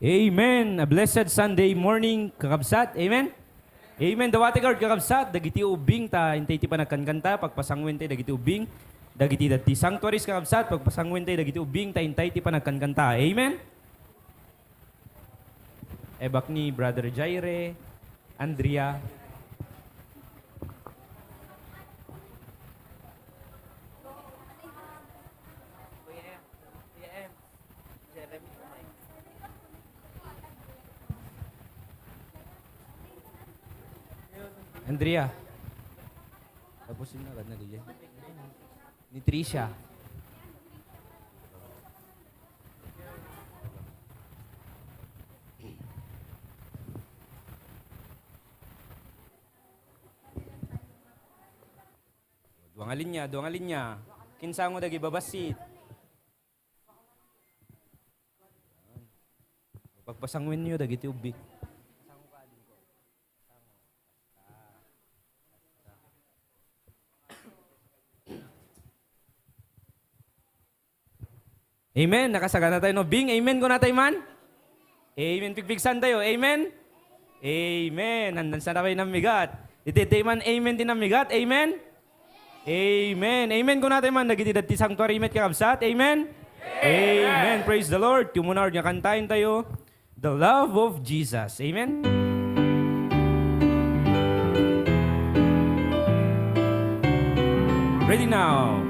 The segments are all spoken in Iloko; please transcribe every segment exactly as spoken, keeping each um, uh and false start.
Amen. A blessed Sunday morning, kakabsat. Amen. Amen. Dawati garud, kakabsat, dagiti ubbing ta intay ti panagkankanta, pagpasanguen tay dagiti ubbing. Dagiti daddi sanctuaries, kakabsat, pagpasanguen tay dagiti ubbing ta intay ti panagkankanta. Amen. Ebak ni Brother Jaire, Andrea. Andrea. Tapos yun na, na diyan. Ni Tricia. Dua nga linya, dua nga linya. Kinsango dagiti babassit. Pagpasanguenyo dagiti ubbi. Amen. Nakasagana tayo, no? Bing, amen kuna tayo man? Amen. Pigpigsan tayo. Amen? Amen. Handan sana kayo namigat. Iti, iti man, amen din namigat. Amen? Amen. Amen kuna tayo man. Dagiti daddi sanctuary met, kakabsat. Amen? Amen. Praise the Lord. Ti umuna nga kantaen tayo. The love of Jesus. Amen? Ready now.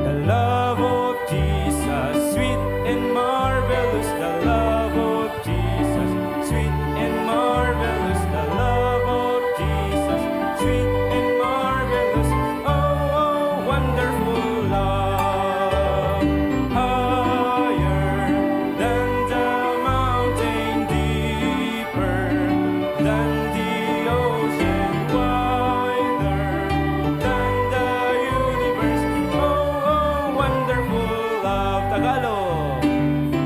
The love of Jesus, sweet and marvelous. The love of Jesus, sweet and marvelous. The love of Jesus, sweet and marvelous. Oh, oh, wonderful love. Higher than the mountain, deeper than the ocean, wider than the universe. Oh, oh, wonderful love. Tagalog.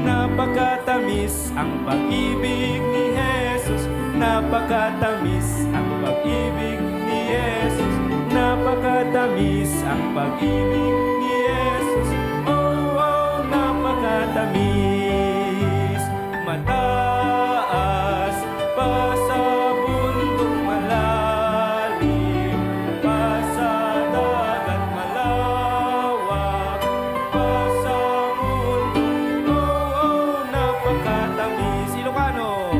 Napakatamis ang pag-ibig ni Jesus. Napakatamis ang pag-ibig ni Jesus. Napakatamis ang pag-ibig ni Jesus. Oh, oh, napakatamis. Mataas pa sa bundok, malalim pa sa dagat, malawak pa sa mundo. Oh, oh, napakatamis. Ilocano.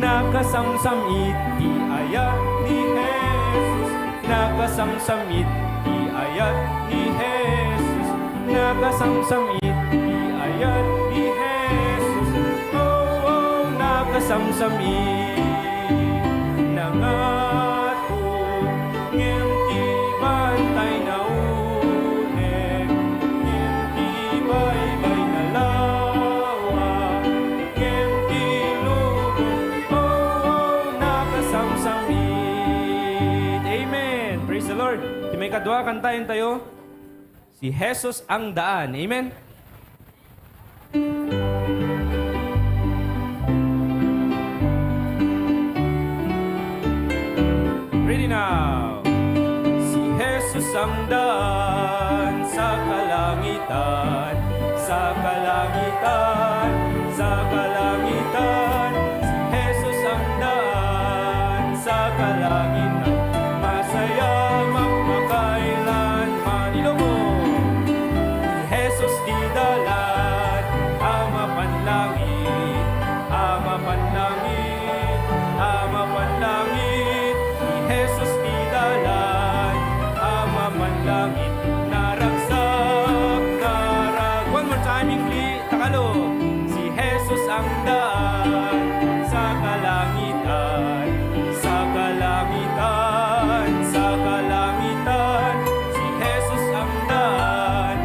Nakasamsam iti ayat ni Jesus. Nakasamsam iti ayat ni Jesus. Nakasamsam iti ayat ni Jesus. Oh, oh, nakasamsam iti nangato. Ngem ti bantay naunek, ngem ti baybay nalawak, ngem ti lubong, oh, oh, nakasamsamit. Amen. Praise the Lord. Ti maikadua, kantaen tayo, Si Jesus ang Daan. Amen. Ready now. Si Jesus ang daan sa kalangitan, sa kalangitan, sa kalangitan. Si Jesus ang daan sa kalangitan, masaya magpakailanman. Ilocano. Jesus ti dalan a mapanlangit, a mapanlangit, a mapanlangit. Ni Jesus ti dalan a mapanlangit, naragsak, narag-, one more time, English, Tagalog. Si Jesus ang daan sa kalangitan, sa kalangitan, sa kalangitan. Si Jesus ang daan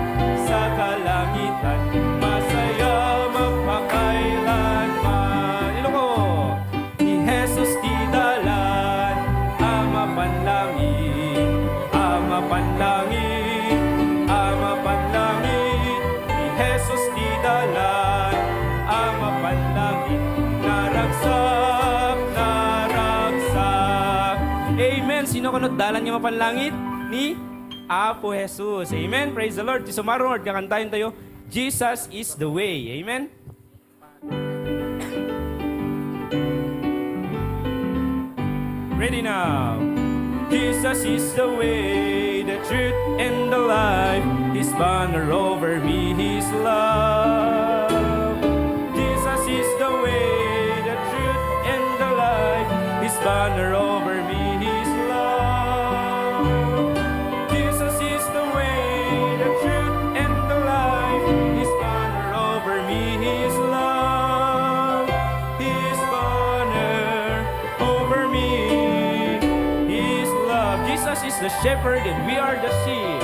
sa kalangitan, masaya magpakailanman. Ilocano. Ni Jesus ti dalan a mapanlangit, a mapanlangit, a mapanlangit. Ni Jesus ti dalan a mapanlangit, naragsak, naragsak. Amen. Sino kano ti dalan nga mapanlangit? Ni Apo Jesus. Amen. Praise the Lord. Ti sumarungod nga kantaen tayo, Jesus is the way. Amen. Ready now. Jesus is the way, the truth, and the life. His banner over me, His love. Jesus is the way, the truth, and the life. His banner over me, His love. Jesus is the way, the truth, and the life. His banner over me, His love. His banner over me, His love. Jesus is the shepherd and we are the sheep.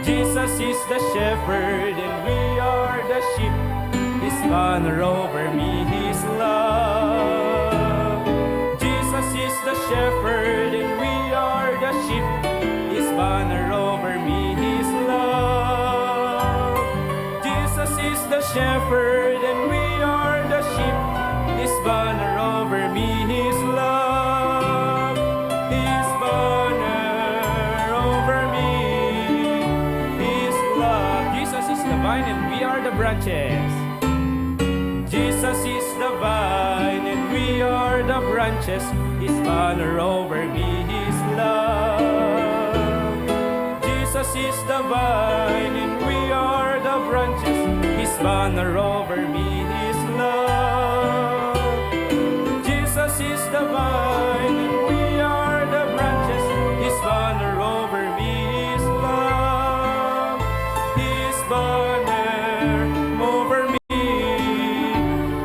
Jesus is the shepherd and we are the sheep. His banner over me, His love. Jesus is the shepherd and we are the sheep. His banner over me, His love. Jesus is the shepherd and we are the sheep. His banner over me, His love. His banner over me, His love. Jesus is the vine and we are the branches. Jesus is the vine and we are the branches. His banner over me, His love. Jesus is the vine and we are the branches. His banner over me, His love. Jesus is the vine and we are the branches. His banner over me, His love. His banner over me,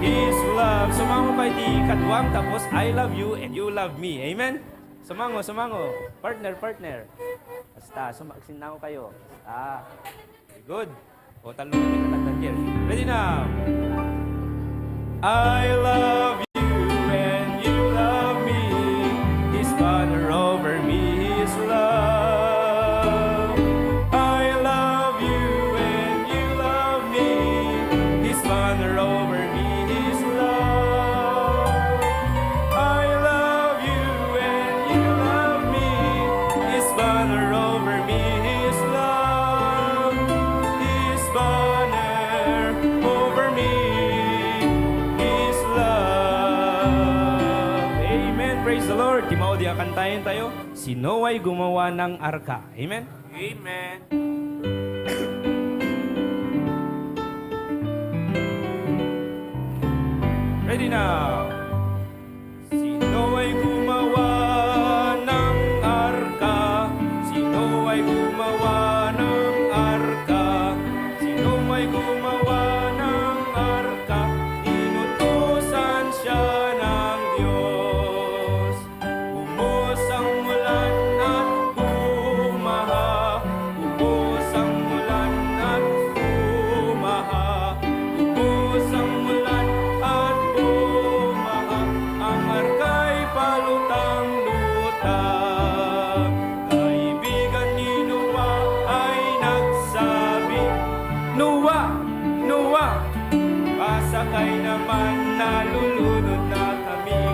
His love. Sumango kayo ti kaduam, tapos I love you and you love me. Amen? Sumango, sumango. Partner, partner. Basta, suma-, sinango kayo. Basta. Good. O, talong na yung natagdan here. Ready now. I love you and you love me. His banner over me is love. I love you and you love me. His banner over me is love. I love you and you love me. His banner over me is love. His banner over me is love. Amen. Praise the Lord. Ti maudi a kantaentayo, Sino'y gumawa ng arka? Amen. Amen. Ready now. Sino ay gumawa ng arka? Sino ay gumawa ng arka? Sino ay gumawa ng arka? Inutusan siya ng Diyos. Ubos ang ulan at bumaha. Ubos ang ulan at bumaha. Ubos ang ulan at bumaha. Ang arka'y palutang-lutang. Kaibigan ni Noah ay nagsabi, "Noah, Noah, pasakay naman, nalulunod na kami."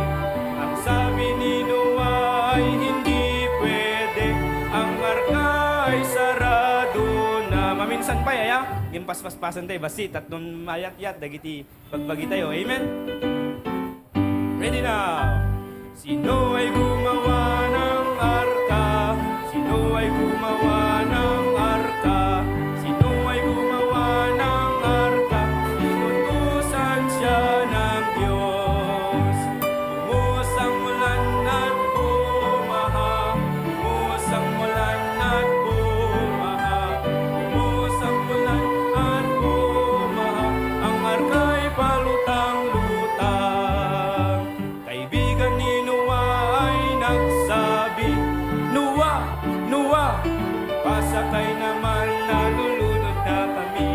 Ang sabi ni Noah ay, "Hindi pwede, ang arka ay sarado na." Maminsan pay, aya, gimpaspaspasen tayo, basi, tattun mayat-yat, dagiti bagbagi tayo. Amen? Ready now. Sino ay gumawa ng arka? Sino ay gumawa ng arka? Sino ay gumawa ng arka? Inutusan siya ng Diyos. Ubos ang ulan at bumaha. Ubos ang ulan at bumaha. Ubos ang ulan at bumaha. Ang arka'y palutang-lutang. Kaibigan ni Noah ay nagsabi, "Noah, Noah, pasakay naman, nalulunod na kami."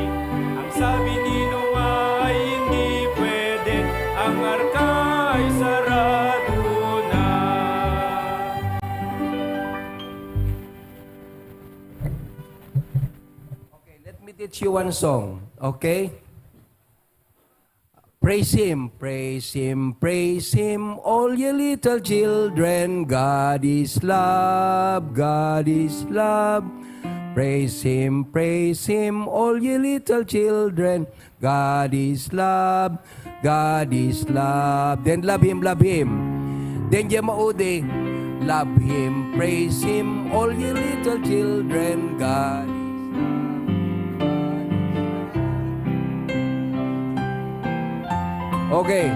Ang sabi ni Noah ay, "Hindi pwede, ang arka ay sarado na." Okay, let me teach you one song, okay? Praise Him, praise Him, praise Him, all ye little children. God is love, God is love. Praise Him, praise Him, all ye little children. God is love, God is love. Then love Him, love Him. Then, diay maudi, love Him, praise Him, all ye little children, God is. Okay.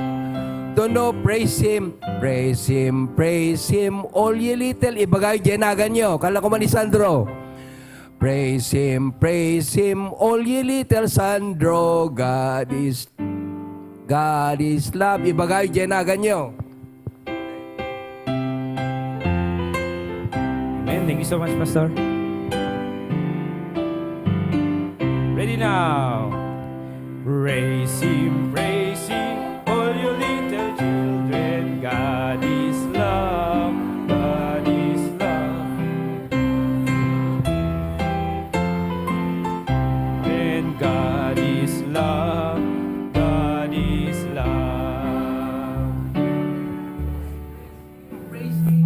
Don't know, praise Him, praise Him, praise Him, all ye little, ibagayo diay naganyo. Kala ko man ni Sandro. Praise Him, praise Him, all ye little Sandro, God is God is love. Ibagayo diay naganyo. Amen. Thank you so much, Pastor. Ready now. Praise Him, praise Him, all you little children. God is love, God is love. And God is love, God is love. Praise Him.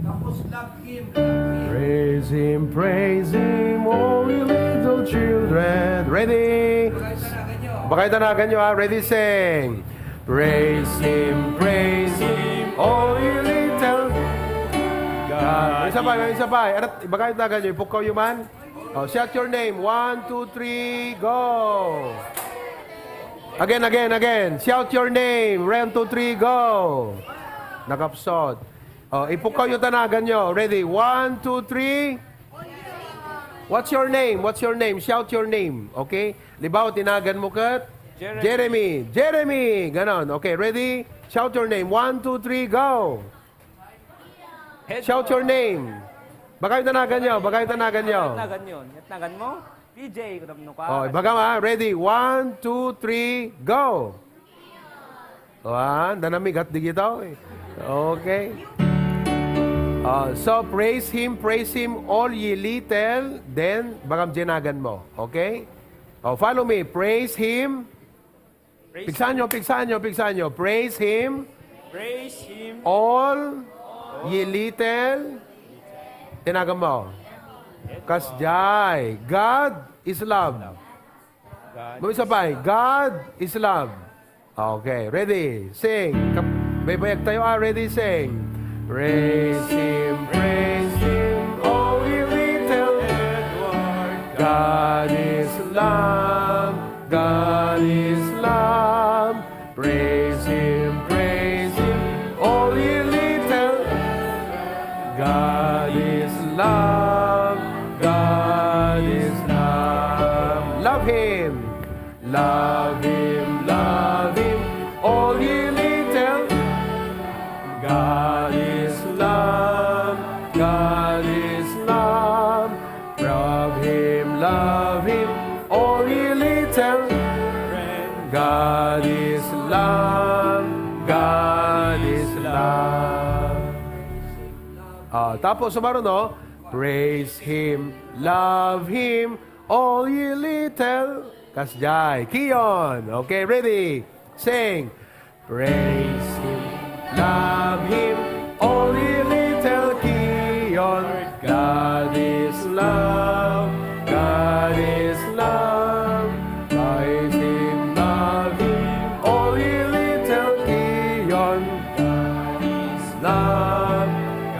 Tapos love Him, love Him. Praise Him, praise Him, all you little children. Ready? Ibagayo ta naganyo. Ibagayo ta naganyo, ha? Ready, sing. Praise Him, praise Him, all you little. God. Isa pa, isa pa. Ano, ibagayo ta naganyo, ipukawyo man. Oh, shout your name. One, two, three, go. Again, again, again. Shout your name. One, two, three, go. Nakapsot. Oh, ipukawyo ta naganyo. Ready? One, two, three. What's your name? What's your name? Shout your name. Okay? Libaw, ti naganmo ket? Jeremy. Jeremy. Jeremy. Ganon. Okay, ready? Shout your name. One, two, three, go. Shout your name. Ibagayo ta naganyo, ibagayo ta naganyo. Ibagayo ta naganyo. Ibagayo ta naganmo? P J, kudam no ka. Oh, ibagam, ha. Ready? One, two, three, go. Wan, da namigat digitaw, eh. Okay. Ah, so, praise Him, praise Him, all ye little, then, ibagam diay naganmo. Okay? Oh, follow me. Praise Him. Praise Pigsaanyo, pigsaanyo, pigsaanyo. Praise Him. Praise Him. All ye little. Diay naganmo. Kasdiay. God is love. God. Mamisappay. God is love. Okay, ready. Sing. Kap-, baybayag tayo, ah. Ready, sing. Praise Him, praise Him, oh, ye little. God is love, God is love. Praise Him, praise Him, oh, ye little. God is love, God is love. Love Him. Love Him, love Him, all ye little. God is love, God is love. Love Him, love Him, all ye little. God is love, God is love. Ah, tapos, sumaruno, praise Him, love Him, all ye little. Kasdiay. Kiyon. Okay, ready? Sing. Praise Him, love Him, all ye little Kiyon. God is love, God is love. Praise Him, love Him, all ye little Kiyon. God is love,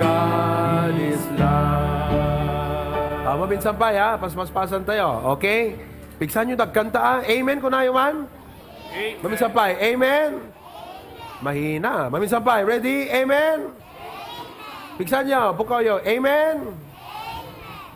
God is love. Ah, maminsan pa, ha? Paspaspasan tayo, okay? Pigsaanyo ti agkanta, ah. Amen, kunayo man. Amen. Maminsan pay, amen? Mahina. Maminsan pay, ready? Amen? Pigsaanyo, pukawyo, amen?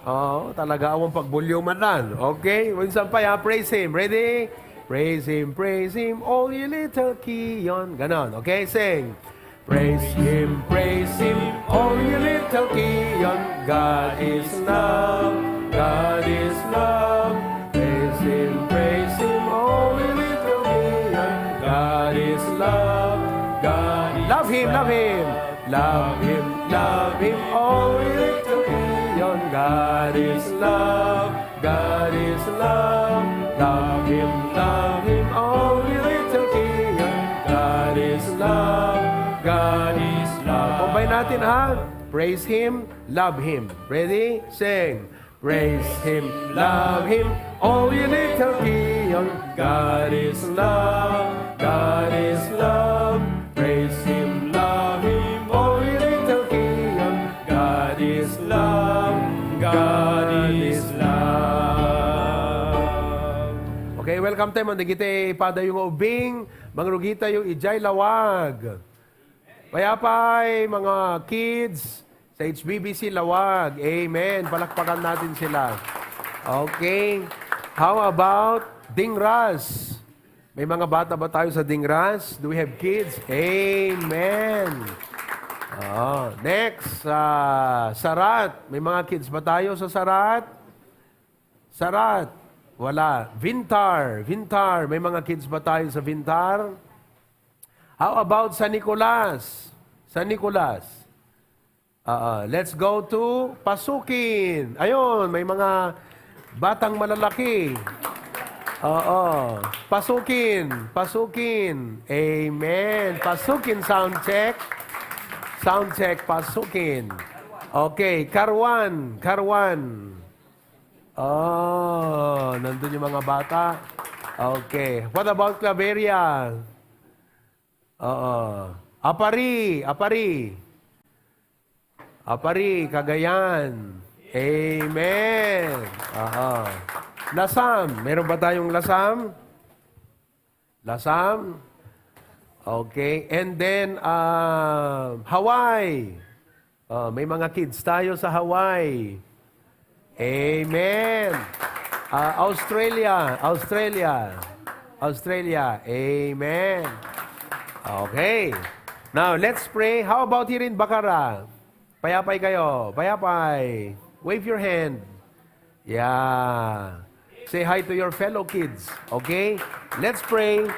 Oo, talaga, awan pagbulyuman. Okay, maminsan pay, ha? Praise Him. Ready? Praise Him, praise Him, all ye little Kiyon. Ganon, okay? Sing. Praise Him, praise Him, all ye little Kiyon. God is love, God is love. Praise Him, praise Him, all ye little Kiyon. God is love, God is love. Love Him, love Him, love Him, all ye little Kiyon. God is love. God is love, love Him, love Him, all ye little Kiyon. God is love, God is love. Combine natin, ha? Praise Him, love Him. Ready? Sing. Praise Him, love Him, all ye little Kiyon. God is love, God is love. Praise Him, Welcome tayo, man dagiti padayo nga ubing, mangrugitayo idiay Laoag. Payapay, mga kids, sa H B B C Laoag. Amen. Palakpakan natin sila. Okay. How about Dingras? May mga bata ba tayo sa Dingras? Do we have kids? Amen. Oh, next, ah, Sarat. May mga kids ba tayo sa Sarat? Sarat. Wala. Vintar. Vintar. May mga kids ba tayo sa Vintar? How about San Nicolas? San Nicolas. Ah, ah, let's go to Pasukin. Ayun, may mga batang malalaki. Oo. Pasukin, Pasukin. Amen. Pasukin, sound check. Sound check, Pasukin. Okay, Karuan, Karuan. Oh, nandun yung mga bata. Okay. What about Claveria? Oo. Apari, Apari. Apari, Cagayan. Amen. Oo. Lasam. Meron ba tayong Lasam? Lasam? Okay. And then, ah, Hawaii. Oh, may mga kids tayo sa Hawaii. Amen. Ah, Australia, Australia, Australia. Amen. Okay. Now, let's pray. How about here in Bacara? Payapay kayo. Payapay. Wave your hand. Yeah. Say hi to your fellow kids. Okay? Let's pray.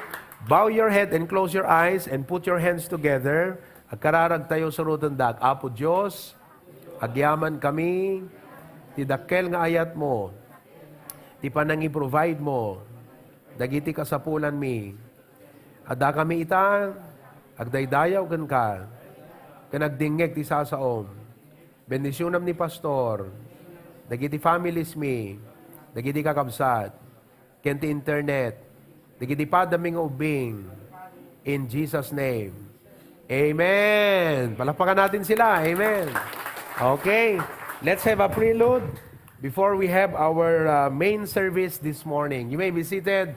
Bow your head and close your eyes and put your hands together. Agkararag tayo, suruten dak. Apo Dios, agyaman kami ti dakkel nga ayatmo, ti panangi-provide mo dagiti kasapulanmi. Addakami ita, agdaydayaw kenka, ken agdingngeg ti sasaom. Bendisionam ni Pastor, dagiti families mi, dagiti kakabsat, ken ti internet, dagiti padami nga ubbing. In Jesus' name. Amen. Palakpakan natin sila. Amen. Okay. Let's have a prelude before we have our, uh, main service this morning. You may be seated.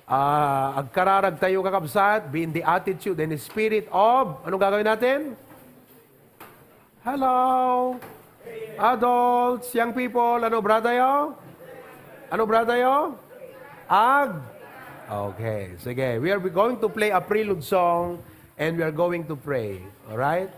Ah, agkararag tayo, kakabsat, be in the attitude and spirit of, anong gagawin natin? Hello? Adults, young people, ano, bra tayo? Ano, bra tayo? Ag? Okay, sige. We are going to play a prelude song and we are going to pray. All right?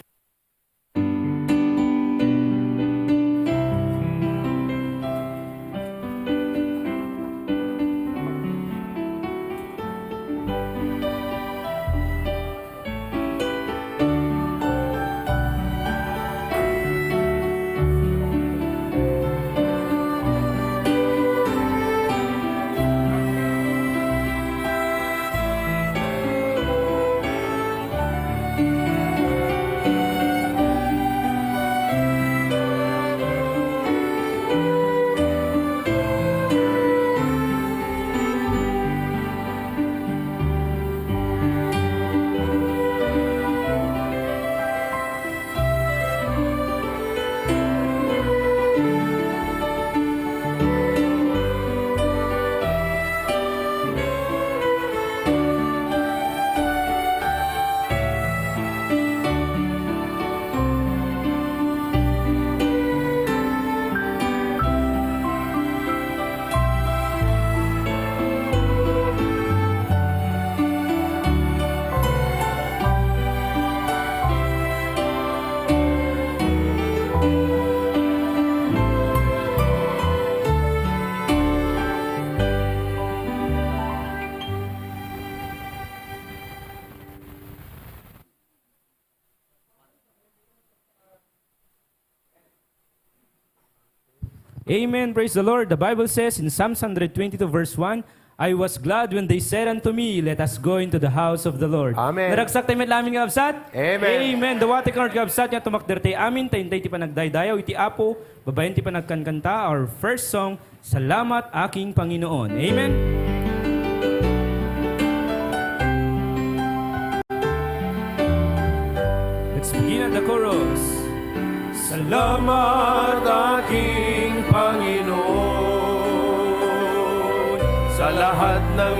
Amen. Praise the Lord. The Bible says in Psalms one hundred twenty-two verse one, "I was glad when they said unto me, 'Let us go into the house of the Lord.'" Amen. Naragsak tayo met lamin, kakabsat? Amen. Amen. Dawati kang kakabsat nga tumakder tayo amin, ta intay ti panagdaydayaw iti Apo, babaen ti panagkankanta, our first song, "Salamat, aking Panginoon." Amen. Let's begin at the chorus. Salamat, aking Panginoon, sa lahat ng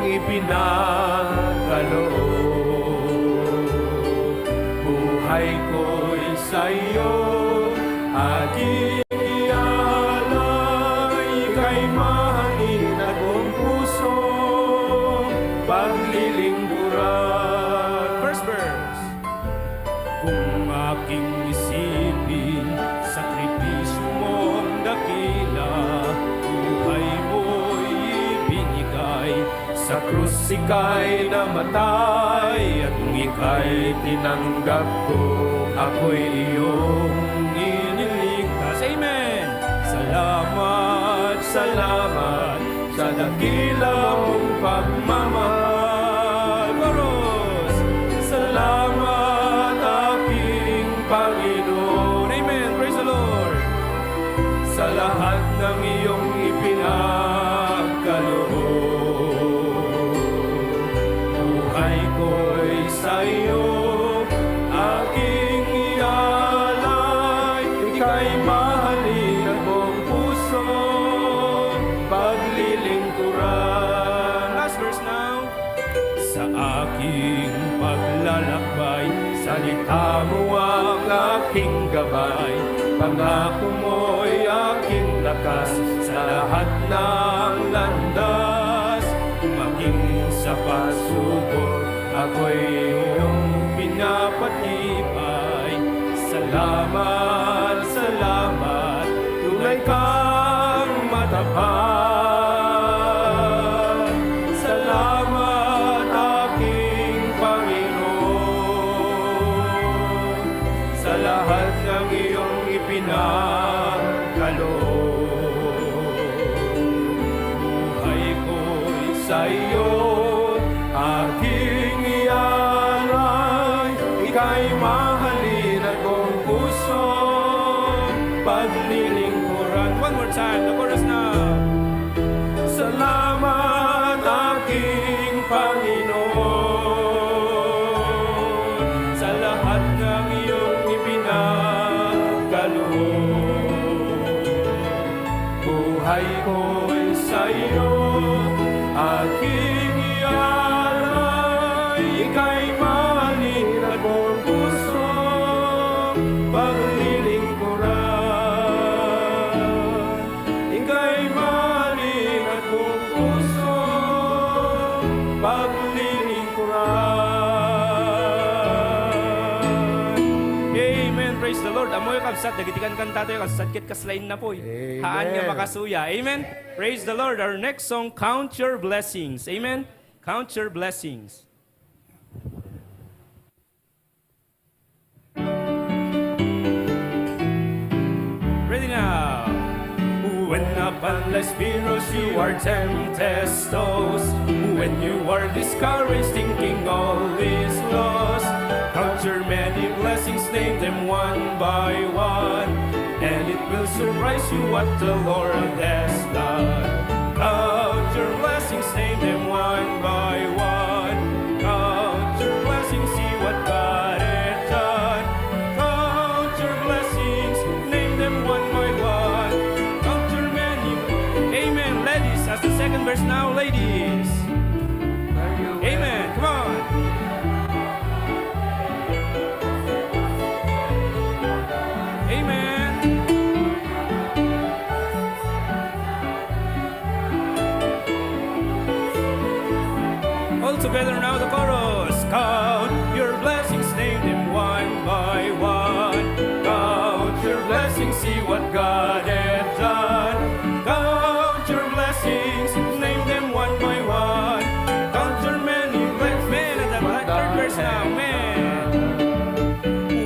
ipinakaloob. Buhay ko'y sa'yo, aking ialay, ika'y mahalin at buong puso paglilingkuran. First verse. Kung aking isipin, sakripisyo mong dakila, buhay mo'y ibinigay. Sa krus ika'y namatay, at nung ika'y tinanggap ko, ako'y iyong iniligtas. Amen! Salamat, salamat, sa dakila mong pagmamahal. Chorus. Salamat, aking Panginoon. Amen. Praise the Lord. Sa lahat ng iyong ipinagkaloob, buhay ko'y sa'yo, aking ialay. Ika'y mahalin at buong puso paglilingkuran. Last verse now. Sa aking paglalakbay, salita mo ang aking gabay. Pangako mo'y aking lakas sa lahat ng landas. Maging sa pagsubok, ako'y iyong pinapatibay. Salamat, salamat, tunay kang matapat. Salamat, aking Panginoon, sa lahat ng iyong ipinagkaloob. Buhay ko'y sa'yo, aking ialay. Ika'y mahalin at buong puso paglilingkuran. One more time, the chorus na. Salamat, aking Panginoon, sa lahat ng iyong ipinagkaloob. Buhay ko'y sa'yo, aking ialay. Ika'y mahalin at buong puso paglilingkuran. Ika'y mahalin at buong puso paglilingkuran. Amen. Praise the Lord. Ammoyo, kabsat, dagiti kankantatayo, kabsat, ket kas laeng napuy. Amen. Haan nga makasuya. Amen. Praise the Lord. Our next song, Count Your Blessings. Amen. Count Your Blessings. Ready now. When upon life's mirrors you are tempted, tossed, when you are discouraged, thinking all is lost, count your many blessings, name them one by one, and it will surprise you what the Lord has done. Count your blessings, name them one by one. Count your blessings, see what God has done. Count your blessings, name them one by one. Count your many. Amen. Ladies, as the second verse now, ladies. Amen. Come on. Amen. All together now, the chorus. Count your blessings, name them one by one. Count your blessings, see what God has done. Count your blessings, name them one by one. Count your many blessings. Man, at the third verse now, man.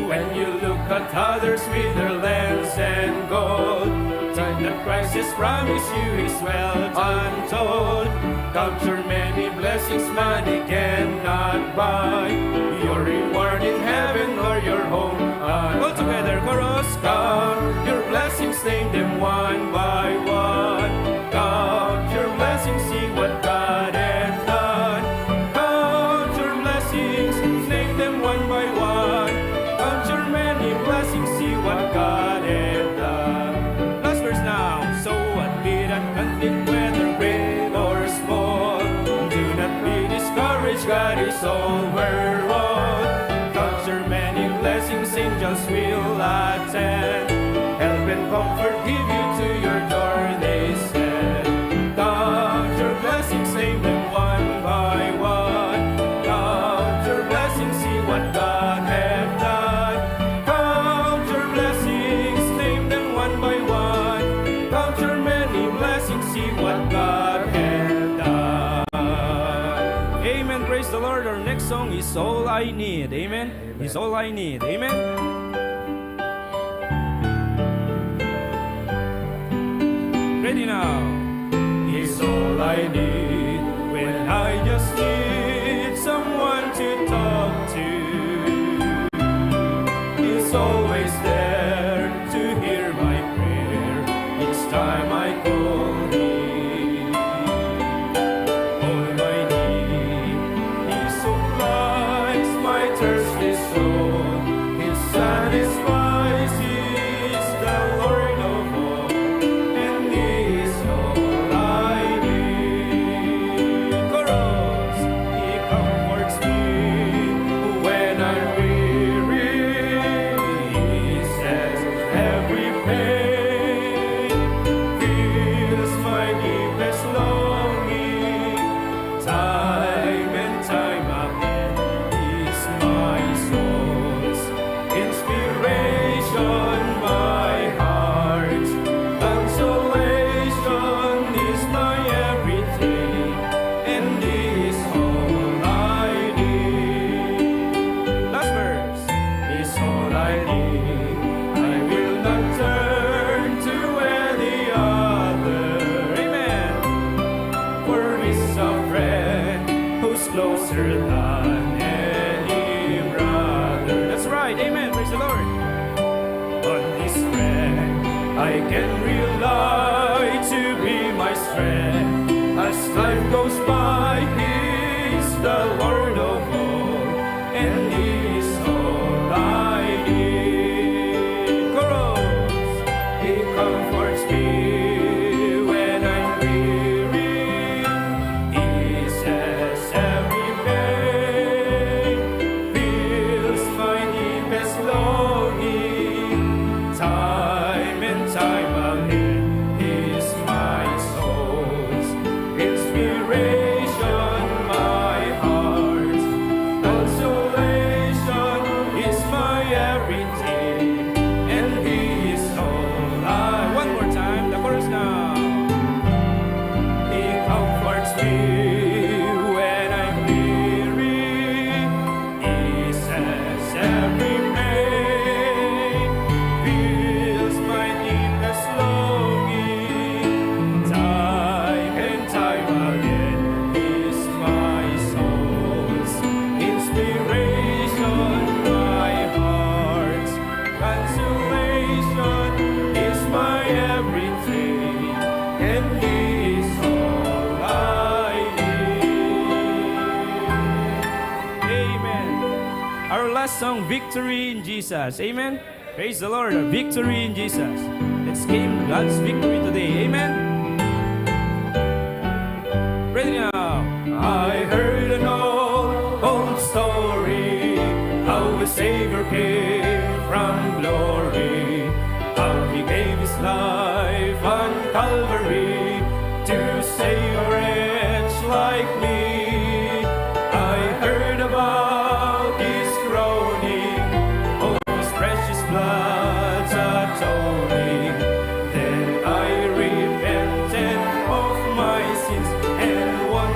When you look at others with their lands and gold, think that Christ has promised you his wealth untold. Count your many blessings money cannot buy, your reward in heaven or your home. All together, chorus. Count your blessings, name them one by one. Count your blessings, see what God has done. Count your blessings, name them one by one. Count your many blessings, see what God has done. Last verse now. So what be that content, whether great or small, do Overall, count your many blessings, angels will attend. Help and comfort give you to your journey's end. Count your blessings, name them one by one. Count your blessings, see what God hath done. Count your blessings, name them one by one. Count your many blessings, see what God hath done. Amen. Praise the Lord. Our next song is All I Need. Amen. Is all I need. Amen. Ready now. Is all I need when I just need someone to talk to. He's always there to hear my prayer each time I call him. All my need, he supplies my thirsty soul. He satisfies, he is the Lord of all, and he is all I need. Chorus. He comforts me when I'm weary. He says every pain fills my deepest longing. Time and time again, he's my soul's inspiration, my heart's consolation, is my everything, and is all I need. Last verse. Is all I need. I will not turn to any other. Amen. For he's a friend who's closer than any brother. That's right. Amen. Praise the Lord. On this friend I can rely to be my strength. As time goes by, he's the Lord of all, and he's all I need. Chorus. He comforts me when I'm weary. He says every pain fills my deepest longing. Time and time again, he's my soul's inspiration, my heart's consolation, is my everything, and he is all I. One more time, the chorus now. He comforts me when I'm weary. He says every pain fills my deepest longing. Time and time again, he's my soul's inspiration, my heart's consolation, is my everything, and he is all I need. Amen. Our last song, Victory in Jesus. Amen. Praise the Lord. Victory in Jesus. Let's claim God's victory today. Amen. Ready now. I heard an old, old story how a Savior came from glory, how he gave his life on Calvary to save a wretch like me. I heard about his groaning, oh, his precious blood's atoning. Then I repented of my sins and won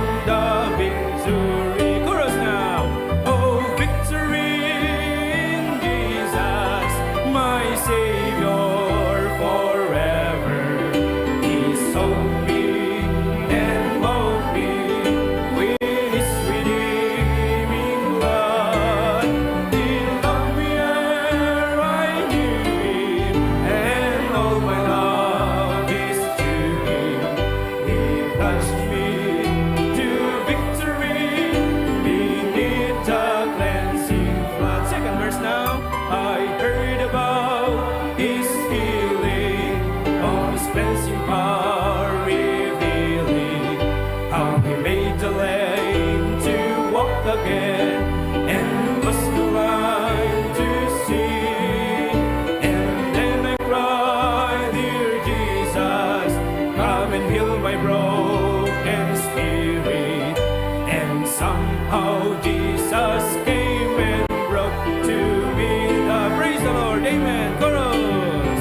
Somehow Jesus came and brought to me the, praise the Lord, amen, chorus.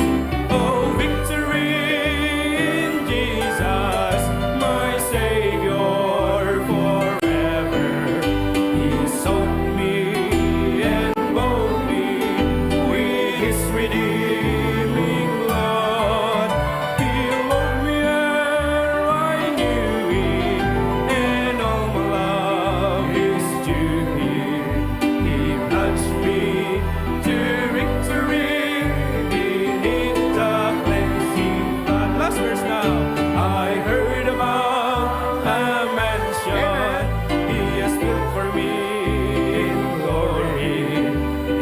Oh, victory in Jesus, my Savior forever. He sought me and bought me with His redeeming blood. He loved me ere I knew Him, and all my love is to Him. He plunged me to victory beneath the cleansing flood. Last verse now. I heard about a mansion He has built for me in glory,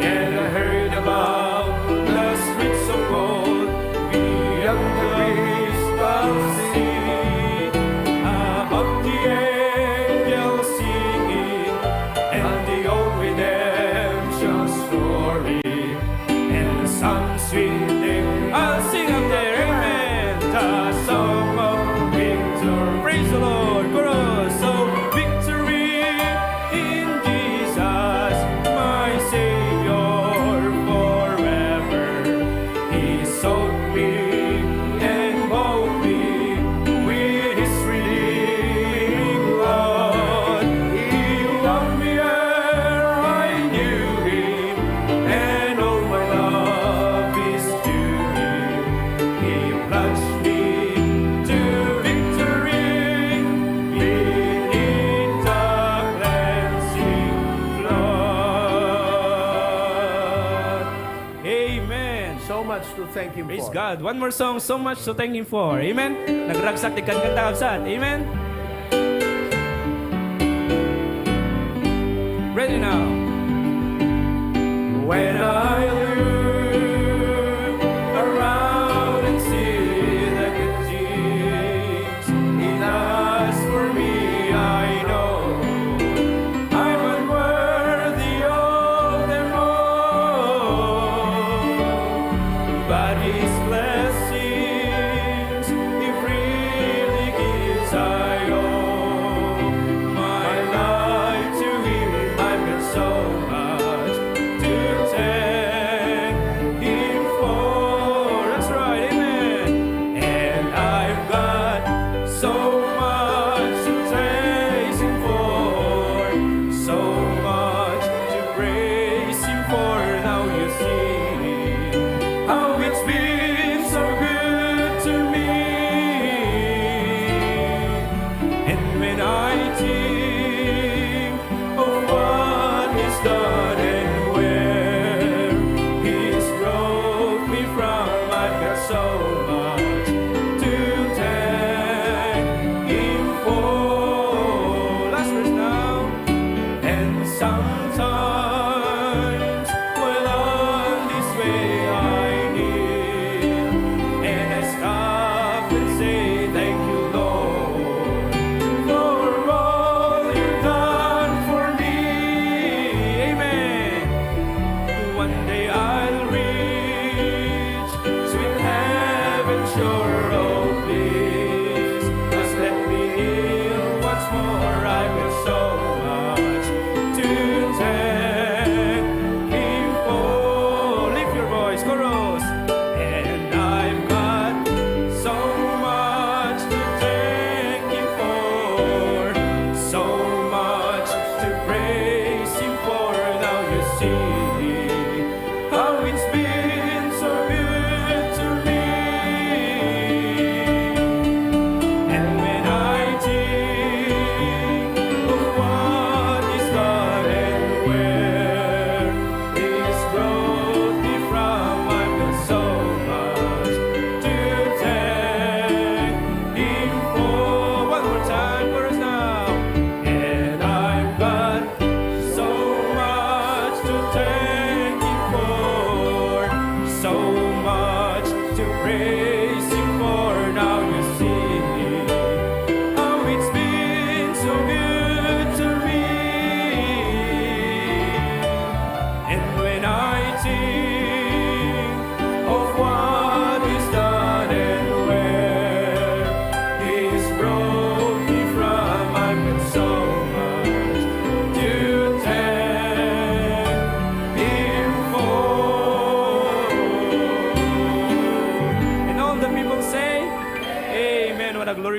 and I heard about the streets of gold beyond the gates of the city, about the angels singing, and the old redemption story, and some sweet name. I'll sing up there, amen. The song of victory. Praise the Lord. Chorus. So victory in Jesus, my Savior forever. He sought me and bought me with His redeeming blood. He loved me ere I knew Him, and all my love is to Him. He plunged me to victory beneath the cleansing flood. Amen. So much to thank Him Praise for. God. One more song, so much to thank Him for. Amen. Nagragsak ti kankanta, kabsat. Amen. Ready now. When I look around and see the good things He does for me, I know I'm unworthy of them all. But His blessings He freely gives, I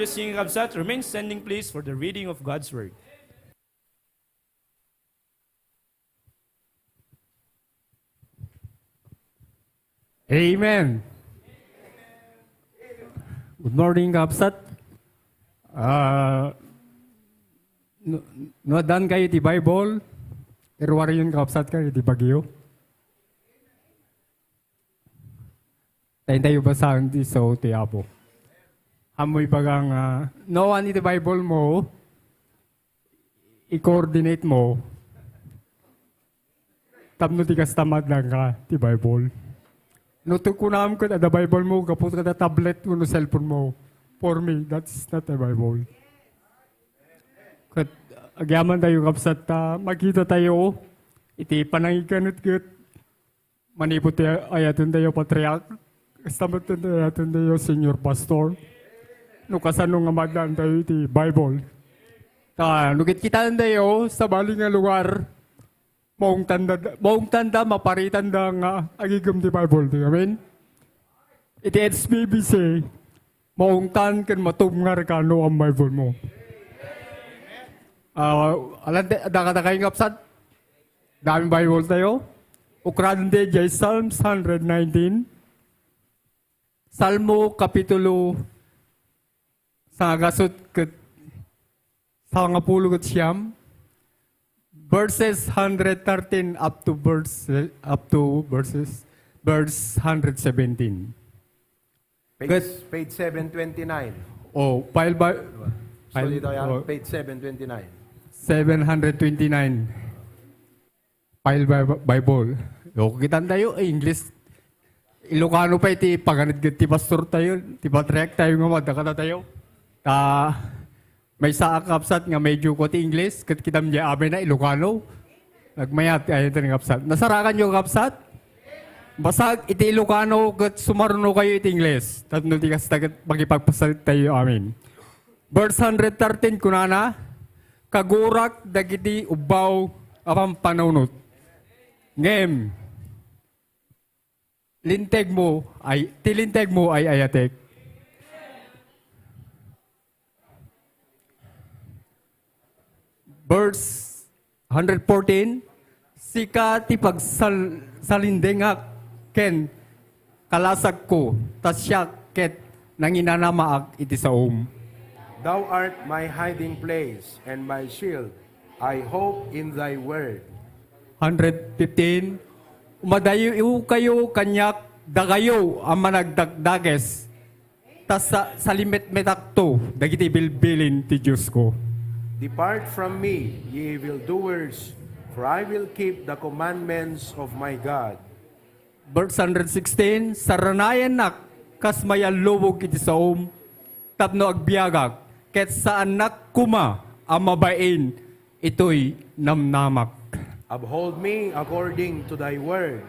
Singing kabsat, remain standing please for the reading of God's Word. Amen. Good morning, kabsat. Ah, no, no, addaan kayo ti Bible, iruwarion, kabsat, kayo ti bagyo. Tayo tayo basahan ti sao ti Apo. Ammoy baga nga, no, awan iti Bible mo, i-coordinate mo. Tapno ti kasta, maaddaanka ti Bible. No, ti kunam ket adda Bible mo, gapu kada tablet wenno cellphone mo. For me, that's not a Bible. Ket agyaman tayo, kabsat, ta makita tayo iti panangikanetget manipud ti ayaten tayo, patriarch. Kasta met ti ayaten tayo, senior pastor. No kasano nga maaddaan tayo iti Bible. Ta, no kitkitaen tayo, sabali nga lugar, maungtanda, maungtanda, maparitanda nga agigem ti Bible. Amen? Iti H B B C, maungtan ken matubngar ka no awan Bible mo. Ah, alam, adda kadakayo nga kabsat? Dami Bible tayo. Ukraden ti jay Psalms hundred nineteen. Salmo kapitulo sangagasut ket sangapulo ket siam, verses hundred thirteen up to verse, up to verses, verse hundred seventeen. Page, Good. Page seven twenty-nine. Oh, file by, Sorry, file, Doyan, oh, page seven twenty-nine. Seven hundred twenty-nine. File by Bible. O, kitan tayo, eh, English. Ilocano pa iti panganetget ti pastor tayo, ti patriarch tayo nga madda kadatayo. Ta, maysa a kabsat nga medyo ko ti English, ket kitam diay amin a Ilocano. Nagmayat, ay, ito ni kabsat. Nasarakan yo, kabsat? Basag iti Ilocano, ket sumaruno kayo iti English. Tapno ti kasta, ket makipagpasalit tayo amin. Verse hundred thirteen, kunana, "Kagurak dagiti ubbaw a pampanunot. Ngem, linteg mo ay, ti linteg mo ay ayatek." Verse hundred fourteen, "Sika ti pagsal-, salindengak ken kalasagko, ta siak ket nanginanamaak iti saom." Thou art my hiding place and my shield. I hope in thy word. Hundred fifteen, "Umadayo kayo kaniak, dakayo a managdakdakes, ta sa-, salimetmetakto dagiti bilbilin ti Diosko." Depart from me, ye evildoers, for I will keep the commandments of my God. Verse hundred sixteen, "Saranayannak kas mayallubog iti saom, tapno agbiagak, ket saannak koma a mabain itoy namnamak." Uphold me according to thy word,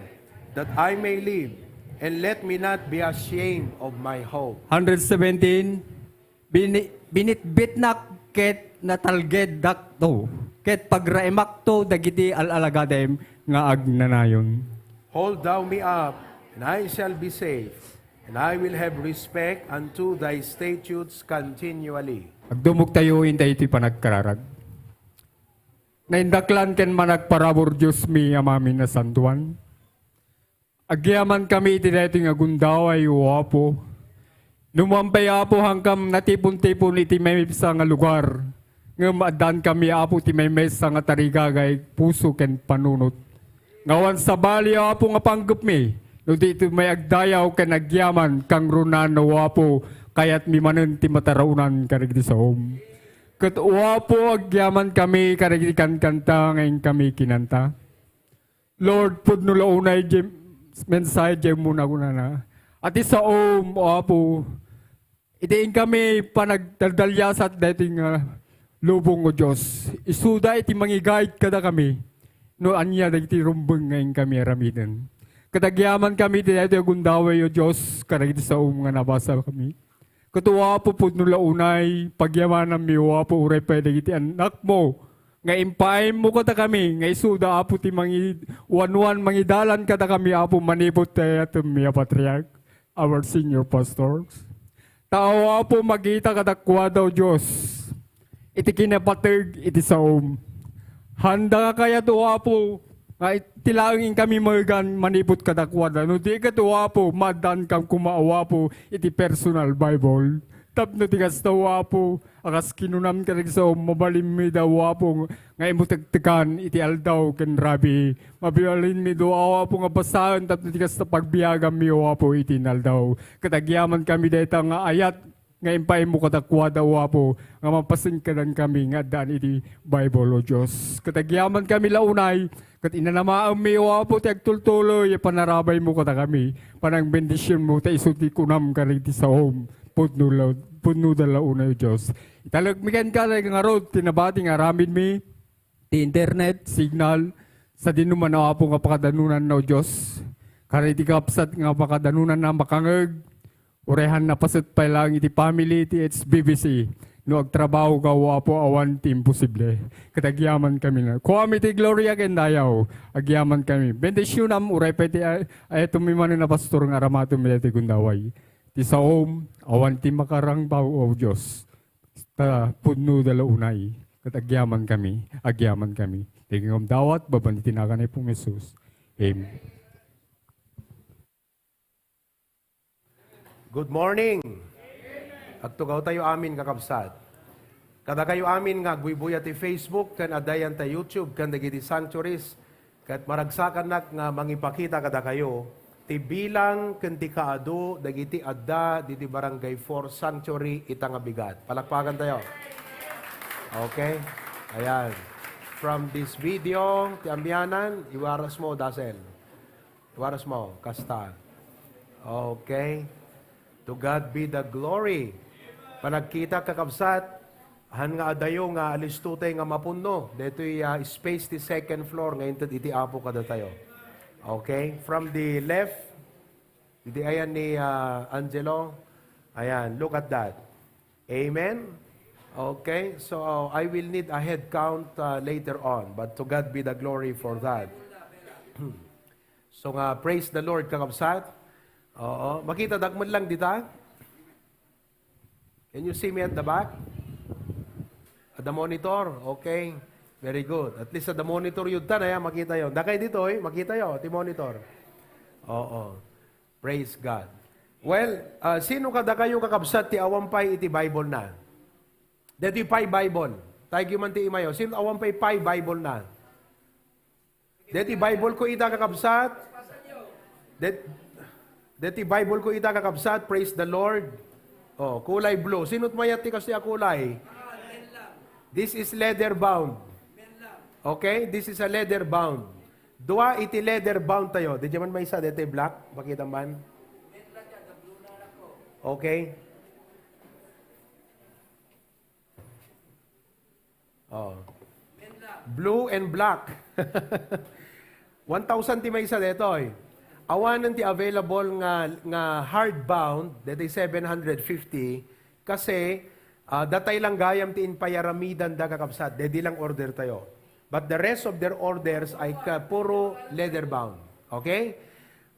that I may live, and let me not be ashamed of my hope. Hundred seventeen, "Bini-, binitbitnak ket natalgeddakto, ket pagraemakto dagiti al-alagadem nga agnanayon." Hold thou me up, and I shall be safe, and I will have respect unto thy statutes continually. Agdumog tayo, intayo ti panagkararag. Naindaklan ken managparabur, Dios mi, Ama mi nasantuan. Agyamankami iti daytoy nga gundaway, O Apo. Numan pay, Apo, hankam natipon-tipon iti maymaysa nga lugar. Ngem addaankami, Apo, ti maymaysa nga tarigagay, puso ken panunot. Nga awan sabali, Apo, nga panggepmi, no di iti may agdayaw ken agyaman, kangrunaan, O Apo, kayatmi manen ti mataraonan kadagiti saom. Ket, O Apo, agyamankami kadagiti kankanta nga inkami kinanta. Lord, pudno la unay diay mensahe diay umuna, kunana, "Ati saom, O Apo, iti inkami panagdaldaliasat daytoy nga lubong, O Dios. Isuda iti mangi-guide kadakami no ania dagiti rumbeng nga inkami aramiden." Ket agyamankami iti daytoy a gundaway, O Dios, kadagiti saom nga nabasakami. Ket, O Apo, pudno la unay, pagyamananmi, O Apo, uray pay dagiti annakmo nga impaaymo kadakami, nga isuda, Apo, ti mangi-, wanwan mangidalan kadakami, Apo, manipud ti ayatenmi a patriarch, our senior pastors. Ta, O Apo, makita kadakuada, O Dios, iti kinapateg iti saom. Haanda nga kayat, O Apo, nga iti laeng inkami maegan manipud kadakuada. No di ket, O Apo, maaddaankam koma, O Apo, iti personal Bible. Tapno ti kasta, O Apo, a kas kinunam kadagiti saom, mabalinmi da, O Apo, nga imo tektekan iti aldaw ken rabii. Mabalinmi da, O Apo, nga basaen tapno ti kasta pagbiaganmi, O Apo, iti inaldaw. Ket agyamankami dayta nga ayat nga impaaymo kadakuada, O Apo, nga mapasenkedankami nga addaan iti Bible, O Dios. Ket agyamankami la unay, ket inanamaenmi, O Apo, ti agtultuloy a panarabaymo kadakami, panangbendisionmo, ta isu ti kunam kadagiti saom, pudno la, pudnoda la unay, O Dios. Italekmi kenka dagiti ngarud ti nabati nga aramidmi, ti internet signal, sadino man, O Apo, nga pakadanonanna, O Dios. Kadagiti kabsat nga pakadanonanna makangeg, uray haanna paset pay laeng iti family ti H B B C. No agtrabaho ka, O Apo, awan ti imposible. Ket agyamankami na. Kuami ti gloria ken dayaw. Agyamankami. Bendisionam, uray pay ti ay-, ayatenmi manen a pastor nga aramatenmi daytoy gundaway. Ti saom, awan ti makarangbaw, O Dios. Ta pudnoda la unay. Ket agyamankami. Agyamankami. Ti ngem dawat, babaen iti nagan ni Apo Jesus. Amen. Good morning. Agtugawtayo amin, kakabsat. Kadakayo amin nga agbuybuya ti Facebook ken adda ita YouTube ken dagiti sanctuaries, ket maragsakannak nga mangipakita kadakayo ti bilang ken ti kaadu dagiti adda diti Barangay four Sanctuary ita nga bigat. Palakpakantayo. Okay? Ayan. From this video, ti amianan, iwarasmo, Dasel. Iwarasmo, kasta. Okay. To God be the glory. Panagkita, kakabsat, han nga adayo nga alistotay nga mapunno. Daytoy, ah, space ti second floor nga inted iti Apo kadatayo. Okay? From the left, iti ayan ni, ah, Angelo. Ayan, look at that. Amen? Okay, so, uh, I will need a head count, uh, later on, but to God be the glory for that. So nga, praise the Lord, kakabsat. Oo, makita dak man lang dita? Can you see me at the back? At the monitor? Okay. Very good. At least at the monitor yun, tan, ayan, makita yon. Dakay ditoy, makita yo, ti monitor. Oo. Praise God. Well, ah, sino kadakayo, kakabsat, ti awan pay iti Bible na? Deti pay Bible. Tayo man ti imayo. Sino awan pay pay Bible na? Deti Bible ko ita, kakabsat. Det, deti Bible ko ita, kakabsat. Praise the Lord. Oh, kulay blue. Sino't mayat ti kastoy a kulay? This is leather bound. Okay? This is a leather bound. Dua iti leather bound tayo. Di man maysa, detoy black. Pakita man. Okay. Oh. Blue and black. One thousand ti maysa detoy. Awanen ti available nga, nga hardbound, detoy seven hundred fifty, kasi, ah, datay lang gayam ti impayaramidanda, kakabsat. Dedi lang order tayo. But the rest of their orders ay ka, puro leather bound. Okay?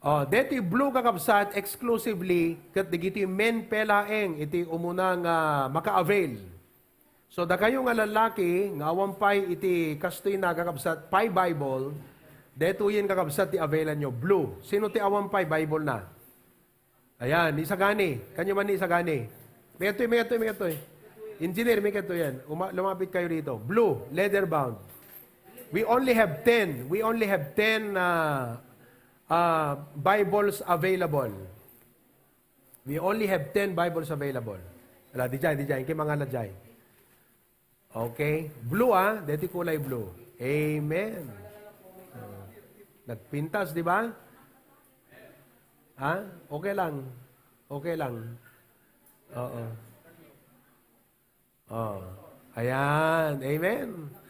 Oh, deti blue, kakabsat, exclusively ket dagiti men pay laeng iti umuna nga maka-avail. So, dakayo nga lalaki nga awan pay iti kastoy na, kakabsat, pay Bible, detoyen, kakabsat, ti availanyo. Blue. Sino ti awan pay Bible na? Ayan, ni Sagani. Kanyo man ni Sagani. May adtoy, may adtoy, may adtoy. Engineer, may adtoy yan. Uma-, lumapit kayo dito. Blue, leather bound. We only have ten. We only have ten, ah, ah, Bibles available. We only have ten Bibles available. Ala, di jay, di jay. Kay mga ala jay. Okay. Blue, ah. Deti kulay blue. Amen. Oh. Nagpintas, di ba? Ha? Okay lang. Okay lang. Oo. Oh. Ayan. Amen.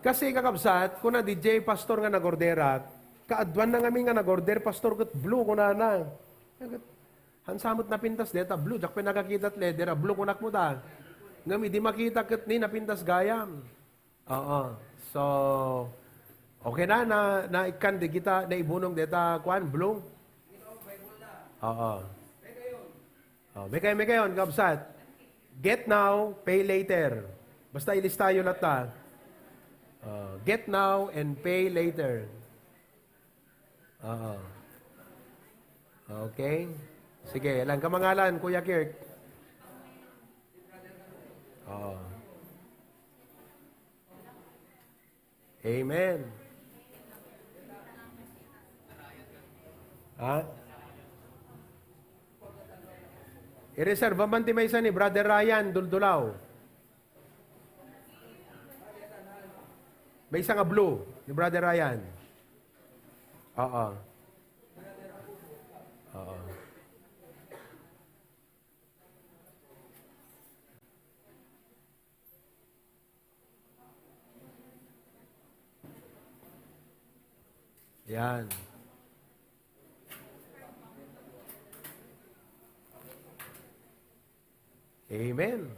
Kasi, kakabsat, kuna di jay pastor nga nagorderak, kaaduan na ngamin nga nagorder, pastor, ket blue, kunana. Hansamet napintas deta, blue, diak pay nakakita ti leather a blue, kunak mo ta. Ngem idi makita ket ni napintas gayam. Oo. So, okay na, na, naikkan di kita, naibunong deta, kuan, blue. Oo. Oh, may kayo, may kayo, kabsat. Get now, pay later. Basta ilistayo latta. Oh, get now and pay later. Oo. Okay. Sige, lang kamangalan, Kuya Kirk. Oo. Amen. Ha? I-reserve man ti maysa ni Brother Ryan Duldulaw. Maysa nga blue ni Brother Ryan. Oo. Oo. Yan. Amen.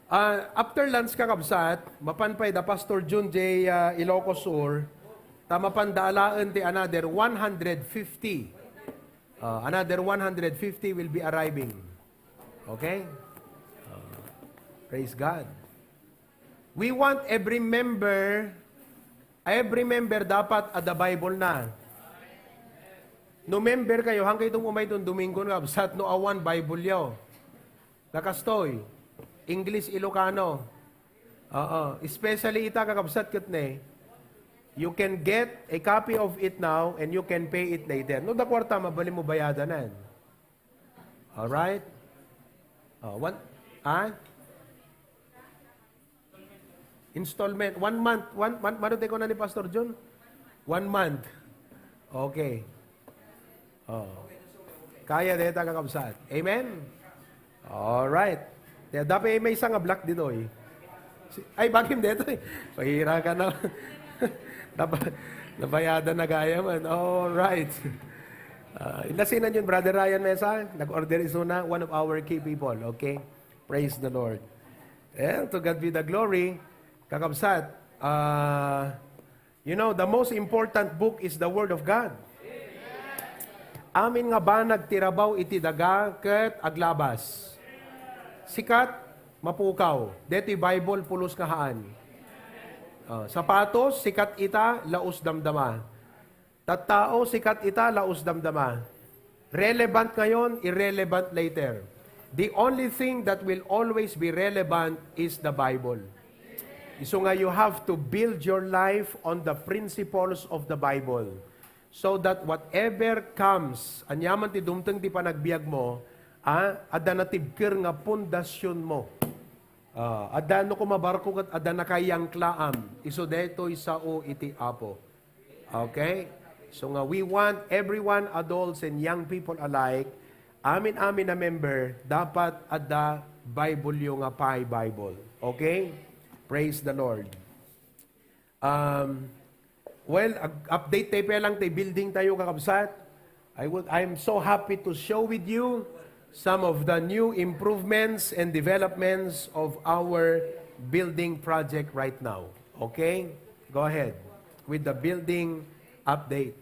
Ah, after lunch, kakabsat, mapan pay da Pastor Jun J, ah, Ilocos Sur, ta mapan da alaen ti another one hundred fifty. Ah, another one hundred fifty will be arriving. Okay? Ah, praise God. We want every member, every member dapat adda Bible na. No member kayo, hangkay itong umay itong Domingo nga absat, no awan Bible yo. Nakastoy, English, Ilocano. Oo, especially ita kakabsat ket ne, you can get a copy of it now and you can pay it later. No da kwarta, mabalin mo bayadanan. Alright? Oh, one, ah? Installment. One month. One month. Mano tayo na ni Pastor Jun? One month. Okay. Oh. Kaya deta kakabsat. Amen? Alright. Kaya dapat may isang black dito eh. Si- Ay, bagim dito eh. Pahira ka na. Napa- Nabayadan na gaya man. Alright. Uh, nasinan yun, Brother Ryan Mesa? Nag-order isuna, one of our key people. Okay? Praise the Lord. And to God be the glory. Kakabsat, uh, you know, the most important book is the Word of God. Amin nga banag ti rabaw iti daga ket aglabas. Sikat, mapukaw. Detoy Bible, pulos nga haan. Ah, sapatos, sikat ita, laos damdama. Tattao, sikat ita, laos damdama. Relevant ngayon, irrelevant later. The only thing that will always be relevant is the Bible. Isu nga you have to build your life on the principles of the Bible so that whatever comes, aniaman ti dumteng ti panagbiag mo, ah, adda natibker nga pundasyon mo. Ah, adda no kumabarko ket adda nakayangklaam, isu daytoy sao iti Apo. Okay? So nga, we want everyone, adults and young people alike, amin-amin a member, dapat adda Bible yo nga pay Bible. Okay? Praise the Lord. Um, well, ag- update tayo pa lang tayo building tayo, kakabsat. I would, I'm so happy to show with you some of the new improvements and developments of our building project right now. Okay? Go ahead with the building update.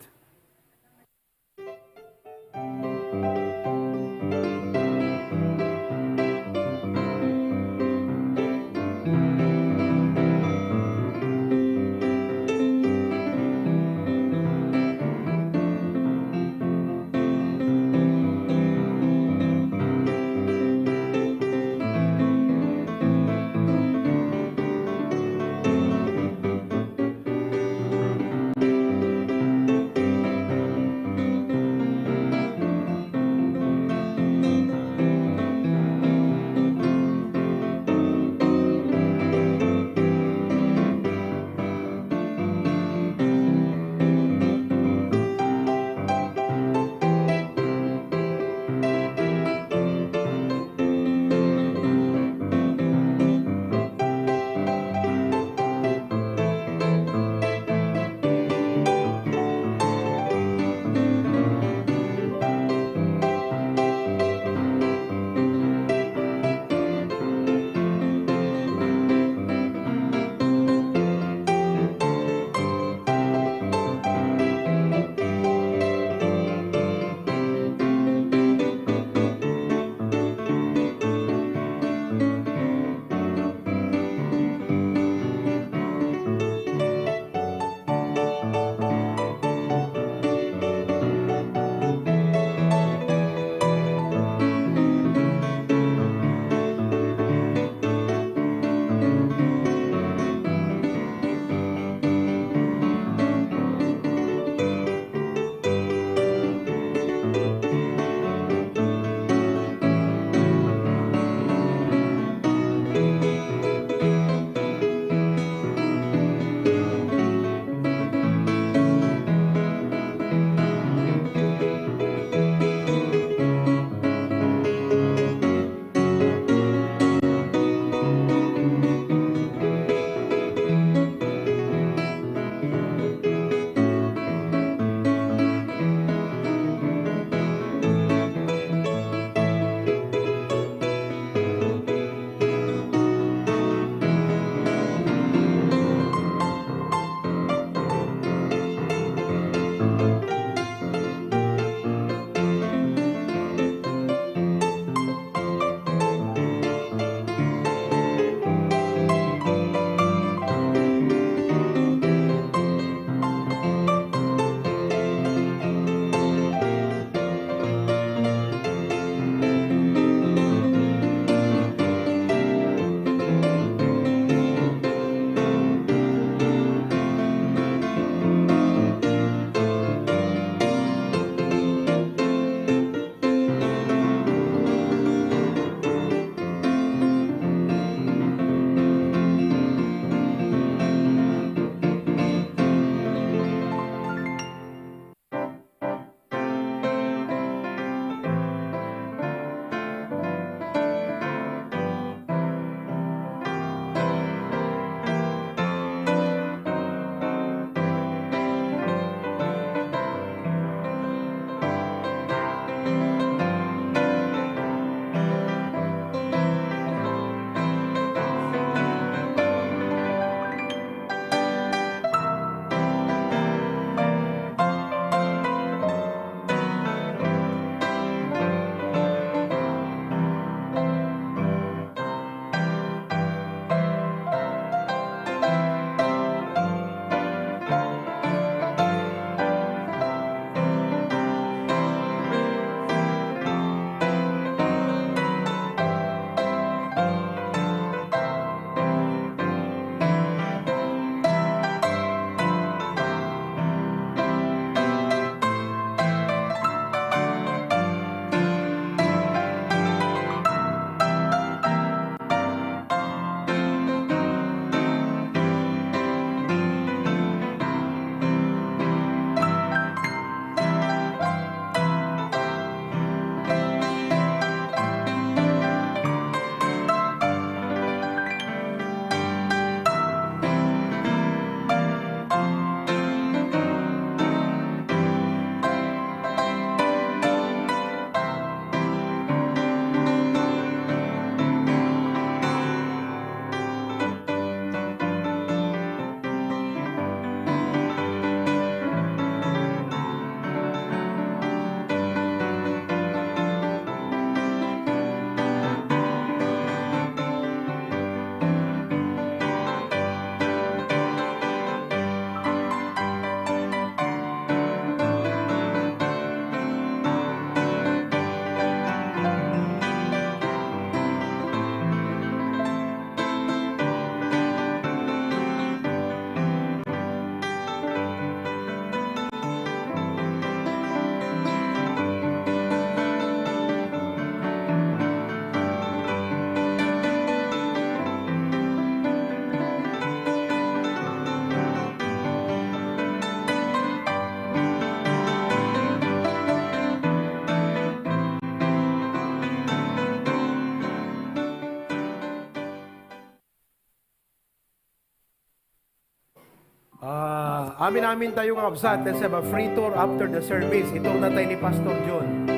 Ah, amin-amin tayo, kakabsat. Let's have a free tour after the service. Iturna tayo ni Pastor John.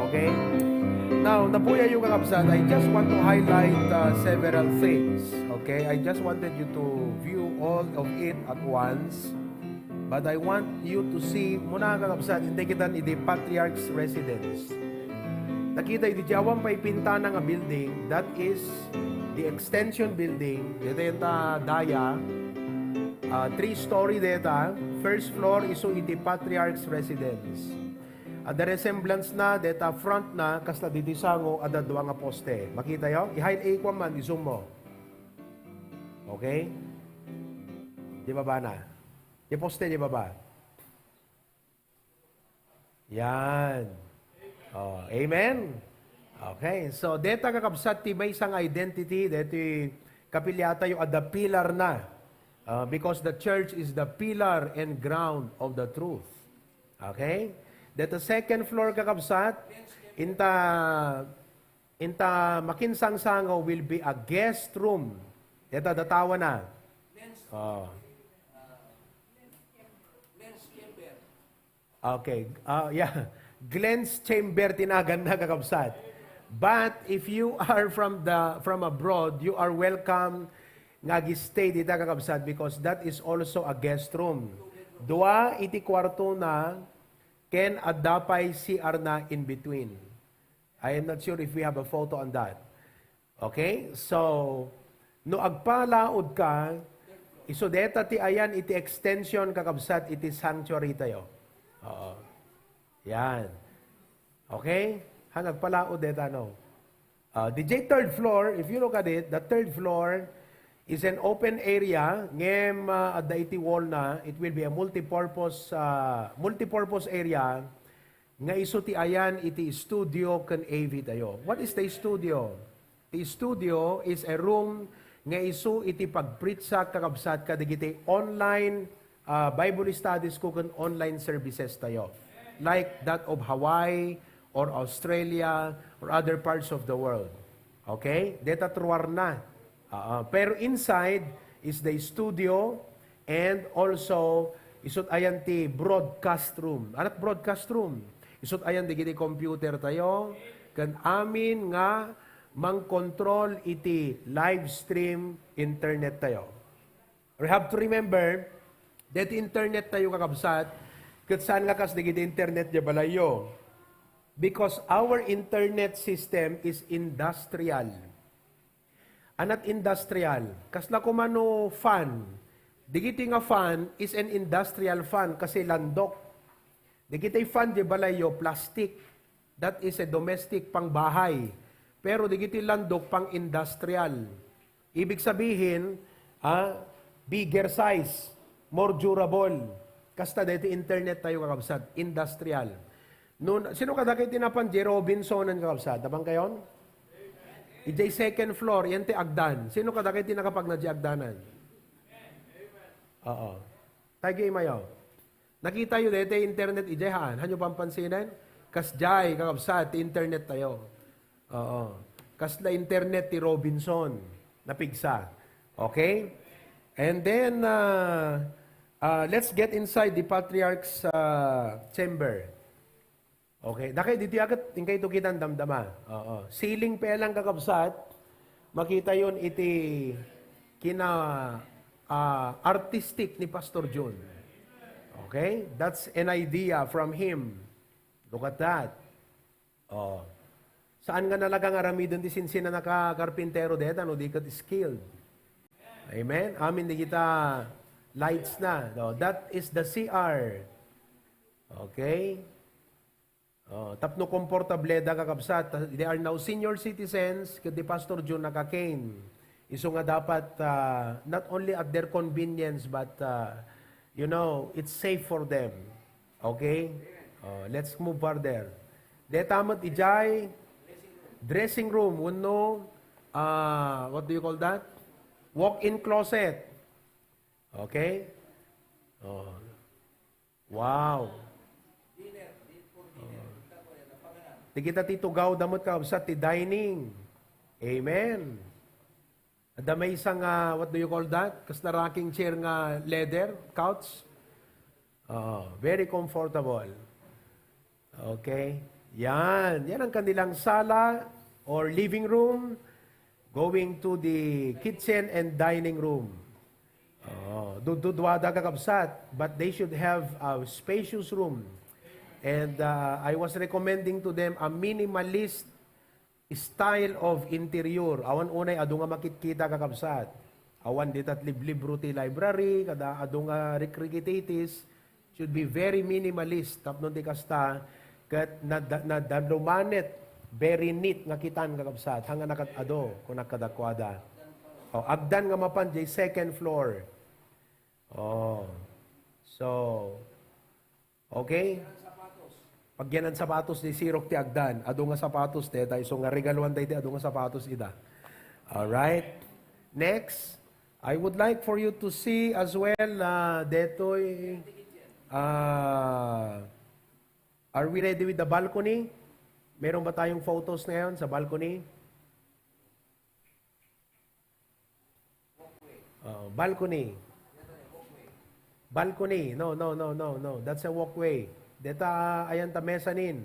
Okay? Now, napuya yung kakabsat, I just want to highlight uh, several things. Okay? I just wanted you to view all of it at once. But I want you to see, muna, kakabsat, hindi kita ni the Patriarch's Residence. Nakita iti awan pay pintana nga building, that is the extension building, dita ta daya, ah, three-story dita, first floor isu iti Patriarch's Residence. Adda resemblance na, dita front na, kasta diti sango, adda dua nga poste. Makita yo? Ihayal, ikuan man, i-zoom mo. Okay? Di baba na. Di poste, di baba. Yan. Oh, amen? Okay. So, deta, kakabsat, ti maysa nga identity, deti kapiliatayo, adda pillar na. Uh, because the church is the pillar and ground of the truth. Okay? Deta second floor, kakabsat, inta, inta makinsangsango will be a guest room. Deta datawa na. Oh. Okay. Ah, yeah. Glens Chamber ti naganna, kakabsat. But if you are from the, from abroad, you are welcome nga agi-stay dita, kakabsat, because that is also a guest room. Dua iti kuarto na, ken adda pay C R na in between. I am not sure if we have a photo on that. Okay? So, no agpalaod ka, isu deta ti ayan iti extension, kakabsat, iti sanctuary tayo. Oo. Yan. Okay? Han, agpalaod deta, no? Uh, the J third floor, if you look at it, the third floor is an open area. Ngem, uh, adda iti wall na, it will be a multi-purpose, uh, multi-purpose area nga isu ti ayan iti studio ken A V tayo. What is the studio? The studio is a room nga isu iti pagpritsak, kakabsat, kadagiti online, ah, Bible studies ko ken online services tayo, like that of Hawaii or Australia or other parts of the world. Okay? Deta truar na. Ah, ah. Pero inside is the studio and also isut ayan ti broadcast room. Anak broadcast room. Isut ayan digiti computer tayo, ken amin nga mangkontrol iti live stream internet tayo. We have to remember that internet tayo, kakabsat, ket saan nga kas digiti internet di balayyo. Because our internet system is industrial. Anat industrial, kasla koma no fan. Digiti nga fan is an industrial fan kasi landok. Digiti fan di balayyo, plastic. That is a domestic, pangbahay. Pero digiti landok, pang-industrial. Ibig sabihin, ah, bigger size, more durable. Kasta deti internet tayo, kakabsat, industrial. No, sino kadagiti napan di Robinsonan, kakabsat? Napan kayon? Ijay second floor, yan ti agdan. Sino kadagiti nakapagna di agdanan? Oo. Tayo imayo. Nakita yo daytoy internet ijay, haan? Hanyo pampansinen? Kasjay, kakabsat, ti internet tayo. Oo. Kasla internet ti Robinson. Napigsa. Okay? And then, uh, uh, let's get inside the patriarch's, uh, chamber. Okay? Dakay ditoy aket, inkay to kitan damdama. Oo. Ceiling pa lang, kakabsat, makita yon iti kina, ah, artistic ni Pastor Jun. Okay? That's an idea from him. Look at that. Oh. Saan nga nalaga nga aramiden ti sinsinan a karpintero deta no di ket skilled? Amen? Amin di kita lights na. No? That is the C R. Okay? Oh, tapno komportable da, kakabsat, they are now senior citizens, ket di Pastor Jun naka-cane. Isu nga dapat, ah, not only at their convenience, but, ah, you know, it's safe for them. Okay? Oh, let's move further. Deta met ijay dressing room, wenno, ah, what do you call that? Walk-in closet. Okay? Oh. Wow. Oh. Ti kita ti tugaw da met, kakabsat, ti dining. Amen. Adda maysa nga, what do you call that? Kasla rocking chair nga leather couch? Oo, very comfortable. Okay? Yan. Yan ang kanilang sala or living room, going to the kitchen and dining room. Oh, dududwada, kakabsat, but they should have a spacious room. And uh, I was recommending to them a minimalist style of interior. Awan unay adu nga makitkita, kakabsat. Awan ditat liblibro ti library, kada adu nga rikrikititis, should be very minimalist. Tapno di kasta, ket nada-, nadalumanet, very neat nga kitan, kakabsat. Hanga nakat adu, kunak kadakuada. O, agdan nga mapan jay second floor. Oh. So, okay? Pagyanan sapatos ni sirok ti agdan. Adu nga sapatos, deta isu nga regaluan daydi adu nga sapatos ida. All right. Next, I would like for you to see as well, uh, detoy, uh, are we ready with the balcony? Meron ba tayong photos ngayon sa balcony? Oh, balcony. Balcony. No, no, no, no, no. That's a walkway. Deta, ayan ta, mezzanine.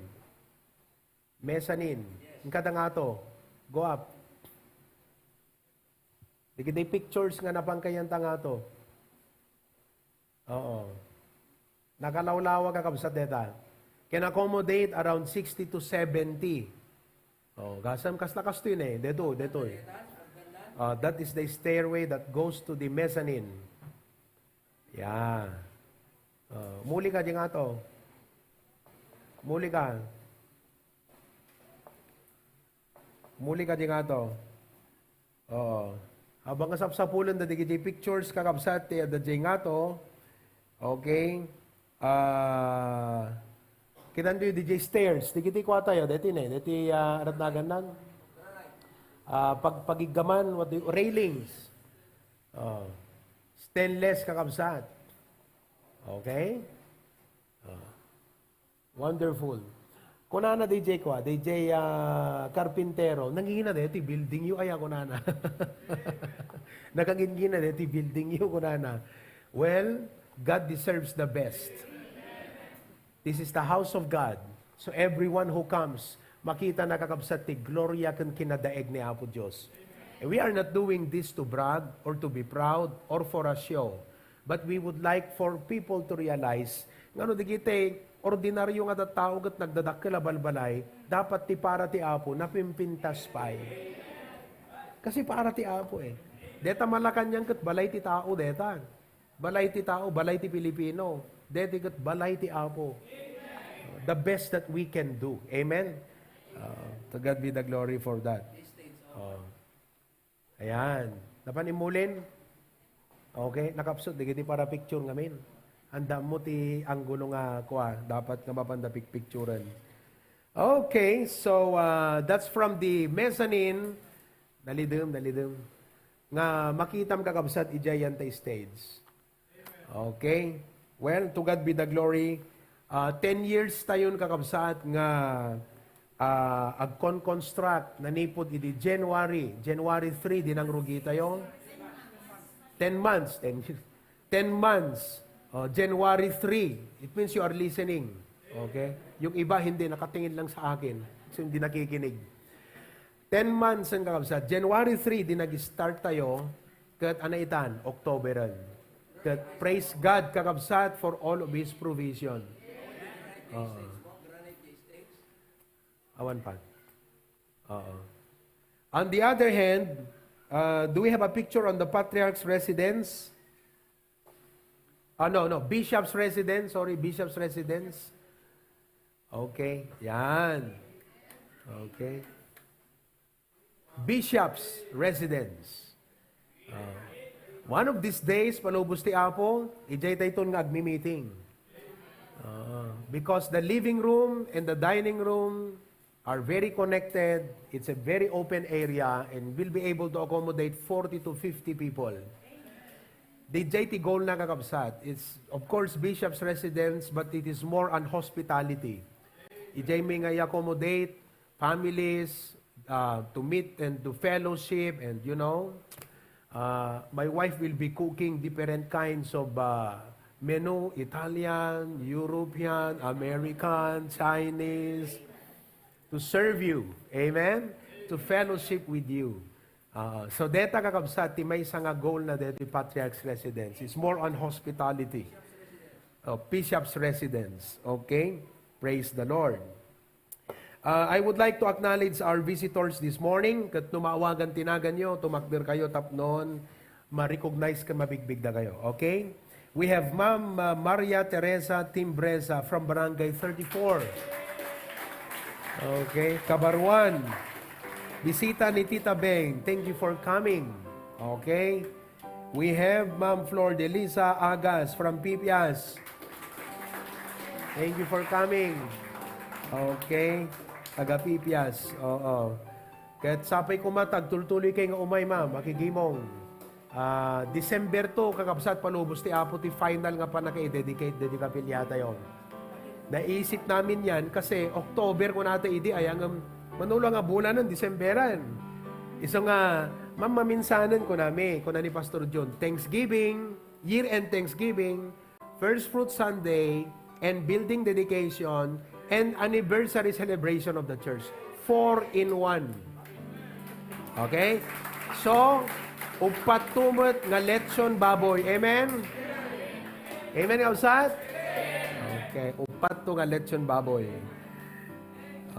Mezzanine. Ang kada nga to. Go up. Dagiti pictures nga napan kayan ta nga to. Oo. Nakalawlawa, kakabsat, deta. Can accommodate around sixty to seventy. Oh, gasam kasla kastoy ne, deto, deto. Ah, that is the stairway that goes to the mezzanine. Yeah. Ah, muli ka, di nga to. Muli ka. Muli ka, di nga to. Oo. Habang nga sapsapulen da digiti pictures, kakabsat, ti adda jay ngato. Okay. Ah, kitan di jay stairs. Digiti kuwatayo, deti ne, deti, ah, aratnagan nan. Ah, pag-, pagiggaman, what do you, railings. Oh. Stainless, kakabsat. Okay? Oh. Wonderful. Kunana D J ko, ah, D J, ah, Carpintero, "Nangina deti building yu aya?" kunana. "Nakangingina deti building yu?" kunana. Well, God deserves the best. This is the house of God. So everyone who comes, makita na, kakabsat, ti gloria ken kinadaeg ni Apo Dios. And we are not doing this to brag or to be proud or for a show. But we would like for people to realize nga no digiti ordinaryo nga tattao ket nagdadakkel a balbalay, dapat ti para ti Apo napimpintas pay. Kasi para ti Apo, eh. Deta Malacañang ket balay ti tao deta. Balay ti tao, balay ti Pilipino. Deti ket balay ti Apo. The best that we can do. Amen? Uh, to God be the glory for that. Uh, Ayan. Napan imulin? Okay, nakapsut, digiti para picture ngamin. Andam mo ti anggulo nga kua, dapat nga mapanda picturen. Okay, so, uh, that's from the mezzanine. Nalidem, nalidem. Nga makitam, kakabsat, idiay yan ta stage. Okay. Well, to God be the glory. Ah, ten years tayon, kakabsat, nga, ah, agkon-construct, nanipud idi January, January three, dinang rugi tayo. Ten months, ten years. Ten months. Oh, January three, it means you are listening. Okay? Yung iba, hindi, nakatingin lang sa akin. So, hindi nakikinig. Ten months ang, kakabsat. January three, di nag-start tayo. Ket ano itan? Octoberan. Ket praise God, kakabsat, for all of His provision. Oo. Awan pa. Oo. On the other hand, uh, do we have a picture on the Patriarch's residence? Ah, no, no. Bishop's residence. Sorry, Bishop's residence. Okay. Yan. Okay. Bishop's residence. Ah, one of these days, palubos ti Apo, idiay tayton nga agmi-meeting. Ah, because the living room and the dining room are very connected. It's a very open area and will be able to accommodate forty to fifty people. Didiay ti goal na, kakabsat. It's, of course, Bishop's residence, but it is more on hospitality. Idiay mi nga i-accommodate families, uh, to meet and to fellowship and, you know, Uh, my wife will be cooking different kinds of uh, menu, Italian, European, American, Chinese, to serve you. Amen? To fellowship with you. Uh, so deta, kakabsat, ti maysa nga goal na detoy Patriarch's Residence. It's more on hospitality. Oh, Bishop's Residence. Okay? Praise the Lord. Uh, I would like to acknowledge our visitors this morning. Ket no maawagan ti naganyo, tumakder kayo tapnon ma-recognize ken mabigbigda kayo. Okay? We have Ma'am uh, Maria Teresa Timbreza from Barangay thirty-four. Okay? Kabaruan. Bisita ni Tita Beng. Thank you for coming. Okay? We have Ma'am Flor Delisa Agas from Pipias. Thank you for coming. Okay. Taga Pipias. Oo. Ket sapay koma ta agtultuloy kay nga umay, ma'am. Makigimong. Ah, December two, kakabsat, palubos ti Apo ti final nga pannaka-i-dedicate dagiti kapiliatayo. Naisip namin yan kasi October kunata idi ay ngem mano la nga bulanen, Decemberan. Isu nga, ma'am, maminsanen, kunami, kuna ni Pastor John, Thanksgiving, year-end Thanksgiving, First Fruit Sunday, and building dedication, and anniversary celebration of the church. Four in one. Okay? So, uppat to met nga lechon baboy. Amen? Amen, kabsat? Okay, uppat to nga lechon baboy.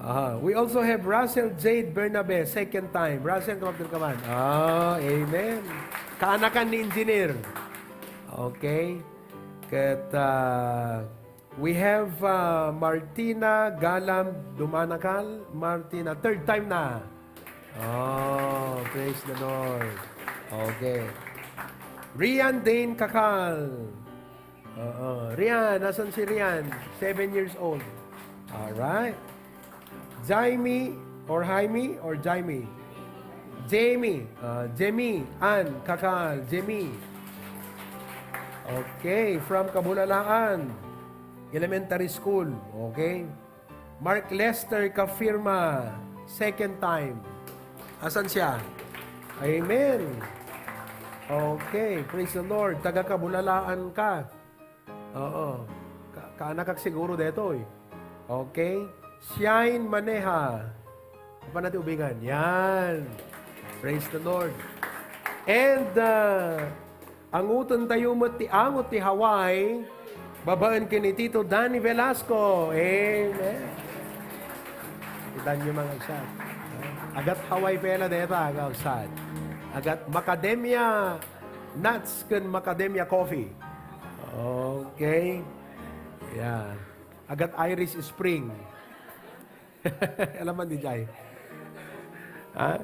Aha. We also have Russell Jade Bernabe, second time. Russell, come up ka man. Ah, amen. Kaanakan ni Engineer. Okay. Ket, ah, we have, ah, Martina Galam Dumanakal. Martina, third time na. Oh, praise the Lord. Okay. Rian Dane Kakal. Oo. Rian, nasan si Rian? Seven years old. Alright. Jaime or Jaime or Jaime? Jamie. Ah, Jamie Ann Kakal. Jamie. Okay, from Kabulalaan Elementary School. Okay. Mark Lester Kafirma, second time. Asan siya? Amen. Okay, praise the Lord. Taga Kabulalaan ka. Oo. Ka kaanakak siguro detoy. Okay. Shine Maneha. Apan natin ubingan. Yan. Praise the Lord. And uh, angoten tayo met ti angot ti Hawaii, babaen ken ni Tito Danny Velasco. Amen. Itan nyo mga agsan. Agat Hawaii pela deta, mga agsan. Agat Macadamia Nuts ken Macadamia Coffee. Okay. Yeah. Agat Irish Spring. Alam man di jay. Ha?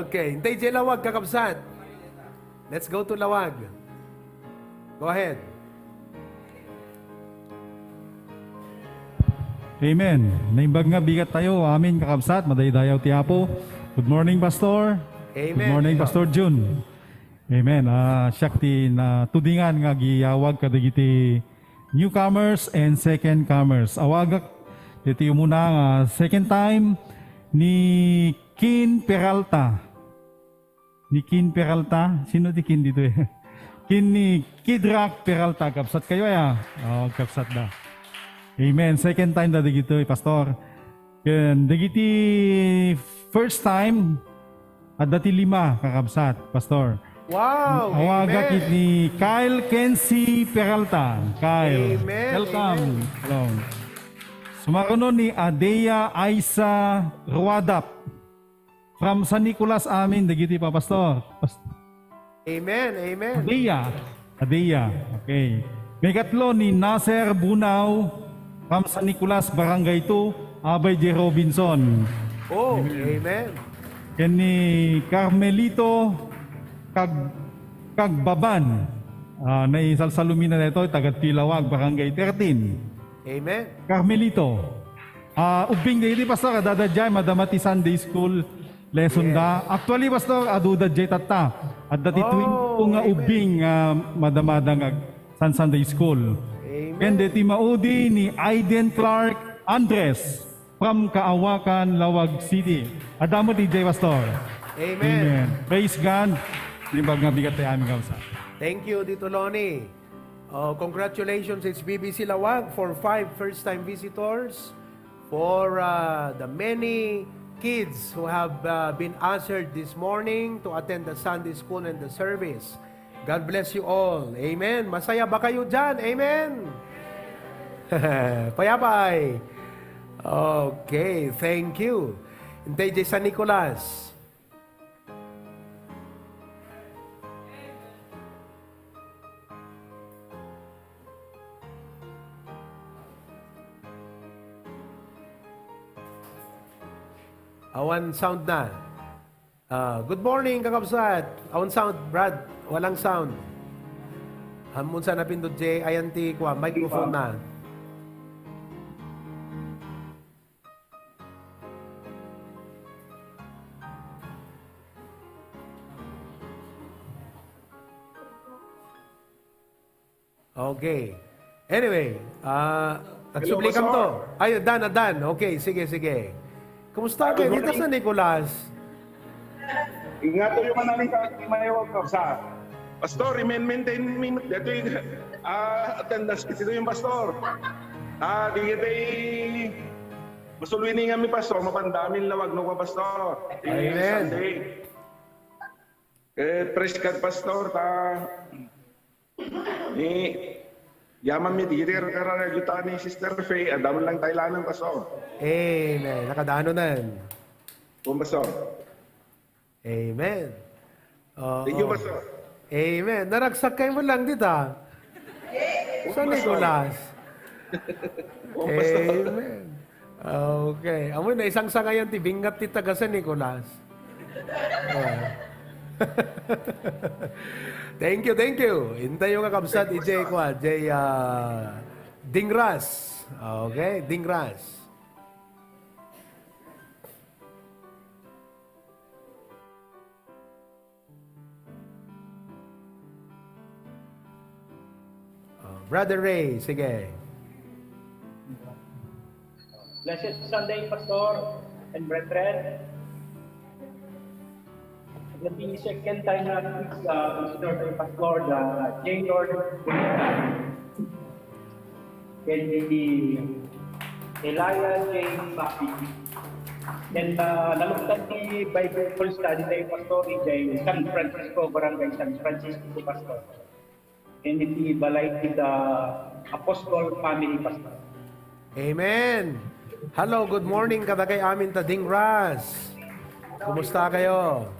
Okay. Intay jay Lawag, kakabsat. Let's go to Lawag. Go ahead. Amen. Naimbag nga bigat tayo. Amen, kakabsat. Madaydayaw ti Apo. Good morning, Pastor. Amen. Good morning, Pastor Jun. Amen. Ah, siak ti natudingan nga agiyawag kadagiti newcomers and second comers. Awagak ditoy umuna nga second time ni Kin Peralta. Ni Kin Peralta? Sino ti Kin ditoy? Kin ni Kidrak Peralta. Kabsat kayo, aya? Oh, kabsat da. Amen. Second time da dagitoy, Pastor. Ken dagiti first time, adda ti lima, kakabsat, Pastor. Wow! Awagak amen. Ni Kyle Kensi Peralta. Kyle, amen, welcome. Amen. Hello. Sumaruno ni Adea Aisa Ruadap. From San Nicolas amin, dagiti pa, Pastor. Pas- Amen, amen. Adia. Adia. Okay. Maikatlo ni Nasser Bunao from San Nicolas, Barangay two, Abay J. Robinson. Oh, amen. Amen. Ken ni Carmelito Kag-, Kagbaban. Ah, naisalsalumina daytoy, taga Tilawag, Barangay thirteen. Amen. Carmelito. Ah, ubbing dagiti pastor, adda daydiay, madama ti Sunday school lesson da. Yes. Actually, pastor, adu daydiay tatta. Adda ti oh, twenty-two nga amen. Ubbing nga madamada nga san Sunday school. Amen. Ken deti maudi ni Aiden Clark Andres from Kaawakan, Lawag City. Adda met daydiay, pastor. Amen. Amen. Praise God. Naimbag nga bigat ti amin, kabsat. Thank you, Tito Lonnie. Oh, congratulations, H B B C Laoag, for five first-time visitors, for, uh, the many kids who have, uh, been ushered this morning to attend the Sunday school and the service. God bless you all. Amen. Masaya ba kayo dyan? Amen. Payapay. Okay, thank you. Intay di San Nicolas. Awan sound na. Ah, good morning, kakabsat. Awan sound, Brad. Walang sound. Ammon sa napindot, Jay. Ayan ti, kwa, microphone na. Okay. Anyway, ah, nagsubli kam to. Ay, Dan, Dan. Okay, sige, sige. Kumusta kayo dito sa Nicolas? Ingat yung manalita, Mayor, sa Pastor, i-maintain mi dito yung, ah, attendance dito yung pastor. Ah, di kita i-, masuluini nga mi, Pastor, mapandamin lawag no, Pastor. Amen. Sunday. Eh, praise God, Pastor, ta, ni, yaman mi, di, di, di, di, di, ni Sister Faye, adaman lang tayo lang, Pastor. Amen. Nakadano nan. Kung Pastor. Amen. Oo. Thank you, Pastor. Amen. Naragsak kayo mo lang dita. Sa Nicolas. Amen. Okay. Amo na isang sangayan ti bingat ti taga San Nicolas. Oh. Thank you, thank you. Intayo nga kabsat, J, kwa, J, ah, Dingras. Okay, Dingras. Oh, Brother Ray, sige. Blessed Sunday, Pastor and brethren. Iti second time nga, uh, visitor tayo, Pastor, the J Lord. Ken ni Elias J Papi. Ken, ah, naluktan ti Bible study tayo, Pastor, idiay San Francisco, Barangay San Francisco, Pastor. Ken iti balay ti Apostol Family, Pastor. Amen. Hello, good morning, kadagay amin ta Dingras. Kumusta kayo?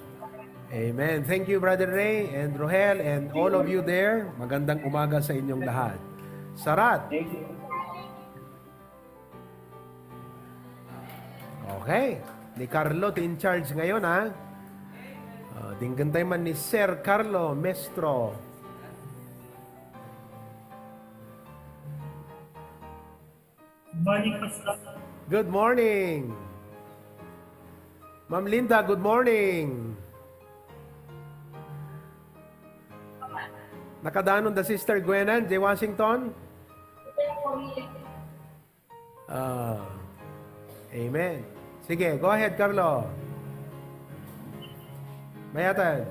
Amen. Thank you, Brother Ray and Rohel and all of you there. Magandang umaga sa inyong lahat. Sarat. Thank you. Okay. Ni Carlo, ti in charge ngayon, ha? Ah, dinggen tayo man ni Sir Carlo Mestro. Good morning, Pastor. Good morning. Ma'am Linda, good morning. Nakadanon da Sister Gwenan, J Washington? Ah, amen. Sige, go ahead, Carlo. Mayatan.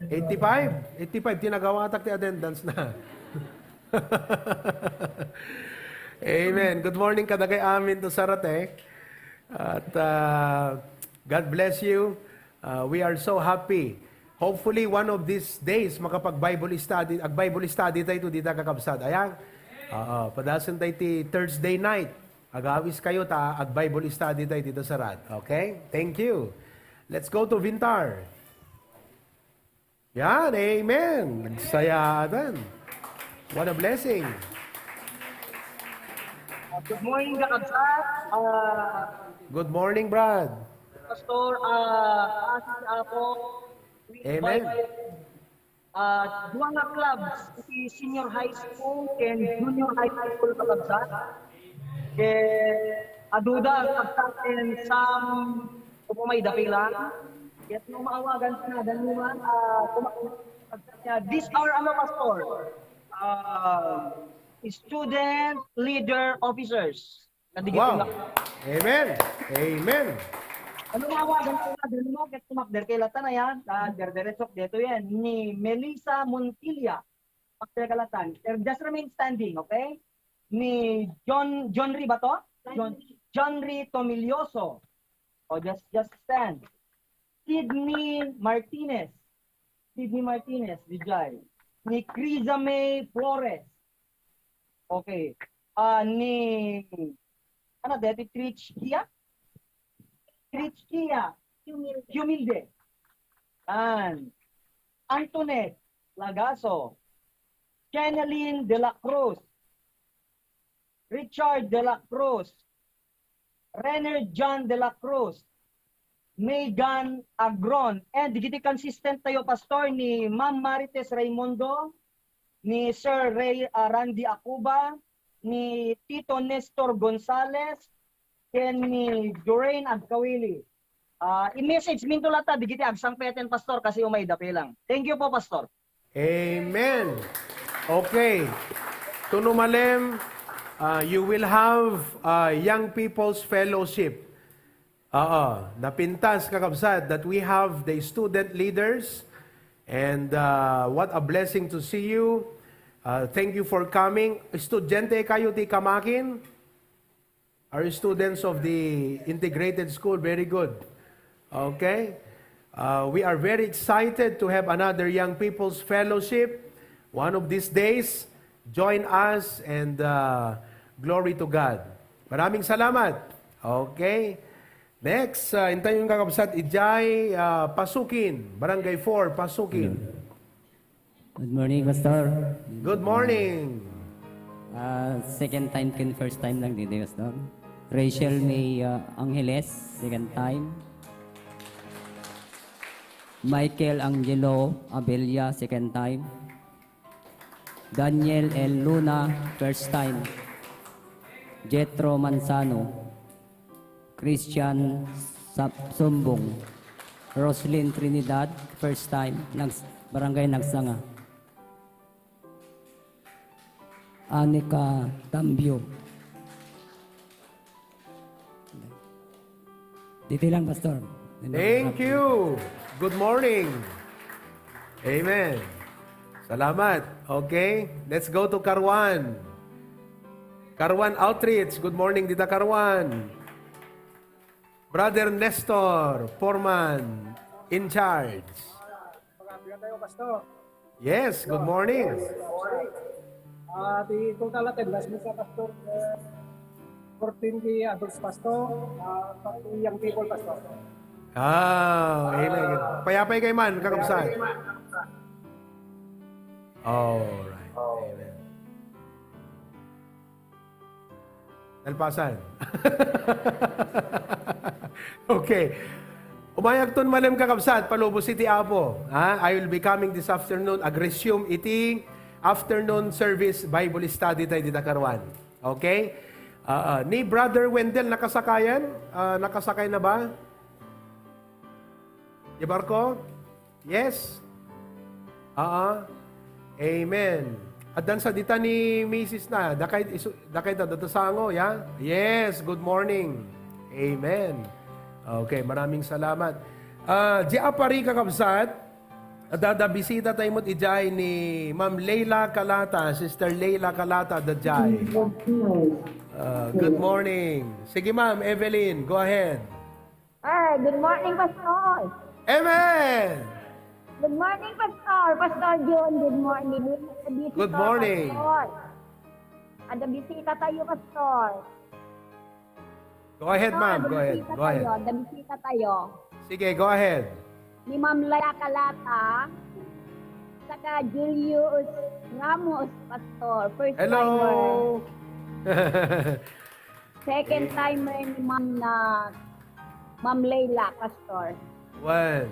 Eighty-five? Eighty-five, ti nagawatak ti attendance na. Amen. Good morning, kadagay amin to Sarate. At, uh, God bless you. Uh, we are so happy. Hopefully, one of these days, makapag-Bible study, ag-Bible study tayo to dita, kakabsat. Ayan. Oo, padasen tayo ti Thursday night. Agawis kayo ta ag-Bible study tayo dito sa Rad. Okay? Thank you. Let's go to Vintar. Yan, amen. Nagsayatan. What a blessing. Good morning, kakabsat. Ah, Good morning, Brad. Pastor, ah, asis ako. Amen. Ah, duha nga clubs, iti senior high school ken junior high school, kakabsat. Ken aduda, kakabsat, ken some upamay dakila. Ket no maawagan ka na, danuman, ah, kumak-, Yeah, these are, ano, Pastor? Uh, student leader officers. Nandito Wow. na. Amen. Amen. Ano nga awagan ko nga, dali mo, get kumakder kay Latan na yan. Ah, der-, derechok dito yan. Ni Melissa Montilla. Makder ka, Latan. Just remain standing, okay? Ni John, John Ri ba to? John, John Ri Tomilioso. O, just, just stand. Sydney Martinez. Sydney Martinez, Vijay. Ni Criza May Flores. Okay. Ah, ni, ano, David Rich Kia? Rich Kia. Humilde. Humilde. Yan. Antoinette Lagaso. Jeneline de la Cruz. Richard de la Cruz. Renner John de la Cruz. Megan Agron. And digiti consistent tayo, Pastor, ni Ma'am Marites Raimundo, ni Sir Ray, ah, Randy Acuba, ni Tito Nestor Gonzales, ken ni Jorain Agkawili. Ah, i-message minto latta digiti agsangpeten, Pastor, kasi umay dapi lang. Thank you po, Pastor. Amen. Okay. Tuno malem, uh, you will have uh, Young People's Fellowship. Oo, napintas, kakabsat, that we have the student leaders. And uh, what a blessing to see you. Uh, thank you for coming. Estudyante kayo ti kamakin? Are students of the integrated school? Very good. Okay. Uh, we are very excited to have another Young People's Fellowship. One of these days, join us and uh, glory to God. Maraming salamat. Okay. Next, uh, intayon, kakabsat, ijay uh, Pasukin, Barangay four, Pasukin. Good morning, Pastor. Good morning. Ah, second time ken first time lang didi, Pastor. Rachel May ah, Angeles, second time. Michael Angelo Abella, second time. Daniel L. Luna, first time. Jethro Manzano, Christian Sap- Sumbong, Roslyn Trinidad, first time, Nags- Barangay Nagsanga. Anika Tambio. Dito lang, Pastor. Thank you. Good morning. Amen. Salamat. Okay. Let's go to Karuan. Karuan Outreach. Good morning, dita Karuan. Brother Nestor Foreman in charge. Pag-abrihan tayo, Pastor. Yes, good morning. Ah, di total attendance mo sa Pastor, eh, fourteen di adults, Pastor, ah, pati young people, Pastor. Ah, amen. Payapay kay man, kakabsat. All right. Amen. Nalpasan. Okay. Umayagton malem, kakabsat, palubos iti Apo. Ha? I will be coming this afternoon. Ag-resume iti afternoon service Bible study tayo dita Karuan. Okay? Ah, ah, ni Brother Wendell, nakasakayan? Ah, nakasakay na ba? Di barko? Yes? Aa. Amen. Addan sa dita ni misis na, dakay, isu, dakay da, data sango, ya? Yes, good morning. Amen. Okay, maraming salamat. Ah, di apari, kakabsat, adda da bisita tayo mo ijay ni Ma'am Leila Calata, Sister Leila Calata, da jay. Ah, good morning. Sige, Ma'am Evelyn, go ahead. Ay, good morning, Pastor. Amen! Good morning, Pastor. Pastor John, good morning. Bisita, Good morning. Pastor. Ada bisita tayo, Pastor. Go ahead, ma'am. Ada Go ahead. bisita Go ahead. tayo, ada bisita tayo. Sige, go ahead. Ni Ma'am Leila Calata, saka Julius Ramos, Pastor. First Hello! timer. Second timer ni Ma'am na Ma'am Leila, Pastor. One.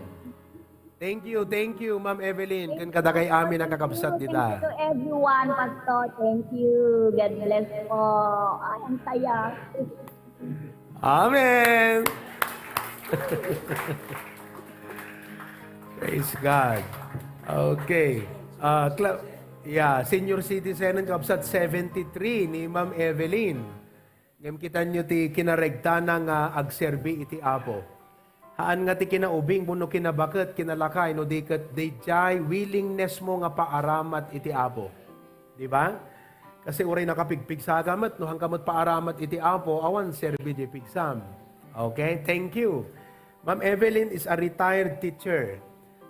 Thank you, thank you, Ma'am Evelyn. Ken kadakay amin a kakabsat Thank you dita. to everyone, Pastor. Thank you. God bless po. Ay, ang saya. Amen! Praise God. Okay. Ah, cla-, yeah, senior citizen, kabsat, seventy-three ni Ma'am Evelyn. Ngem kitanyo ti kinaregtana nga agserbi iti Apo. Haan nga ti kinaubing, wenno kinabaket, kinalakay, no di ket daydiay willingness mo nga paaramat iti Apo. Di ba? Kasi uray nakapigpigsa ka met, no haan ka met paaramat iti Apo, awan serbi di pigsam. Okay? Thank you. Ma'am Evelyn is a retired teacher,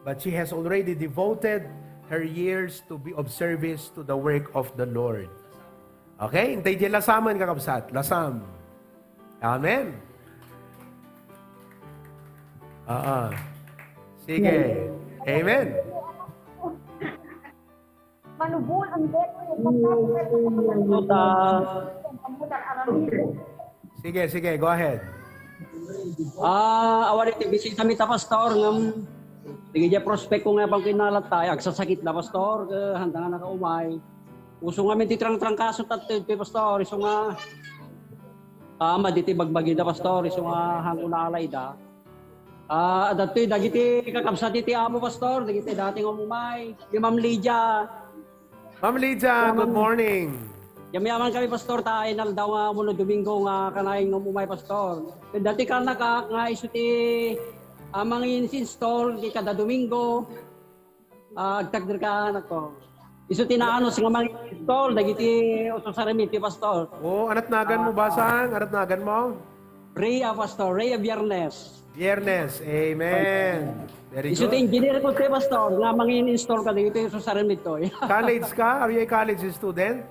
but she has already devoted her years to be of service to the work of the Lord. Okay? Intay di lasamen, kakabsat. Lasam. Amen. Ah, ah. Sige. Amen. Manubol ang debt. Puta. Sige, sige, go ahead. Ah, awan iti bisita mi ta, Pastor, ngem dagiti prospect ko nga pangkinalatta, agsasakit da, Pastor, ket handa nga nakaumay. Uso ngamin ti trangtrangkaso tattay, Pastor, isu nga, ah, madi ti bagbagi da, Pastor, isu nga hangko naalay da. Ah, adtoy dagiti kakabsat iti Apo, Pastor, dagiti dati nga umay. Di Ma'am Lydia. Ma'am Lydia, good morning. Yamyaman kami, Pastor, ta inaldaw nga umuna Domingo nga kanayon nga umay, Pastor. Dati ka naka-, nga isu ti, ah, mangin-install di kada Domingo. Ah, agtakder ka, anak ko. Isu ti naanos nga mangin-install dagiti usos a remedyo, Pastor. Oh, anat nagan mo, ah, basang? Anat nagan mo? Rhea, Pastor. Rhea Biernes. Biernes. Amen. Very good. Isu ti engineer ko, te, Pastor, nga mangin-install ka dagiti usos a remedyo. College ka? Are you a college student?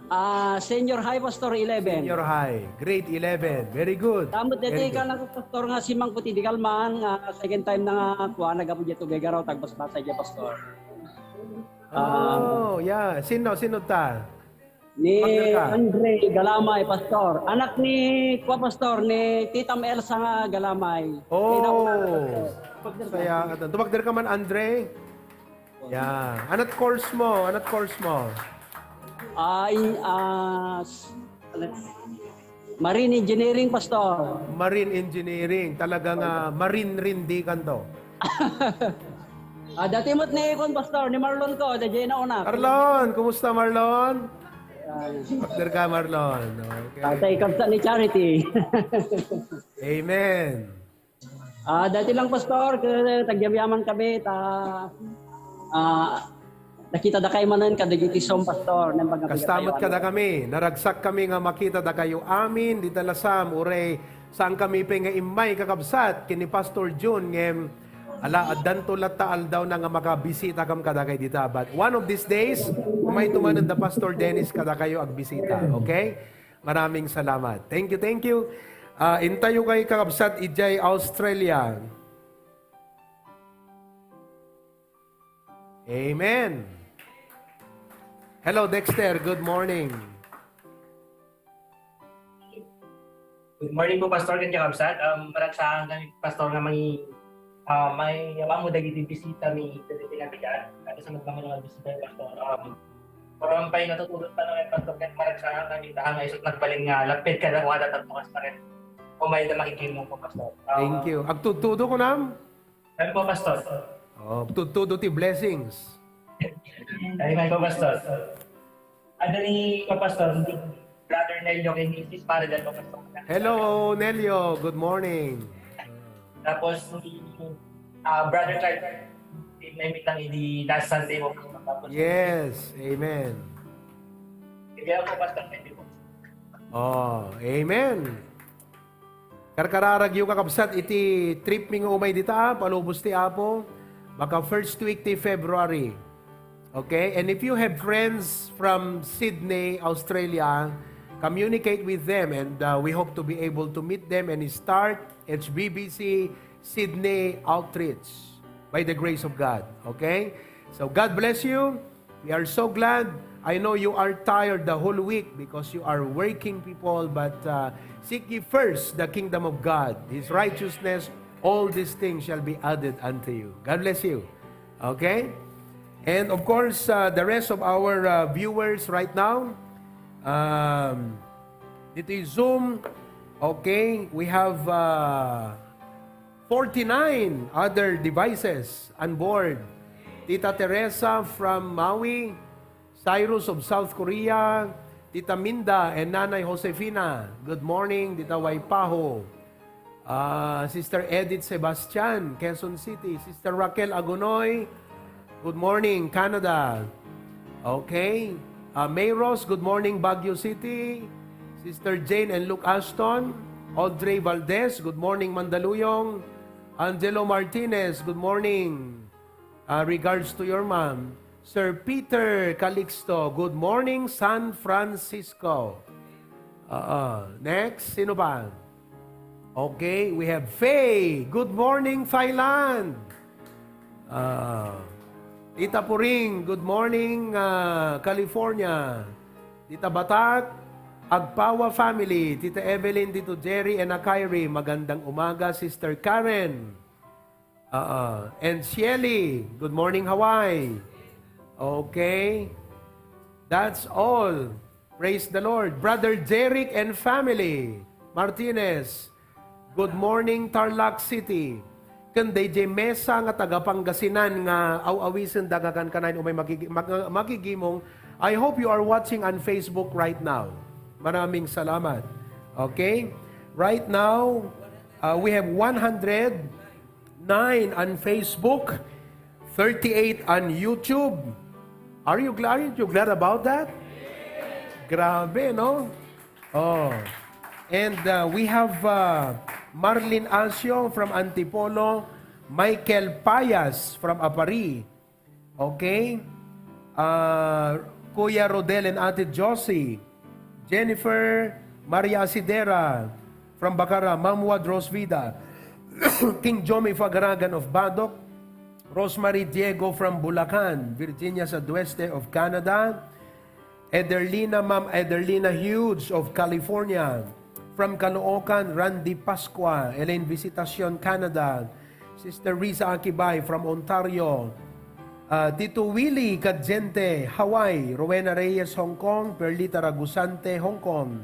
Ah, senior high, Pastor, eleven. Senior high, grade eleven. Very good. Tamod deti ka na, Pastor, nga simangpet idi kalman, nga second time na nga kuan, nagapu diay Tuguegarao, tagbasbasa diay, Pastor. Ah. Oh, yeah. Sino, sino ta? Ni Andre Galamay, Pastor. Anak ni, kua, Pastor, ni Titam Elsa nga Galamay. Oh. Kinauna, Pastor. Saya, atan. Tumagder ka man, Andre? Yeah. Anat course mo? Anat course mo? Ah, in, ah, s-, marine engineering, Pastor. Marine engineering. Talaga nga marine rin di kanto. Ah, dati mo't ni, kuan, Pastor, ni Marlon ko, da Jay na una. Marlon, kumusta, Marlon? Ah. After ka, Marlon. Okay. Tatay, kabsat ni Charity. Amen. Ah, dati lang, Pastor, ket agyamyaman kami, ta, ah, nakita da kay manen kadagiti Zoom, Pastor, nang mga kasta met kadakami, naragsak kami nga makita dakayo amin, dita Lasam, uray saan kami pay nga immay kakabsat, ken ni Pastor Jun, ngem ala, addanto latta aldaw na nga makabisita kam kadakay dita. But one of these days, umay tumanen da Pastor Dennis kadakayo agbisita, okay? Maraming salamat. Thank you, thank you. Ah, intayo kay kakabsat idiay Australia. Amen. Hello, Dexter. Good morning. Good morning po, Pastor, ken kakabsat. Um, maragsakan kami, Pastor, nga mangi-, ah, may, awan mo dagiti bisita mi iti Navidad. At sa mga mga bisita, Pastor, um, Pero ang pay natutulog pa naman, Pastor, ket maragsakan kami, ta nga isut nagbalin nga lapid kada kuwada tapno kas paret. O may da makikimo po, Pastor. Ah, thank you. Agtudtudo ko nam? Ano po, Pastor? Oh, agtudtudo ti blessings. Ay, may po, Pastor. Ada ni po, Pastor, ni Brother Nelio kay Misis Maridan po, Pastor. Hello, Nelio. Good morning. Tapos, si, ah, Brother Clyde, may mitang idi last Sunday mo. Tapos, yes, amen. Kaya po, Pastor, thank you po. Oh, amen. Karkararagyo, kakabsat, iti trip mi nga umay dita, palubos ti Apo. Baka first week ti February. Okay? And if you have friends from Sydney, Australia, communicate with them, and, uh, we hope to be able to meet them and start H B B C Sydney outreach by the grace of God. Okay? So God bless you. We are so glad. I know you are tired the whole week because you are working people, but, uh, seek ye first the kingdom of God, His righteousness, all these things shall be added unto you. God bless you. Okay? And of course, uh, the rest of our, uh, viewers right now, um, dito yung Zoom, okay, we have, uh, forty-nine other devices on board. Tita Teresa from Maui, Cyrus of South Korea, Tita Minda and Nanay Josefina. Good morning, Tita Waipaho. Ah, Sister Edith Sebastian, Quezon City. Sister Raquel Agonoy, good morning, Canada. Okay. Ah, May Rose, good morning, Baguio City. Sister Jane and Luke Ashton. Audrey Valdez, good morning, Mandaluyong. Angelo Martinez, good morning. Ah, regards to your mom. Sir Peter Calixto, good morning, San Francisco. Ah, ah. Next, sino pa? Okay, we have Faye. Good morning, Thailand. Ah, Tita Puring, good morning, ah, California. Tita Batak, Agpawa family, Tita Evelyn, Tito Jerry, and Akairi, magandang umaga, Sister Karen. Ah, ah. And Shelly, good morning, Hawaii. Okay. That's all. Praise the Lord. Brother Jeric and family, Martinez, good morning, Tarlac City. Ken dayjay Mesa nga taga Pangasinan nga aw-awisenda nga kankanayon umay makigi-, mag-, makigimong. I hope you are watching on Facebook right now. Maraming salamat. Okay? Right now, uh, we have one hundred nine on Facebook, thirty-eight on YouTube. Are you glad? Aren't you glad about that? Grabe, no? Oh. And, uh, we have, uh, Marlene Asio from Antipolo, Michael Payas from Aparri. Okay? Uh, Kuya Rodel and Ate Josie, Jennifer Maria Asidera from Bacara, Ma'am Wad Rosvida, King Jomi Fagaragan of Badoc, Rosemary Diego from Bulacan, Virginia Sadueste of Canada, Ederlina, Ma'am Ederlina Hughes of California, from Caloocan, Randy Pascua, Elaine Visitacion, Canada, Sister Risa Akibay from Ontario, ah, Tito Willie Cadiente, Hawaii, Rowena Reyes, Hong Kong, Perlita Ragusante, Hong Kong,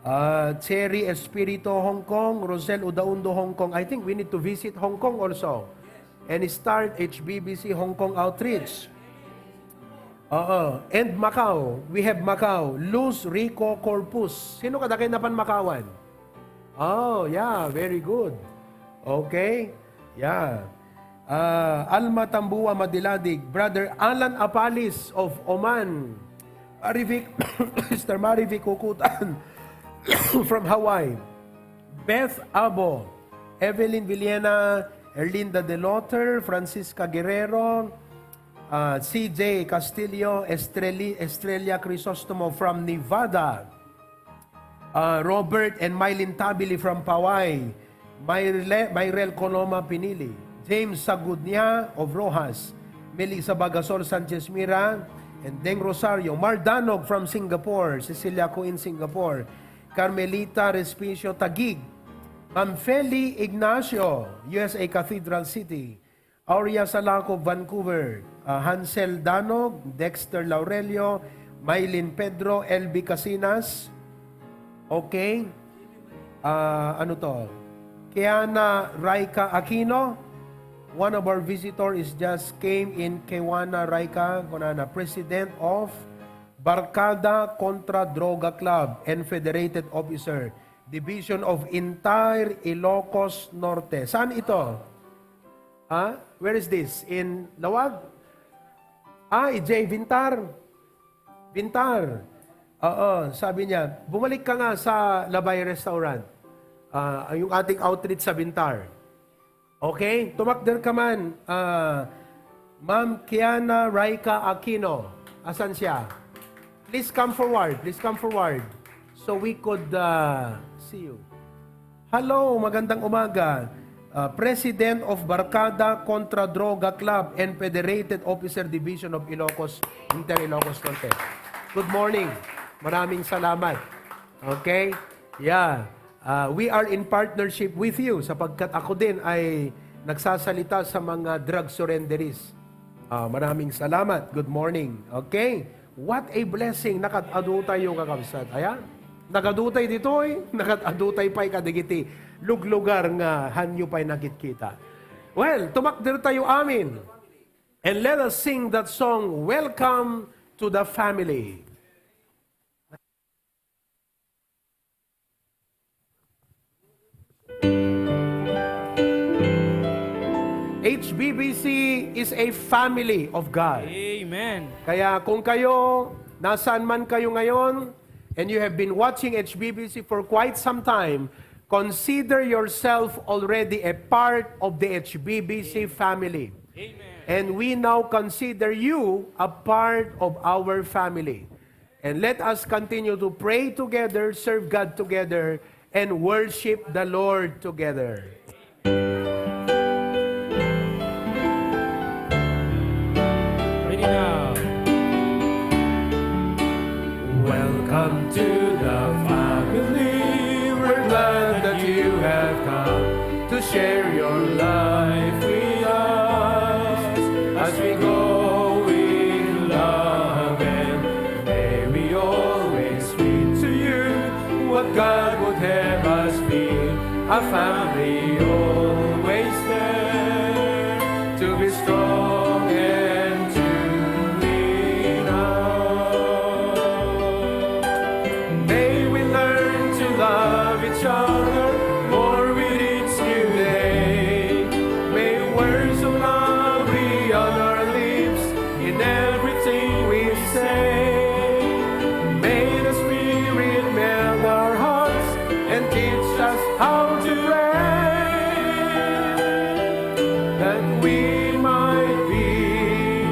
ah, Cherry Espirito, Hong Kong, Rosel Udaundo, Hong Kong. I think we need to visit Hong Kong also and start H B B C Hong Kong outreach. Oo. And Macau. We have Macau. Luz Rico Corpus. Sino kadagiti napan Macauan? Oh, yeah. Very good. Okay. Yeah. Ah, Alma Tambua Madiladig. Brother Alan Apalis of Oman. Marivic, Sister Marivic Kukutan from Hawaii. Beth Abo. Evelyn Villena. Erlinda Deloter. Francisca Guerrero. Ah, C J Castillo, Estreli-, Estrella Crisostomo from Nevada, ah, Robert and Mylene Tabili from Paway, Myrle-, Myrel Coloma Pinili, James Sagudnia of Roxas, Melissa Bagasol Sanchez Mira, and Deng Rosario, Mar Danog from Singapore, Cecilia Coin, Singapore, Carmelita Respicio Taguig, Ma'am Feli Ignacio, U S A Cathedral City, Aurea Salako, Vancouver. Ah, Hansel Danog, Dexter Laurelio, Mylene Pedro, L B Casinas. Okay. Ah, ano to? Kiana Raika Aquino. One of our visitor is just came in, Kiana Raika, kunana, President of Barkada Kontra Droga Club and Federated Officer, Division of Entire Ilocos Norte. Saan ito? Ha? Where is this? In Laoag? Ah, E J, Bintar. Bintar. Oo, sabi niya, bumalik ka nga sa Labay Restaurant. Ah, yung ating outreach sa Bintar. Okay? Tumakder ka man, ah, Ma'am Kiana Raika Aquino. Asan siya? Please come forward. Please come forward. So we could, ah, see you. Hello, magandang umaga. Ah, President of Barkada Kontra Droga Club and Federated Officer Division of Ilocos, Inter Ilocos Norte. Good morning. Maraming salamat. Okay? Yeah. Ah, we are in partnership with you sapagkat ako din ay nagsasalita sa mga drug surrenderies. Ah, maraming salamat. Good morning. Okay? What a blessing. Nakad-adutay, kakabsat. Ayan. Nakadutay ditoy, nakad-adutay pay kadigiti luglugar nga hanyo pay nakitkita. Well, tumakder tayo amin. And let us sing that song, Welcome to the Family. H B B C is a family of God. Amen. Kaya kung kayo, nasaan man kayo ngayon, and you have been watching H B B C for quite some time, consider yourself already a part of the H B B C family. Amen. And we now consider you a part of our family. And let us continue to pray together, serve God together, and worship the Lord together. Ready now. Welcome to the family. We're glad that you have come to share your life with us as we grow in love, and may we always speak to you what God would have us be, a family always there to be strong and to lean on. May we learn to love each other more with each new day. May words of love be on our lips in everything we say. May the Spirit melt our hearts and teach us how to pray, that we might be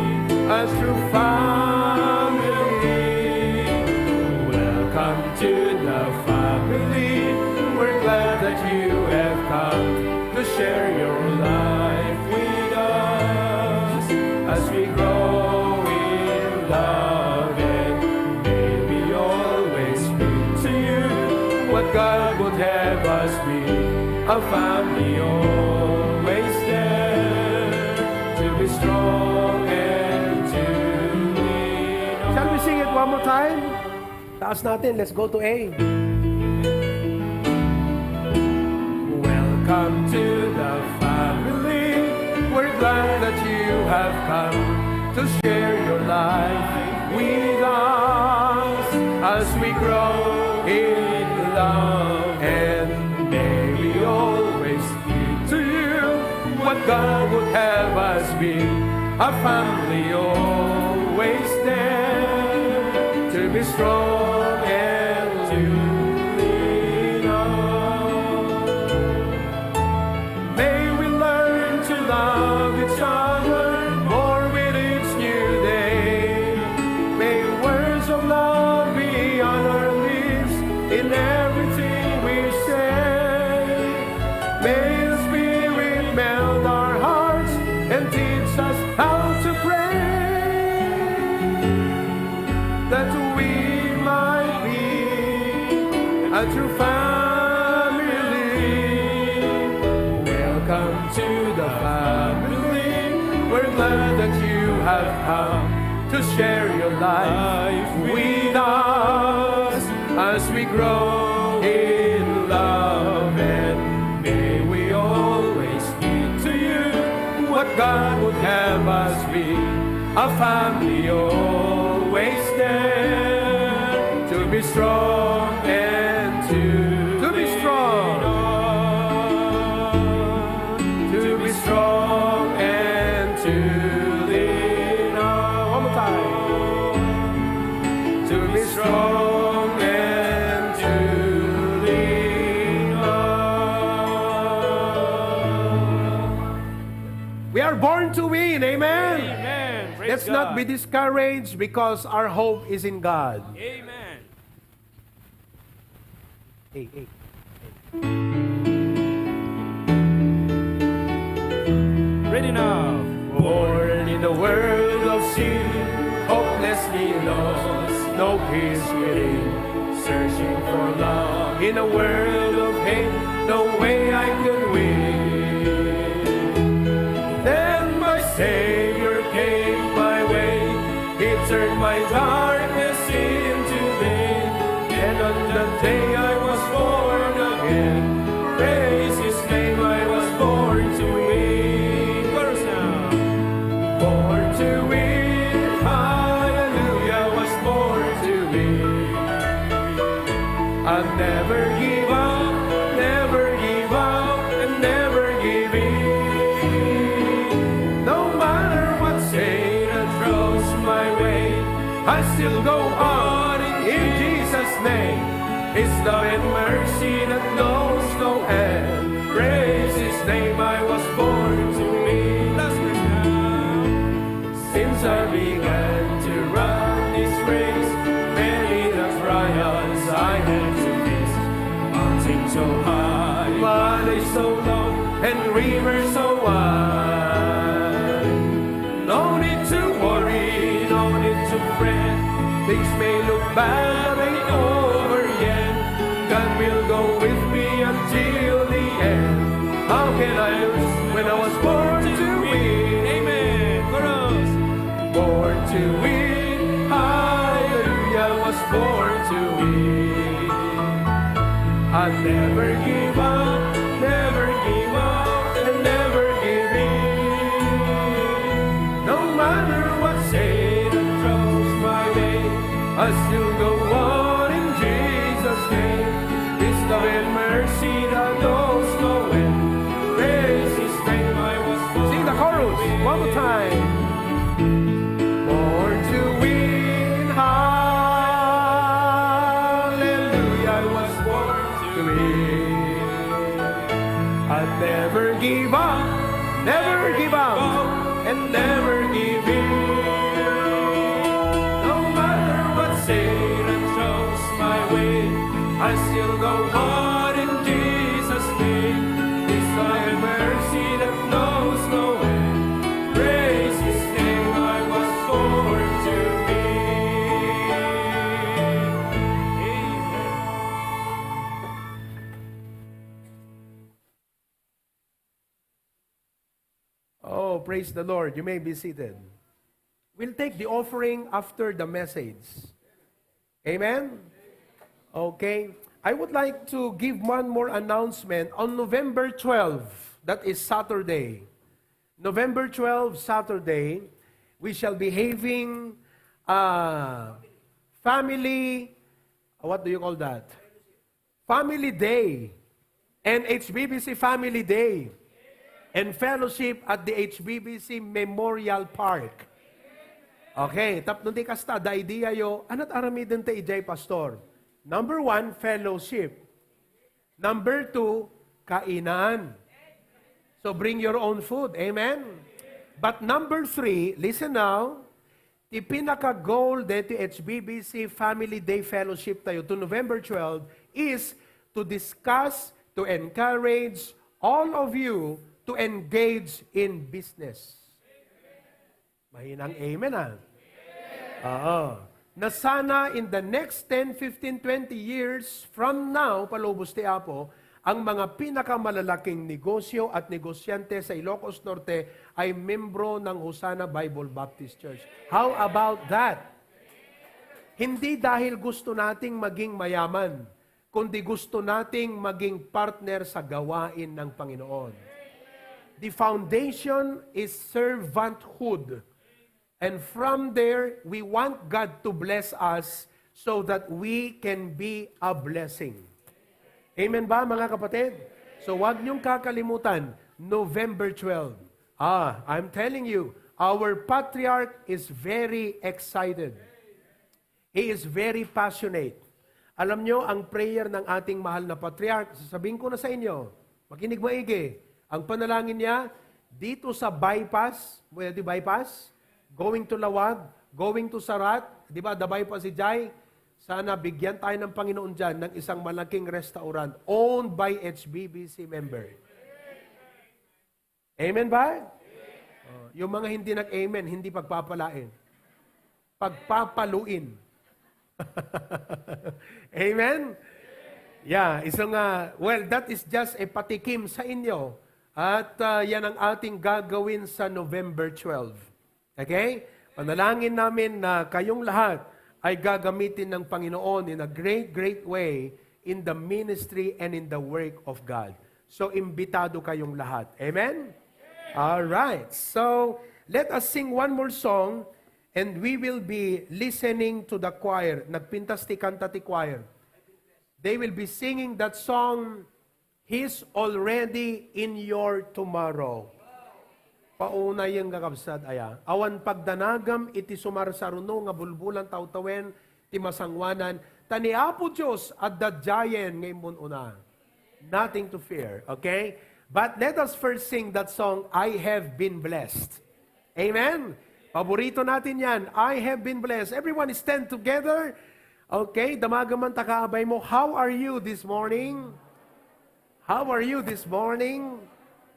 a true family. Welcome to the family. We're glad that you have come to share your life with us as we grow in love, and may we always speak to you what God would have us be, a family always there to be strong and to lean on. Shall we sing it one more time? Taas natin, let's go to A. Welcome to the family. We're glad that you have come to share your life with us as we grow in love, and may we always to you what God would have us be, a family always there to be strong and to lean on. May we learn to love each other more with each new day. May words of love be on our lips in everything we say. May the Spirit melt our hearts and teach us how to pray, that we might be a true family. Welcome to the family. We're glad that you have come to share your life with us as we grow in love, and may we always be to you what God would have us be, a family always there to be strong and to to be strong, to be strong and to lean on. One more time. To be strong and to lean on. We are born to win. Amen. Amen. Praise Let's not God. Be discouraged because our hope is in God. Amen. Hey, hey. Ready now. Born in a world of sin, hopelessly lost, no peace within, searching for love in a world of hate, no way I could win. Then my Savior came my way, He turned my darkness into day, and on that day I was born again. Praise His name, I was born to win. Chorus now. Born I'll never give up, never give up, and never give in. No matter what Satan throws my way, I still go on in Jesus' name. His love and mercy that knows no end. Praise His name, I was born to win. Since I began to run this race, many the trials I had to face. Mountains so high, valleys so low, and rivers so wide. No need to worry, no need to fret. Things may look bad, but ain't over yet. God will go with me until the end. How can I lose when I was born to win? Amen. Chorus. Born to win. Hallelujah, I was born to win. I never give up, never give up, and never give in. No matter what Satan throws my way, I still go on in Jesus' name. His love and mercy that knows no end. Praise His name, I was born. Sing the chorus one more time. Born to win, hallelujah, I was born to win. I never give up, never give up, and never give in. No matter what Satan throws my way, I still go on in Jesus' name. His love and mercy that knows no end. Praise His name, I was born to win. Amen. Oh, praise the Lord. You may be seated. We'll take the offering after the message. Amen? Okay. I would like to give one more announcement. On November twelve, that is Saturday. November twelve, Saturday, we shall be having a family, what do you call that? Family Day and H B B C Family Day and fellowship at the H B B C Memorial Park. Okay, tapno ti kasta, adda idea yo, anat aramiden ti idiay, Pastor? Number one, fellowship. Number two, kainan. So bring your own food. Amen? But number three, listen now, ti pinaka-goal deti H B B C Family Day Fellowship tayo to November twelve is to discuss, to encourage all of you to engage in business. Mahinang amen, ah. Oo. Na sana in the next ten, fifteen, twenty years from now, palubos ti Apo, ang mga pinakamalalaking negosyo at negosyante sa Ilocos Norte ay membro ng Hosanna Bible Baptist Church. How about that? Hindi dahil gusto nating maging mayaman, kundi gusto nating maging partner sa gawain ng Panginoon. The foundation is servanthood. And from there, we want God to bless us so that we can be a blessing. Amen ba, mga kapatid? So, wag niyong kakalimutan, November twelve. Ah, I'm telling you, our patriarch is very excited. He is very passionate. Alam nyo, ang prayer ng ating mahal na patriarch, sasabihin ko na sa inyo, makinig maigi, ang panalangin niya, dito sa bypass, where the bypass? Going to Laoag, going to Surat, di ba, the bypass si Jai? Sana bigyan tayo ng Panginoon dyan ng isang malaking restaurant owned by H B B C member. Amen ba? Oh, yung mga hindi nag-amen, hindi pagpapalain. Pagpapaluin. Amen? Yeah, iso nga, well, that is just a patikim sa inyo. At ah, yan ang ating gagawin sa November twelve. Okay? Panalangin namin na kayong lahat ay gagamitin ng Panginoon in a great, great way in the ministry and in the work of God. So, imbitado kayong lahat. Amen? All right. So, let us sing one more song and we will be listening to the choir. Nagpintas ti kanta ti choir. They will be singing that song, "He's already in your tomorrow." Paunay nga kabsat, aya. Awan pagdanagam iti sumarsaruno nga bulbulan tawtawen ti masangoanan, ta ni Apo Dios adda diayen nga immun-una. Nothing to fear, okay? But let us first sing that song, "I Have Been Blessed." Amen? Paborito natin yan. "I have been blessed." Everyone stand together. Okay, damagan man ta kaabay mo. How are you this morning? How are you this morning?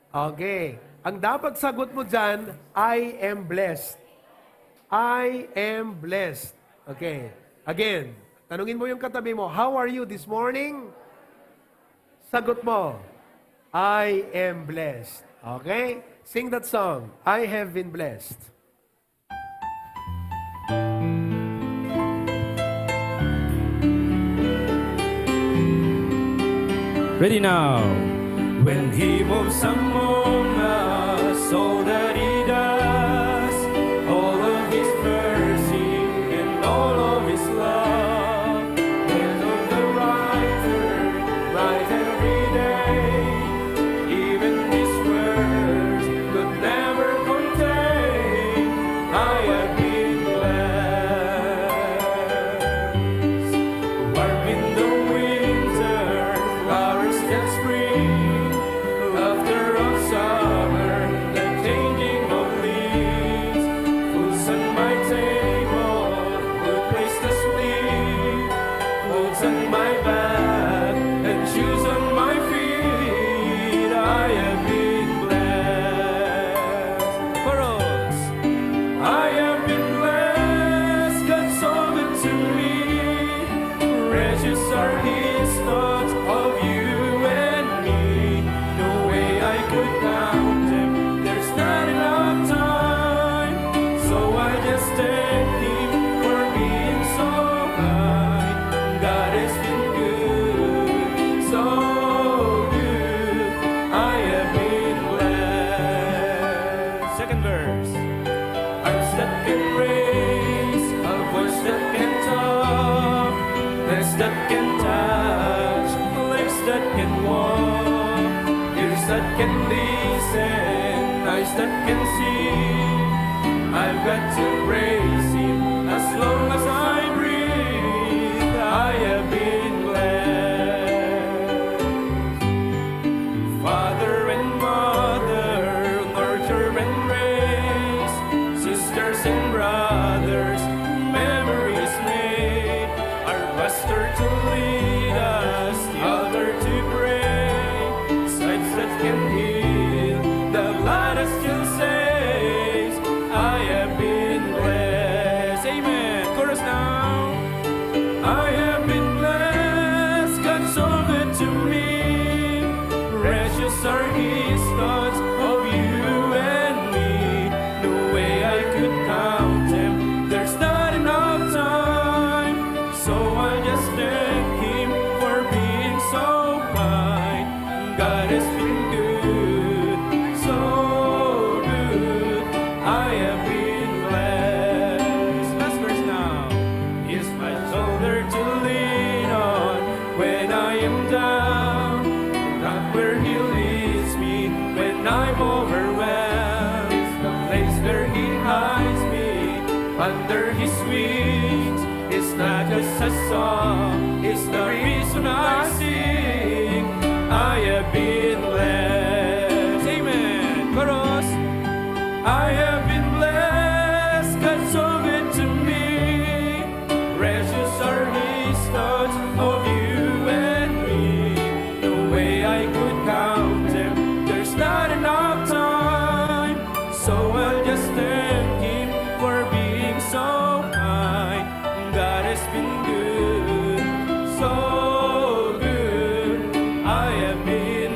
Okay. Ang dapat sagot mo dyan, "I am blessed. I am blessed." Okay. Again, tanungin mo yung katabi mo, "How are you this morning?" Sagot mo, "I am blessed." Okay? Sing that song, "I have been blessed." Ready now. When He moves among us, all that He does, all of His mercy and all of His love, will on the writer bright every day. Even these words could never contain. I have been blessed. Warm in the winter, flowers that spring. After all summer, the changing of leaves. Foods on my table, good place to sleep. Clothes on my back and shoes on my feet. I have been blessed. Chorus. I have been blessed, God so good to me. Precious are His thoughts of you and me. No way I could count them, there's not enough time. So I just thank Him for being so kind. God has been good, so good. I have been blessed. Second verse. Arms that can raise, a voice that can talk, hands that can touch, legs that can walk, ears that can listen, eyes that can see. I've got to praise Him as long as I breathe. I have been blessed. Father and mother, nurture and raise, sisters and brothers, memories made, our pastor to lead us, the altar to pray, stripes that can heal, the blood that still saves. I have been blessed. Amen. Chorus now. I have been blessed, God so good to me. Precious are His thoughts of you and me. No way I could count them, there's not enough time. So I just thank Him for being so kind. God has been good, so good. I have been blessed. Last verse now. He's my shoulder to lean on when I am down. Rock where He leads me when I'm overwhelmed. He's the place where He hides me under His wings. It's not just a song, it's the reason I sing. I have been blessed. Amen. Chorus. I have been blessed, God so good to me. Precious are His thoughts of you and me. No way I could count them, there's not enough time. So I'll just thank Him for being so kind. God has been good, so good. I have been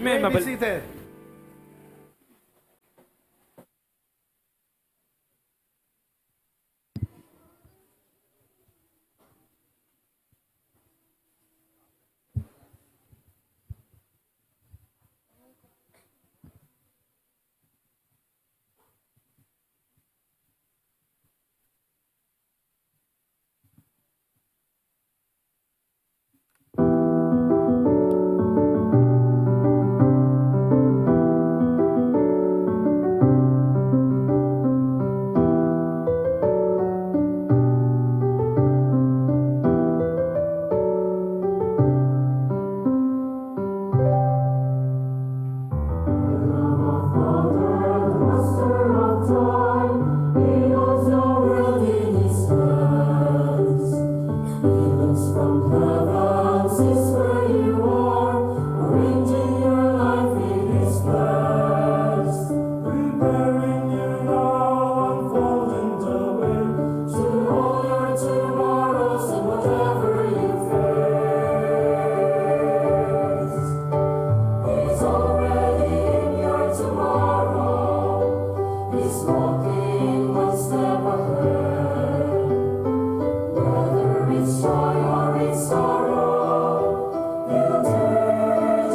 May be seated. He looks from heaven, sees where you are, arranging your life in His plans. Preparing you now, unfolding the way to all your tomorrows and whatever you face. He's already in your tomorrow. He's walking one step ahead. Whether it's joy or it's sorrow, He'll do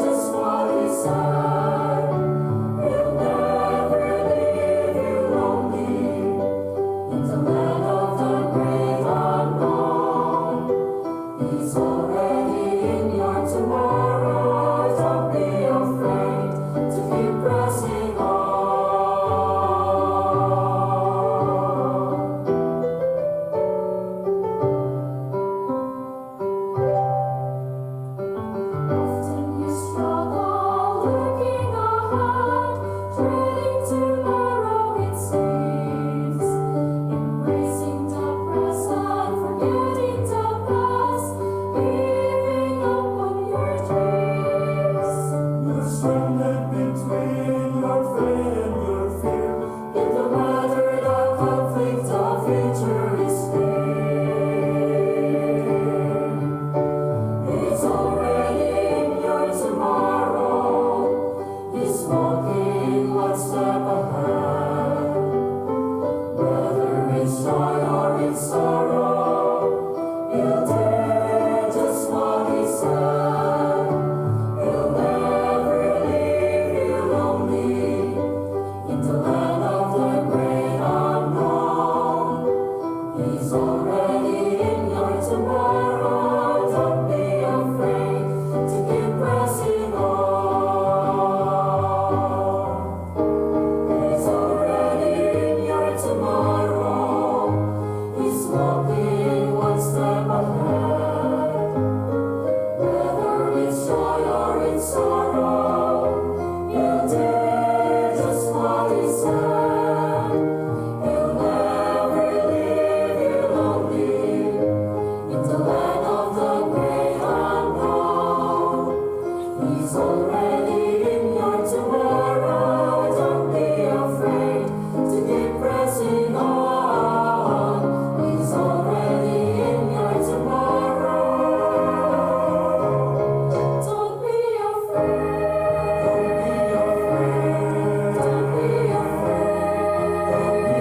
just what He said. He'll never leave you lonely in the land of the great unknown. He's already in your tomorrow. Don't be afraid to keep pressing on. Often you struggle looking ahead, dreading tomorrow it seems, embracing the present, forgetting the past, giving up on your dreams. You're stranded between your faith and your fear. It don't matter the conflict, the future is clear. He's already in your tomorrow. He's walking one step ahead. Whether it's joy or it's sorrow, He'll do just what He said. He'll never leave you lonely in the land of the great unknown. He's already in your tomorrow. Don't be afraid to keep pressing on. He's already in your tomorrow. He's walking one step ahead. Whether it's joy or it's sorrow, He'll do just what He said. He'll never leave you lonely in the land of the great unknown. He's already in your tomorrow. Don't be afraid to keep pressing on. He's already in your tomorrow. Don't be afraid. Don't be afraid. Don't be afraid. Don't be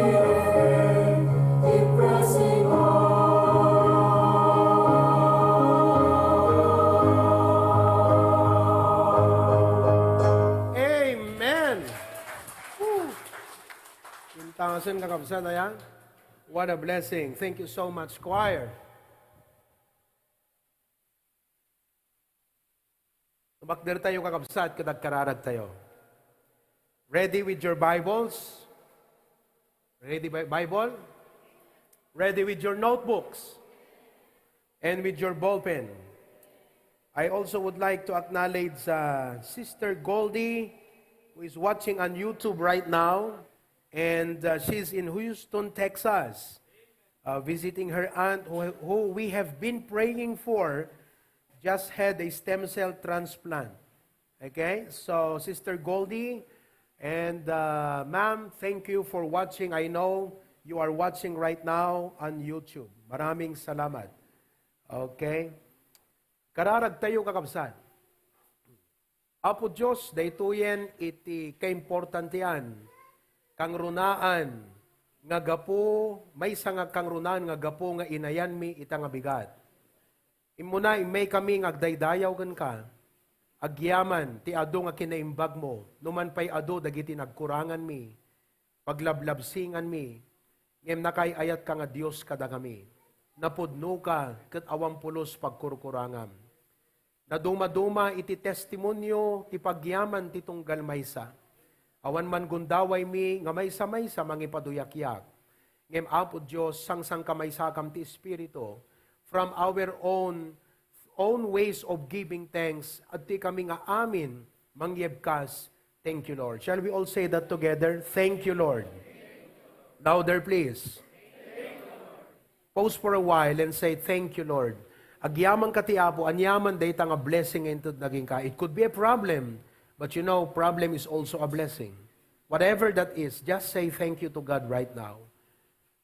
afraid. Keep pressing on. Amen. Woo. Intasen, kakabsat, ayan. What a blessing. Thank you so much, choir. Tumakder tayo, kakabsat, ket agkararag tayo. Ready with your Bibles? Ready, Bi-, Bible? Ready with your notebooks? And with your ballpen? I also would like to acknowledge, uh, Sister Goldie, who is watching on YouTube right now. And, uh, she's in Houston, Texas, uh, visiting her aunt who, who we have been praying for, just had a stem cell transplant. Okay? So, Sister Goldie and, uh, ma'am, thank you for watching. I know you are watching right now on YouTube. Maraming salamat. Okay? Kararag tayo, kakabsat. Apo Dios, daytoyen iti kaimportantian, kangrunaan nga gapu, maysa nga kangrunaan nga gapu nga inayanmi ita nga bigat. Immuna, immaykami nga agdaydayaw kenka, agyaman ti adu nga kinaimbagmo, no man pay adu dagiti nagkuranganmi, paglablabsinganmi, ngem nakaay-ayatka nga Dios kadakami. Napudnoka ket awan pulos pagkurkurangam. Nadumaduma iti testimonio ti pagyaman ti tunggal maysa. Awan man gundawaymi nga maysa-maysa mangipaduyakyak. Ngem Apo Dios, sangsangkamaysakam ti Espiritu, from our own, own ways of giving thanks, adtoy kami nga amin mangyebkas. Thank you, Lord. Shall we all say that together? Thank you, Lord. Louder, please. Pause for a while and say, "Thank you, Lord." Agyamanka ti Apo, aniaman dayta nga blessing nga inted nagingka. It could be a problem, but you know, problem is also a blessing. Whatever that is, just say thank you to God right now.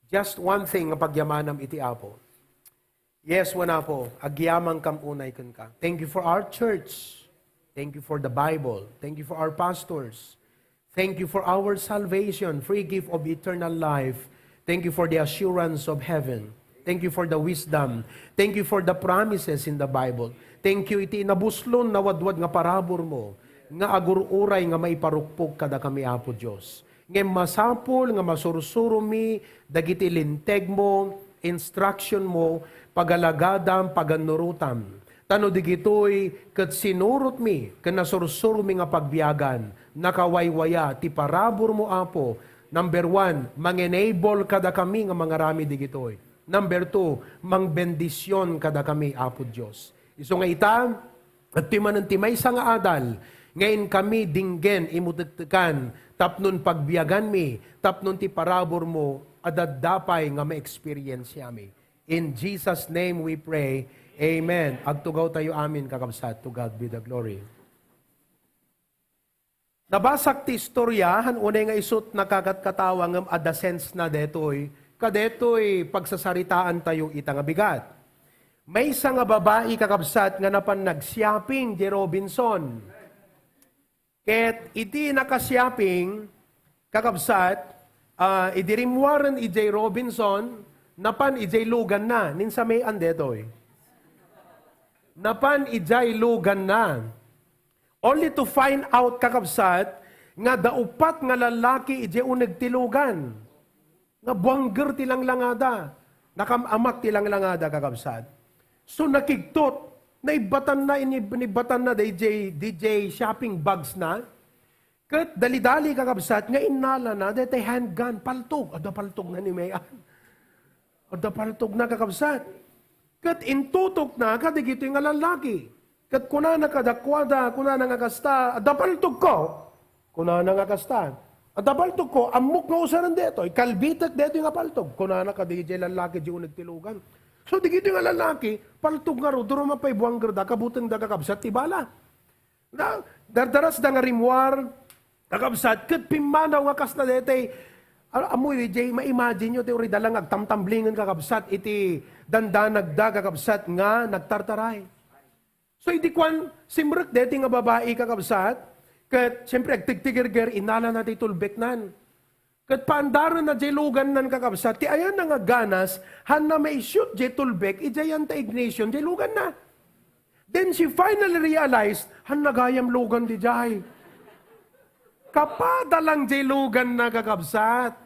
Just one thing nga pagyamanam iti Apo. Yes, wen Apo, agyamankam unay kenka. Thank you for our church. Thank you for the Bible. Thank you for our pastors. Thank you for our salvation, free gift of eternal life. Thank you for the assurance of heaven. Thank you for the wisdom. Thank you for the promises in the Bible. Thank you iti nabuslon, nawadwad nga parabur mo, nga agur-uray nga maiparukpok kadakami, Apo Dios. Ngem masapul nga masursuromi dagiti lintegmo, instruction mo, pagalagadam, pagannurotam. Ta no digitoy ket sinurotmi ken nasursuromi nga pagbiagan, nakawaywaya ti paraburmo, Apo. Number one, mangenable kadakami nga mangarami digitoy. Number two, mangbendision kadakami, Apo Dios. Isu nga ita, adtoy manen ti maysa nga adal nga inkami dinggen imutektekan tapnon pagbiaganmi, tapnon ti paraburmo a daddapay nga ma-experiensiami. In Jesus' name we pray. Amen. Agtugaw tayo amin, kakabsat. To God be the glory. Nabasak ti istorya, han unay nga isut' nakatkatawa ngem adda sense na detoy, kadetoy pagsasaritaan tayo ita nga bigat. Maysa nga babai, kakabsat, nga napan nag-shopping, diay Robinson. Ket iti naka-shopping, kakabsat, ah, idi rimmuaren idiay Robinson, napan idiay luganna, ninsamean detoy. Napan idiay luganna. Only to find out, kakabsat, nga adda uppat nga lallaki idiay uneg ti lugan. Nga buangger ti langlangada. Nakam-amak ti langlangada, kakabsat. So, nakigtot. Naibbatanna, inib-, inibbatanna daydiay, daydiay shopping bags na. Ket dali-dali, kakabsat, nga innalana daytoy handgun, paltog. Adda paltogna ni Mayan. Adda paltogna, kakabsat. Ket intutokna kadagitoy nga lallaki. Ket kunana kadakuada, kunana nga kasta, "Adda paltogko." Kunana nga kasta, "Adda paltogko, ammok nga usaren detoy, kalbitek detoy nga paltog." Kunana kadiay lallaki diay uneg ti lugan. So, digitoy nga lallaki, paltog ngarud, duroma pay buanggerda, kabutengda, kakabsat, ti bala. Na, dardarasda nga rimmuar, kakabsat, ket pimmanaw nga kasla daytoy, a-, ammo, diay ma-imagine yo, ti uray da la nga agtamtamblingen, kakabsat, iti dandanagda, kakabsat, nga nagtartaray. So, idi kuan, simrek daytoy nga babai, kakabsat, ket, siyempre, agtigtigerger, innalana ti tulbeknan. Ket paandarenna diay lugannan, kakabsat, ti ayanna nga ganas, hanna maisut diay tulbek, idiay Santa Ignacio, diay luganna. Then she finally realized, "Han, nagayam lugan diay." Kapada lang diay luganna, kakabsat.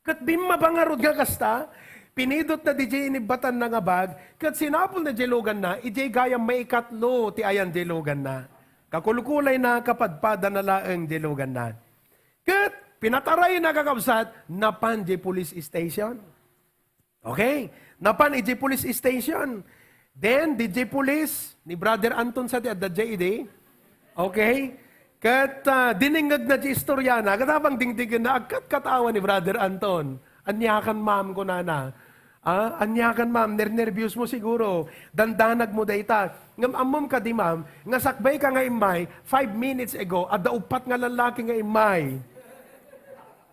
Ket bimmaba ngarud nga kasta, pinidotna diay inibbatanna nga bag, ket sinapulna diay luganna, idiay gayam maikatlo ti ayan diay luganna. Kakulkulayna, kapadpadana laeng diay luganna. Ket pinatarayna, kakabsat, napan diay police station. Okay? Napan idiay police station. Then, diay police, ni Brother Anton sa ti adda diay idi. Okay? Ket, ah, dinengngegna diay istoriana, ket apang dingdingenna, agkatkatawa ni Brother Anton. "Aniakan, ma'am?" kunana. "Ah, aniakan, ma'am? Nernerbios mo siguro. Dandanag mo dayta. Ngem ammom kadi, ma'am, nga sakbay ka nga immay, five minutes ago, adda uppat nga lallaki nga immay."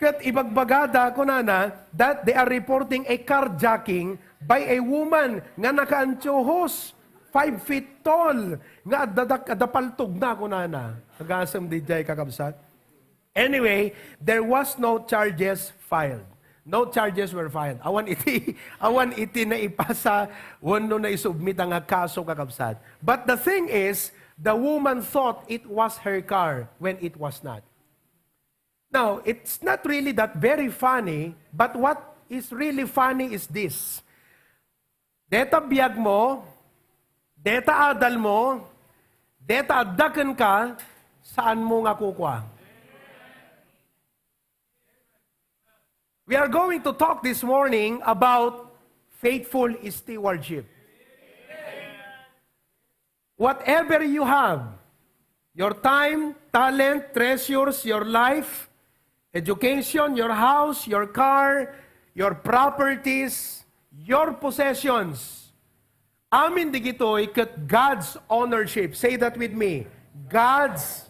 Ket ibagbagada, kunana, that they are reporting a carjacking by a woman nga nakaantiyohos. Five feet tall. Nga adda, adda paltogna, kunana. Agasem diay, kakabsat. Anyway, there was no charges filed. No charges were filed. Awan iti, awan iti naipasa wenno naisubmit nga kaso, kakabsat. But the thing is, the woman thought it was her car when it was not. Now, it's not really that very funny, but what is really funny is this. Deta biag mo, deta adal mo, deta adda kenka, saan mo nga kukua. We are going to talk this morning about faithful stewardship. Whatever you have, your time, talent, treasures, your life, education, your house, your car, your properties, your possessions, amin digitoy ket God's ownership. Say that with me. God's.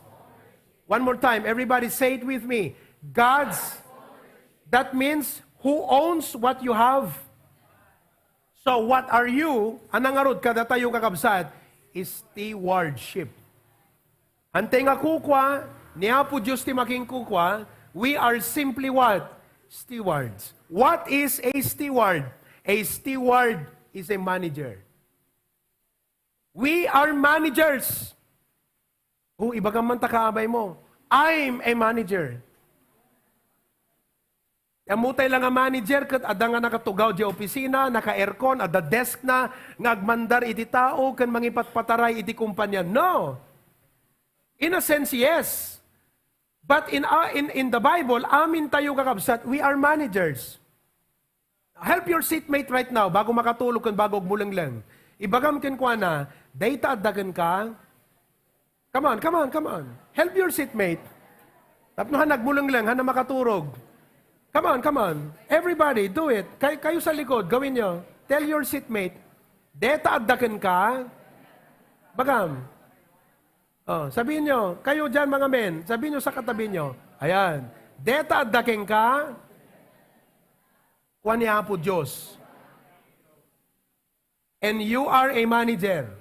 One more time. Everybody say it with me. God's. That means who owns what you have. So, what are you? Ania ngarud kadatayo, kakabsat? Stewardship. Antay nga kukua ni Apo Dios ti makinkukua, we are simply what? Stewards. What is a steward? A steward is a manager. We are managers. O, ibagam man ta kaamay mo, "I'm a manager." Ammotay la nga manager ket adda nga nakatugaw diay opisina, naka-aircon, adda desk na nga agmandar iti tao ken mangipatpataray iti kumpania. No. In a sense, yes. But in, uh, in, in the Bible, amintayo, kakabsat, we are managers. Help your seatmate right now, bago makatulog ken bago agmulengleng. Ibagam kenkuana, "Dayta adda kenka." Come on, come on, come on. Help your seatmate. Tapno han nagmulengleng, han na makaturog. Come on, come on. Everybody, do it. Kay-, kayo sa likod, gawin nyo. Tell your seatmate, "Deta adda kenka." Bagam. Oh, sabihin nyo, kayo dyan, mga men, sabihin nyo sa katabi nyo, ayan, "Deta adda kenka." Kua ni Apo Dios. And you are a manager.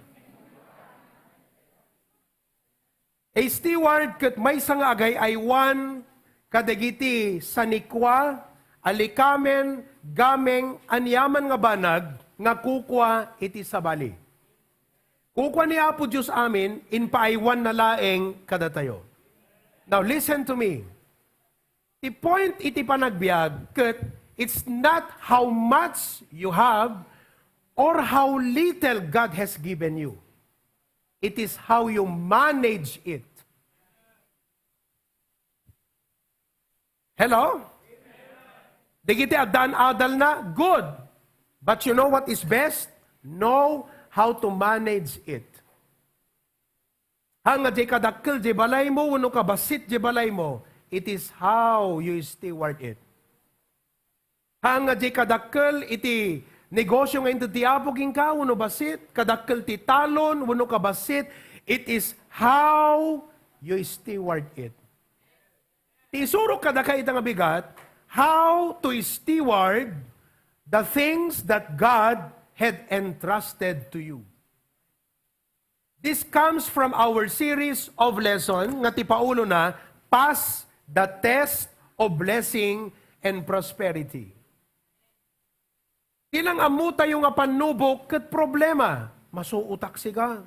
A steward ket maysa nga agay-aywan kadagiti sanikua a likamen, gameng, aniaman nga banag nga kukua iti sabali. Kukua ni Apo Dios amin, impaaywanna laeng kadatayo. Now listen to me. Ti point iti panagbiag ket it's not how much you have or how little God has given you. It is how you manage it. Hello? Dagiti addan adalna, good. But you know what is best? Know how to manage it. Haan nga diay kadakkel diay balaymo wenno kabassit diay balaymo, it is how you steward it. Haan nga diay kadakkel iti negosyo nga inted ti Apo kenka wenno bassit, kadakkel ti talon wenno kabassit, it is how you steward it. Ti isurok kadaka ita nga bigat, how to steward the things that God had entrusted to you. This comes from our series of lesson nga ti paulona, Pass the Test of Blessing and Prosperity. Ti lang-ammotayo nga pannubok ket problema, masuotak sika.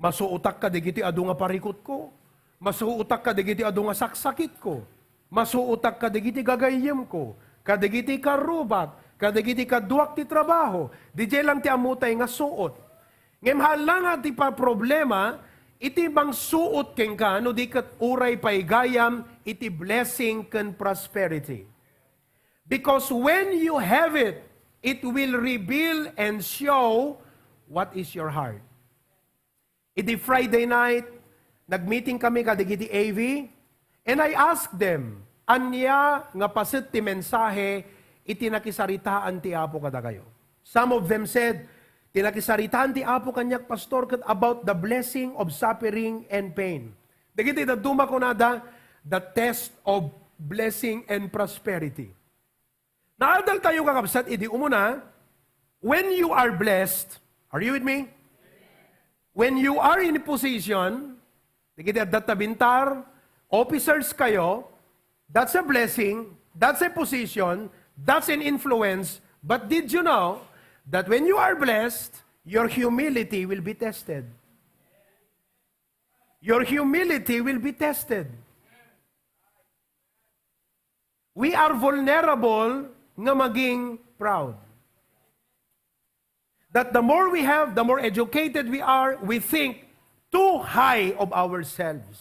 Masuotak kadagiti adu nga parikutko. Masuotak kadagiti adu nga saksakitko. Masuotak kadagiti gagayyemko, kadagiti karrubak, kadagiti kaduak ti trabaho. Didiay lang ti ammotay nga suot. Ngem haan la nga ti paproblema iti mangsuot kenka no di ket uray pay gayam iti blessing ken prosperity. Because when you have it, it will reveal and show what is your heart. Iti Friday night, nagmeeting kami kadagiti A V, and I asked them, ania nga paset ti mensahe iti nakisaritaan ti Apo kadakayo? Some of them said, "Ti nakisaritaan ti Apo kaniak, Pastor, ket about the blessing of suffering and pain." Dagiti dadduma kunada, the test of blessing and prosperity. Naadal tayo, kakabsat, idi umuna, when you are blessed, are you with me? When you are in a position, dagiti adda ta bintar, officers kayo, that's a blessing, that's a position, that's an influence. But did you know that when you are blessed, your humility will be tested? Your humility will be tested. We are vulnerable nga maging proud. That the more we have, the more educated we are, we think too high of ourselves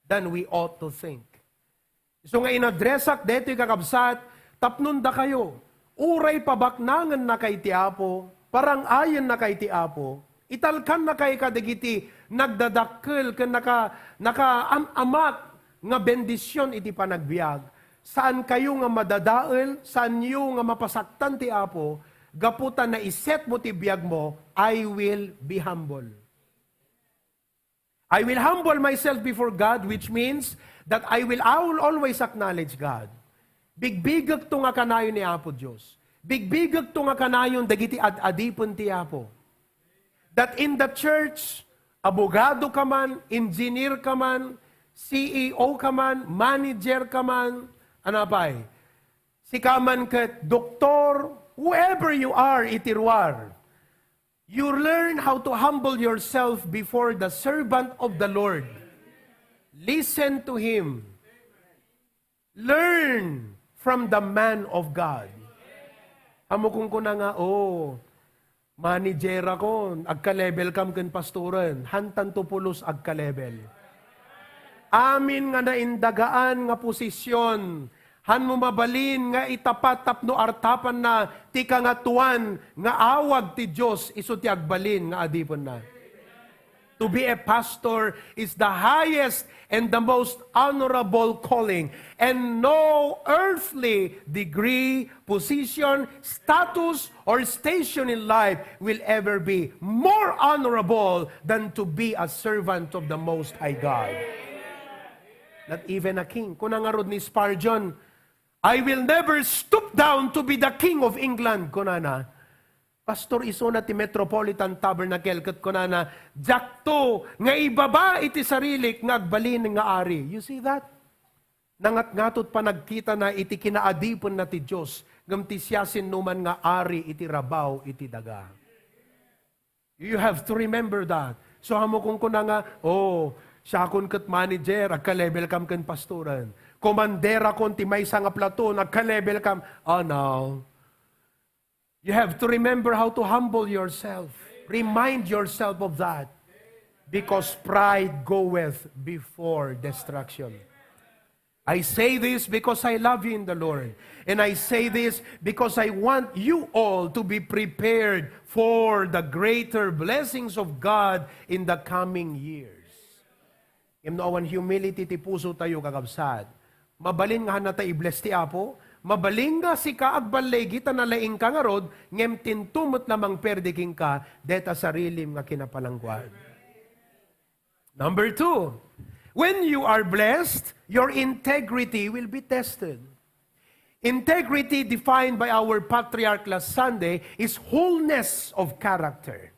than we ought to think. So nga inaddressak detoy, kakabsat, tapnon dakayo, uray pabaknangennakay ti Apo, parang-ayennakay ti Apo, italkannakay kadagiti nagdadakkel ken naka-, nakaam-amak nga bendision iti panagbiag. Saan kayo nga madadael, saanyo nga mapasaktan ti Apo, gapu ta naiset mo ti biag mo, "I will be humble. I will humble myself before God," which means that I will, I will always acknowledge God. Bigbigekto nga kanayon ni Apo Dios. Bigbigekto nga kanayon dagiti ad-adipen ti Apo. That in the church, abogado ka man, engineer ka man, C E O ka man, manager ka man, ano pay? Sika man ket doktor, whoever you are, iti ruar, you learn how to humble yourself before the servant of the Lord. Listen to him. Learn from the man of God. Amo kung kuna nga, "Oh, manager ako, agka-level kam ken pastoren." Hantanto pulos agka-level. Amin nga naindagaan nga posisyon, hanmo mabalin nga itapat tapno artapanna ti Kangatoan nga awag ti Dios isu ti agbalin nga adipenna. To be a pastor is the highest and the most honorable calling, and no earthly degree, position, status, or station in life will ever be more honorable than to be a servant of the Most High God. Not even a king. Kuna ngarud ni Spurgeon, "I will never stoop down to be the King of England," kunana. Pastor isuna ti Metropolitan Tabernacle, ket kunana, "Diakto nga ibaba iti sarilik nga agbalin nga ari." You see that? Nangatngatot panagkitana iti kinaadipenna ti Dios, ngem ti siasinoman nga ari iti rabaw iti daga. You have to remember that. So, amo kung kuna nga, "Oh, siakon ket manager, agka-level kam ken pastoren. Komanderakon ti maysa nga platoon, agka-level kam." Oh, no. You have to remember how to humble yourself. Remind yourself of that. Because pride goeth before destruction. I say this because I love you in the Lord. And I say this because I want you all to be prepared for the greater blessings of God in the coming years. Ngem no awan humility ti puso tayo, kakabsat, mabalin nga hanna ta i-bless ti Apo, mabalin nga sika agballigi ta nalaingka ngarud, ngem tinto met la mangperdi kenka deta sarilim nga kinapalangguad. Number two, when you are blessed, your integrity will be tested. Integrity defined by our patriarch last Sunday is wholeness of character.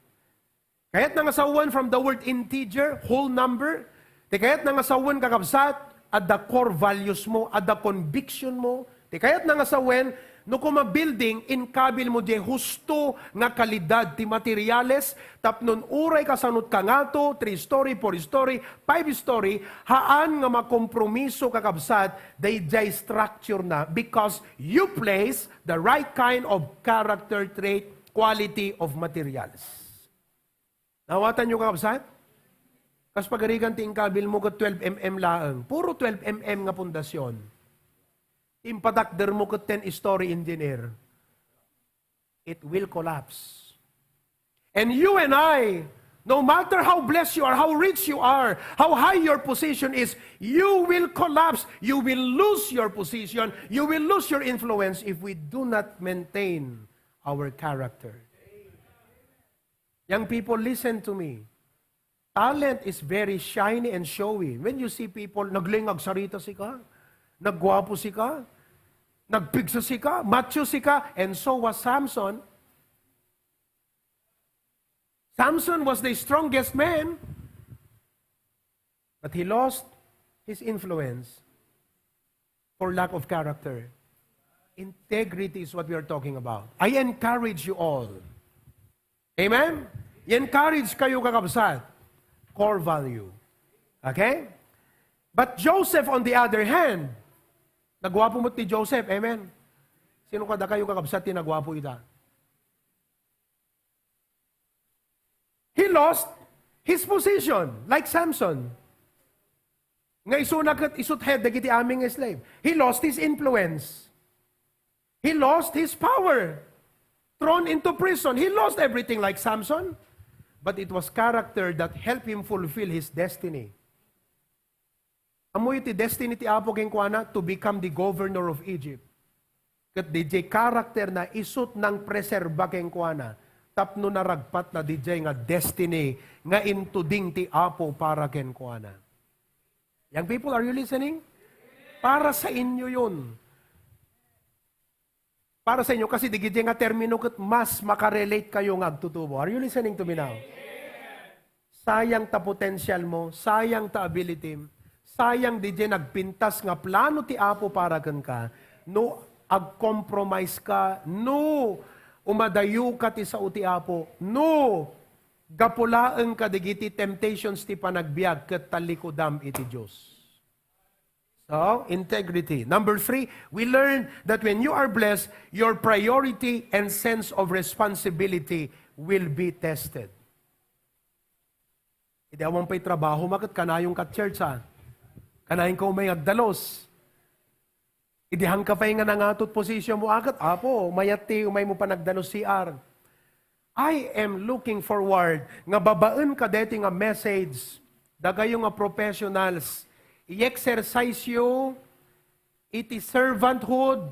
Kayatna nga sawen from the word integer, whole number. Ti kayatna nga sawen, kakabsat, adda core values mo, adda conviction mo. Ti kayatna nga sawen, no kuma building, inkabil mo diay husto nga kalidad ti materials, tapno uray kasanot kangato, three story, four story, five story, haan nga makompromiso, kakabsat, daydiay structure na, because you place the right kind of character trait, quality of materials. Nawatanyo, kakabsat? Kas pagarigan ti inkabil mo ket twelve M M laeng. Puro twelve M M nga pundasyon. Impatakder mo ket ten-story engineer. It will collapse. And you and I, no matter how blessed you are, how rich you are, how high your position is, you will collapse. You will lose your position. You will lose your influence if we do not maintain our character. Young people, listen to me. Talent is very shiny and showy. When you see people, nagling agsarita sika, naggwapo sika, nagpigsa sika, macho sika, and so was Samson. Samson was the strongest man, but he lost his influence for lack of character. Integrity is what we are talking about. I encourage you all. Amen? I-encourage kayo, kakabsat. Core value. Okay? But Joseph, on the other hand, nagwapo met ni Joseph. Amen? Sino kadakayo, kakabsat, ti nagwapo ita? He lost his position, like Samson. Nga isuna ket isut head dagiti amin nga slave. He lost his influence. He lost his power. Thrown into prison. He lost everything like Samson. But it was character that helped him fulfill his destiny. Ammoyo ti destiny ti Apo kenkuana, to become the governor of Egypt. Ket didiay character na isut nangpreserba kenkuana tapno naragpatna didiay nga destiny nga intuding ti Apo para kenkuana. Young people, are you listening? Para sa inyo yun. Para sa inyo, kasi digidiay nga termino ket mas makarelate kayo nga agtutubo. Are you listening to me now? Sayang ta potensial mo, sayang ta ability, sayang didiay nagpintas nga plano ti Apo para kenka, no ag-compromise ka, no umadayo ka ti sao ti Apo, no gapu laeng ka dagiti temptations ti panagbiag ket tallikudam iti Dios. So, integrity. Number three, we learn that when you are blessed, your priority and sense of responsibility will be tested. Idi awan pay trabaho, maket kanayon ka church, ha? Kanayon ka umay agdalos. Idi hangka pay nga nangatot position mo, aket, Apo, mayat ti umay mo panagdalos C R. I am looking forward nga babaen kadeti nga message, dagayo nga professionals, i-exercise yo iti servanthood,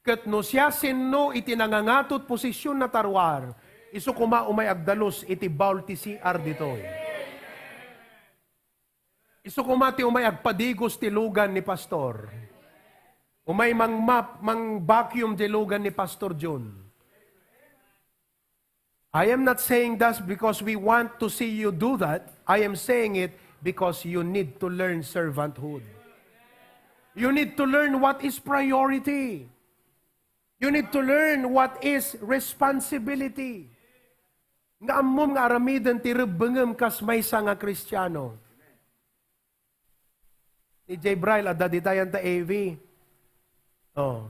ket no siasino iti nangangatot posisyon na taruar, isu koma umay agdalus iti baul ti C R ditoy. Isu koma ti umay agpadigos ti lugan ni Pastor. Umay mangmap, mang-vacuum ti lugan ni Pastor Jun. I am not saying that because we want to see you do that. I am saying it because you need to learn servanthood. You need to learn what is priority. You need to learn what is responsibility. Nga ammom nga aramiden ti rebbengem kas maysa nga Kristiano. Ni Jay Bryle, adda ditayan ta A V. Oh.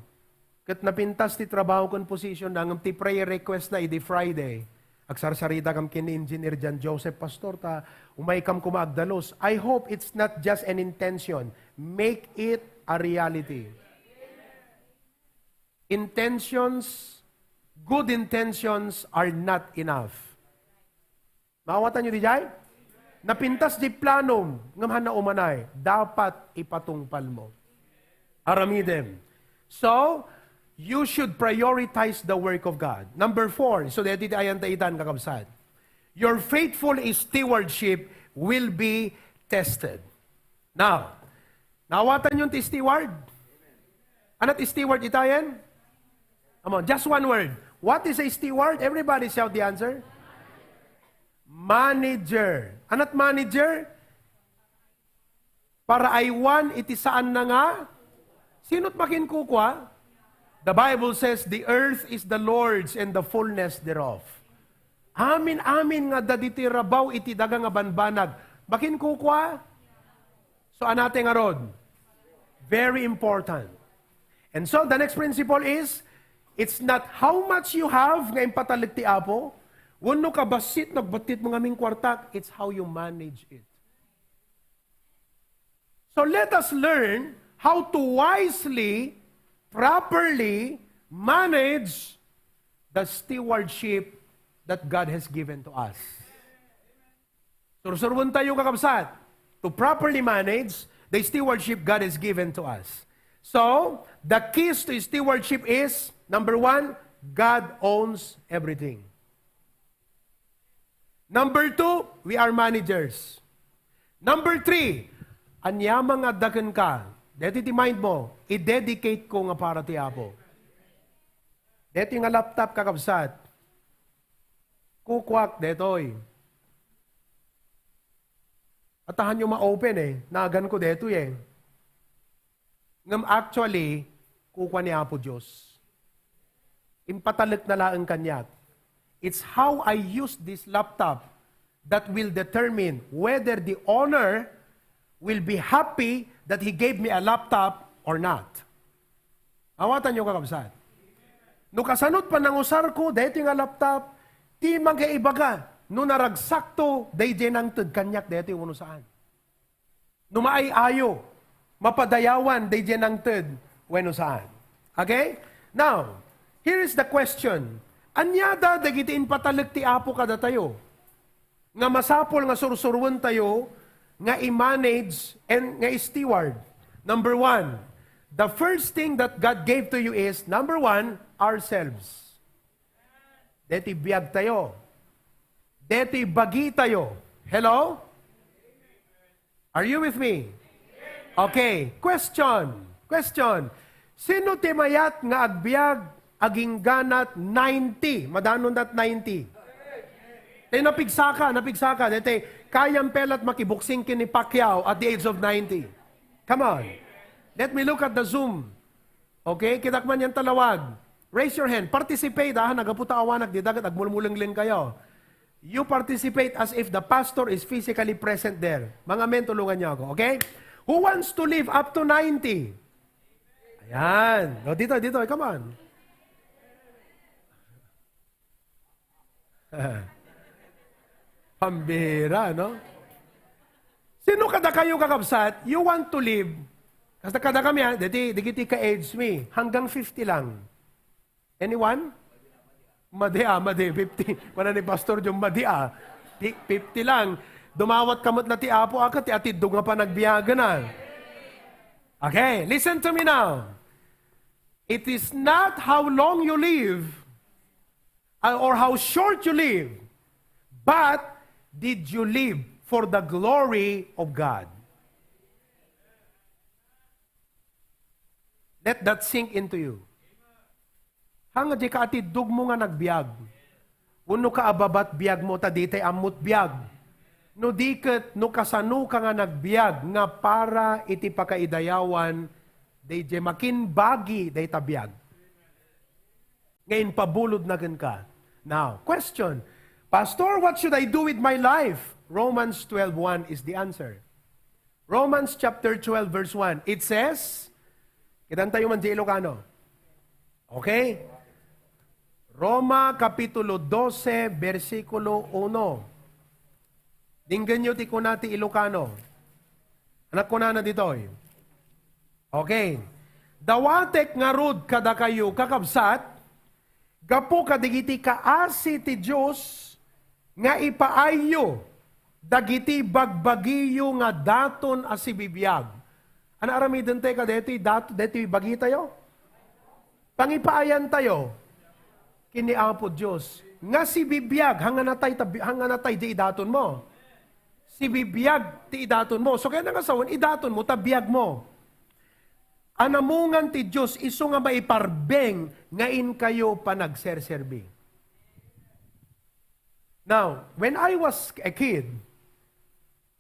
Ket napintas ti trabaho ken position na, ngem ti prayer request na idi Friday. Agsarsaridakam ken ni Engineer John Joseph, "Pastor, ta umaykam koma agdalus." I hope it's not just an intention. Make it a reality. Intentions, good intentions are not enough. Maawatanyo diay? Napintas diay planom, ngem hanna umanay, dapat ipatungpal mo. Aramidem. So, you should prioritize the work of God. Number four, so deti ti ayan ta itan, kakabsat. Your faithful stewardship will be tested. Now, nawatanyo ti steward? Ano ti steward itayen? Come on, just one word. What is a steward? Everybody shout the answer. Manager. Ano ti manager? Para aywan iti saan na nga. Sino't makinkukua? The Bible says, "The earth is the Lord's and the fullness thereof." Amin-amin nga adda ditoy rabaw iti daga nga banbanag. Makinkukua? So, anate ngarud? Very important. And so, the next principle is, it's not how much you have nga impatalek ti Apo, wenno kabassit nagbattit mo ngamin kuartak, it's how you manage it. So let us learn how to wisely, properly manage the stewardship that God has given to us. Sursurwen tayo, kakabsat, to properly manage the stewardship God has given to us. So, the keys to stewardship is, number one, God owns everything. Number two, we are managers. Number three, ania man nga adda kenka, deti ti mind mo, i-dedicate ko nga para ti Apo. Deti nga laptop, kakabsat, Kukuak detoy. Atahan nyo ma-open eh. Nagan ko detoy eh. Ngem actually, kukua ni Apo Dios. Impatalek na laeng kaniak. It's how I use this laptop that will determine whether the owner will be happy that he gave me a laptop or not. Awatanyo, kakabsat. No kasano ti panangusarko daytoy nga laptop, ti mangaibaga no naragsakto daydiay nangted kaniak daytoy wenno saan. No maay-ayo, mapadayawan daydiay nangted wenno saan. Okay? Now, here is the question. Ania da dagiti impatalek ti Apo kadatayo nga masapul nga sursuruentayo nga i-manage and nga i-steward? Number one, the first thing that God gave to you is, number one, ourselves. Daytoy biagtayo. Daytoy bagitayo. Hello? Are you with me? Okay. Question. Question. Sino ti mayat nga agbiag agingganat ninety? Madanon dat ninety. Tay napigsaka, napigsaka. Daytoy, kayam pelat makiboksing ken ni Pacquiao at the age of ninety. Come on. Let me look at the Zoom. Okay, kitak man yan talawag. Raise your hand. Participate, ah. Nagapu ta awanak dita ket agmulmulengleng kayo. You participate as if the pastor is physically present there. Mga men, tulungan niyo ako, okay? Who wants to live up to ninety? Ayan. O, dito, dito. Come on. Pambira, no? Sino kadakayo, kakabsat, you want to live? Kas-, kadakami, ha? Dagiti, dagiti ka-age mi, hanggang fifty lang. Anyone? Madi, ah, madi, fifty. Kuna ni Pastor Jom, madi, ah. Fi-, fifty lang. Dumawat ka met la ti Apo, aka ti atiddog nga panagbiagen, ah. Okay, listen to me now. It is not how long you live, uh, or how short you live, but did you live for the glory of God? Let that sink into you. Hanga di ka atiddog mo nga nagbiag. Wenno ka ababat biag mo ta ditay ammot biag. No di ket, no kasano ka nga nagbiag nga para iti pakaidayawan, daydiay makinbagi dayta biag nga impabulodna kenka. Now, question, "Pastor, what should I do with my life?" Romans twelve one is the answer. Romans chapter twelve, verse one. It says, kitantayo man di Ilocano. Okay? Roma Kapitulo dose, bersikulo uno. Dinggenyo ti kuna ti Ilocano. Anak kunana ditoy. Okay. Dawatek ngarud kadakayo, kakabsat, gapu kadagiti kaasi ti Dios nga ipaayyo dagiti bagbagiyo nga daton a sibibiag. Ania aramidentayo kadaytoy dat-, daytoy bagitayo? Pangipaayantayo ken ni Apo Dios nga sibibiag, hanga natay ta bi-, hanga natay di idaton mo. Sibibiag ti idaton mo. So, kayatna nga sawen, idaton mo ta biag mo. Anamungan ti Dios isu nga maiparbeng nga inkayo panagserserbi. Now, when I was a kid,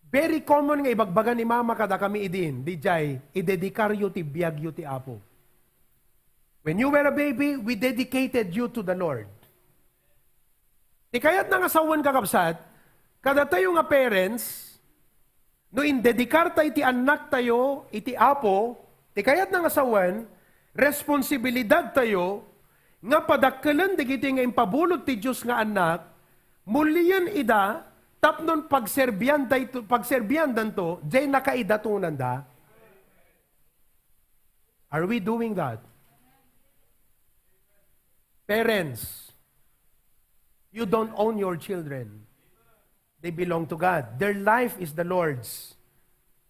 very common nga ibagbaga ni mama kadakami idin, diay, "Idedikaryo ti biagyo ti Apo." When you were a baby, we dedicated you to the Lord. Ti kayatna nga sawen, kakabsat, kadatayo nga parents, no indedikarta iti annaktayo iti Apo, ti kayatna nga sawen, responsibilidadtayo nga padakkelen dagiti nga impabulod ti Dios nga annak, mulien ida tapno pagserbian dayto-, pagserbiandanto diay nakaidatonanda. Are we doing that? Parents, you don't own your children. They belong to God. Their life is the Lord's.